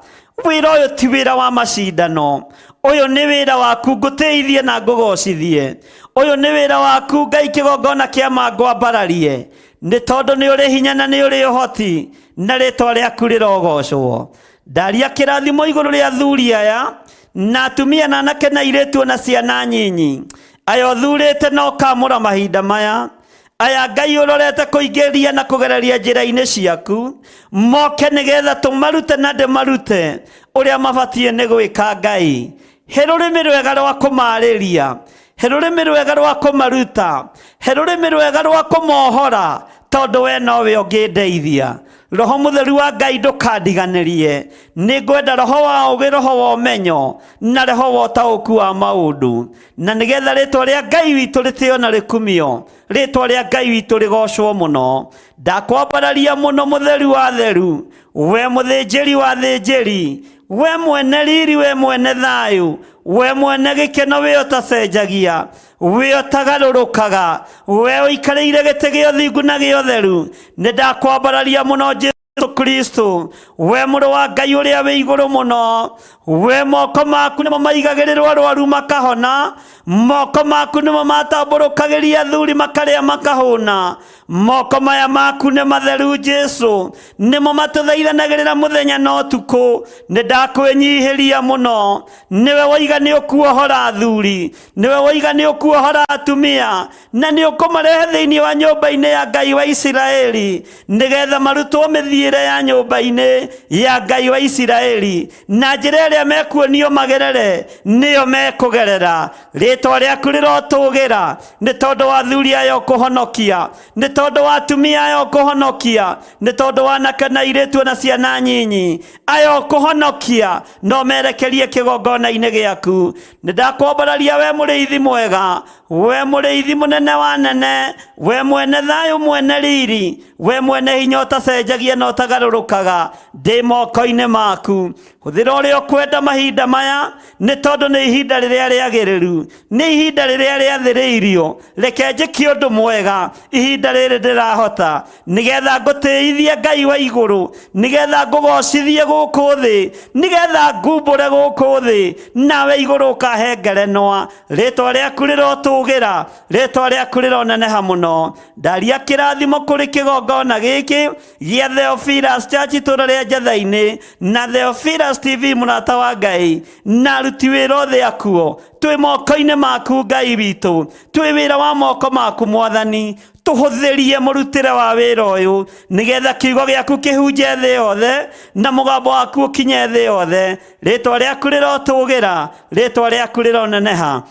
Wĩra ũyũ ti wĩra wa macindano. Ũyũ nĩ wĩra waku ngũtĩithie na ngũgocithie. Ũyũ nĩ wĩra waku Ngai kĩgongona kĩa ma ngwambararie. Nĩ tondũ nĩ ũrĩ hinya na nĩ ũrĩ ũhoti na rĩtwa rĩaku rĩrogocwo. Ndaria kĩrathimo igũrũ rĩa athuri aya na atumia na anake na airĩtu na ciana nyinyi. Aya ũthurĩte na ũkamũra mahinda maya. Aya Ngai ũrorete kũingĩria na kũgereria njĩra-inĩ ciaku moke nĩgetha tũmarute na ndĩmarute ũrĩa mabatiĩ nĩ gwĩka. Ngai, he rũrĩmĩ rwega rwa kũmarĩria, he rũrĩmĩ rwega rwa kũmaruta, he rũrĩmĩ rwega rwa kũmohora, tondũ we nowe ũngĩndeithia. Roho mũtheru wa Ngai ndũkandiganĩrie. Nĩ ngwenda roho wa ũũgĩ, roho wa ũmenyo na roho wa ũtaũku wa maũndũ, na nĩgetha rĩtwa rĩa Ngai witũ rĩtĩo na rĩkumio, rĩtwa rĩa Ngai witũ rĩgocwo mũno. Ndakwambararia mũno mũtheru wa theru, we mũthĩnjĩri wa thĩnjĩri, we mwene riri, we mwene thayũ, we mwene gĩkeno, we ũtacenjagia, we ũtagarũrũkaga, we ũikarĩire gĩtĩ gĩa ũthingu na gĩa ũtheru. Nĩ ndakwambararia mũno Jesu Kristo, we mũrũ wa Ngai ũrĩa wĩ igũrũ mũno. We moko maku nĩmo maigagĩrĩrwo arwaru makahona, moko maku nĩmo matambũrũkagĩria athuri makarĩa makahũna. Moko maya maku nĩ matheru Jesu, nĩmo matũthaithanagĩrĩra mũthenya na ũtukũ. Nĩ ndakwĩnyihĩria mũno. Nĩwe woiga nĩ ũkuohora athuri, nĩwe woiga nĩ ũkuohora atumia, na nĩ ũkũmarehe thĩinĩ wa nyũmba-inĩ ya Ngai wa Isiraeli, nĩgetha marutwo mĩthiĩre ya nyũmba-inĩ ya Ngai wa Isiraeli, na njĩra ĩrĩa mekuonio magerere nĩyo mekũgerera. Rĩtwa rĩaku rĩrotũgĩra nĩ tondũ wa athuri aya ũkũhonokia, nĩ tondũ wa atumia aya ũkũhonokia, nĩ tondũ wa anake na airĩtu na ciana nyinyi aya ũkũhonokia, no merekerie kĩgongona-inĩ gĩaku. Nĩ ndakwambararia we mũrĩithi mwega, we mũrĩithi mũnene wa nene, we mwene thayũ, mwene riri, we mwene hinya ũtacenjagia na ũtagarũrũkaga. Ndĩ moko-inĩ maku. Hũthĩra ũrĩa ũkwenda mahinda maya, nĩ tondũ nĩ ihinda rĩrĩa rĩagĩrĩru, nĩ ihinda rĩrĩa rĩathĩrĩirio. Reke njĩke ũndũ mwega ihinda rĩrĩ ndĩrahota, nĩgetha ngũtĩithie Ngai wa igũrũ, nĩgetha ngũgocithie gũkũ thĩ, nĩgetha ngumbũre gũkũ thĩ, nawe igũrũ ũkahe ngerenwa. Rĩtwa rĩaku rĩrotũgĩra, rĩtwa rĩaku rĩroneneha mũno. Ndaria kĩrathimo kũrĩ kĩgongona gĩkĩ gĩa Theophilus Church itũũra rĩa Njatha-inĩ, na Theophilus TV mũrata wa Ngai, na aruti wĩra othe akuo. Twĩ moko-inĩ maku Ngai witũ, twĩ wĩra wa moko maku Mwathani. Tũhũthĩrie mũrutĩre wa wĩra ũyũ, nĩgetha kiugo gĩaku kĩhunje thĩ yothe, na mũgambo waku ũkinye thĩ yothe. Rĩtwa rĩaku rĩrotũgĩra, rĩtwa rĩaku rĩroneneha.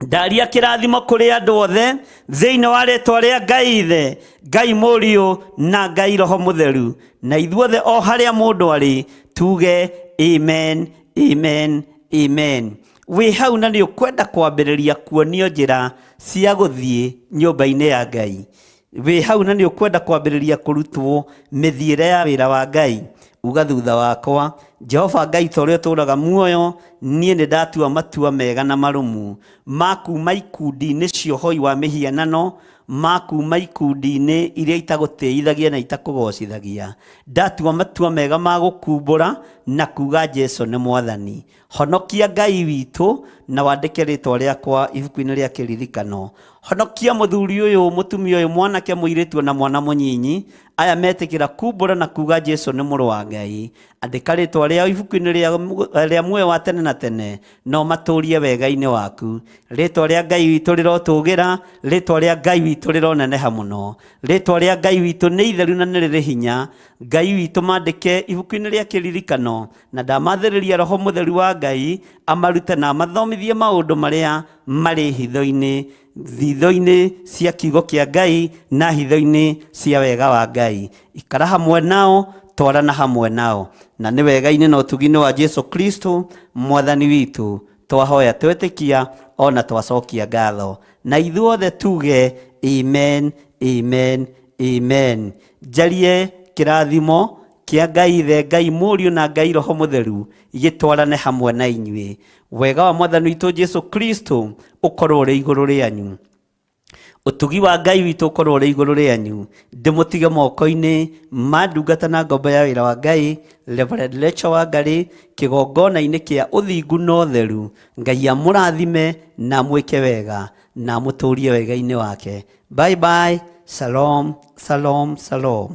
Ndaria kĩrathimo kũrĩ andũ othe thĩinĩ wa rĩtwa rĩa Ngai Ithe, Ngai Mũriũ na Ngai Roho Mũtheru. Na ithuothe o harĩa mũndũ arĩ tuge amen, amen, amen. Wĩ hau na nĩ ũkwenda kwambĩrĩria kuonio njĩra cia gũthiĩ nyũmba-inĩ ya Ngai. Wĩ hau na nĩ ũkwenda kwambĩrĩria kũrutwo mĩthiĩre ya wĩra wa Ngai. Uga thutha wakwa, Jehova Ngai ta ũrĩa ũtũũraga muoyo, niĩ nĩ ndatua matua mega na marũmu ma kuma ikundi-inĩ cia ũhoi wa mĩhianano, ma kuma ikundi-inĩ iria itagũtĩithagia na itakũgocithagia. Ndatua matua mega ma gũkumbũra na kuga Jesu nĩ Mwathani. Honokia Ngai witũ na wandĩke rĩtwa rĩakwa ibuku-inĩ rĩa kĩririkano. Honokia mũthuri ũyũ, mũtumia ũyũ, mwanake, mũirĩtu na mwana mũnyinyi, aya metĩkĩra kumbũra na kuga Jesu nĩ mũrũ wa Ngai. Andĩka rĩtwa rĩao ibuku-inĩ rĩa muoyo wa tene na tene, na ũmatũrie wega-inĩ waku. Rĩtwa rĩa Ngai witũ rĩrotũgĩra, rĩtwa rĩa Ngai witũ rĩroneneha mũno. Rĩtwa rĩa Ngai witũ nĩ itheru na nĩ rĩrĩ hinya. Ngai witũ mandĩke ibuku-inĩ rĩa kĩririkano, na ndamathĩrĩria Roho Mũtheru wa Ngai amarute na amathomithie maũndũ marĩa marĩ hitho-inĩ, hitho-inĩ cia kiugo kĩa Ngai na hitho-inĩ cia wega wa Ngai. Ikara hamwe nao, twarana hamwe nao, na nĩ wega-inĩ na ũtugi-inĩ wa Jesu Kristo Mwathani witũ twahoya twetĩkia ona twacokia ngatho, na ithuothe tuge amen, amen, amen. Njarie kĩrathimo. Kĩa Ngai Ithe, Ngai Mũriũ na Ngai Roho Mũtheru gĩtwarane hamwe na inyuĩ. Wega wa Mwathani witũ Jesu Kristo ũkorwo ũrĩ igũrũ rĩanyu. Ũtugi wa Ngai witũ ũkorwo ũrĩ igũrũ rĩanyu. Ndĩmũtige moko-inĩ ma ndungata na ngombo ya wĩra wa Ngai, Reverend Rachel Wangari, kĩgongona-inĩ kĩa ũthingu na ũtheru. Ngai amũrathime na amwĩke wega na amũtũrie wega-inĩ wake. Bye bye. Shalom, shalom, shalom.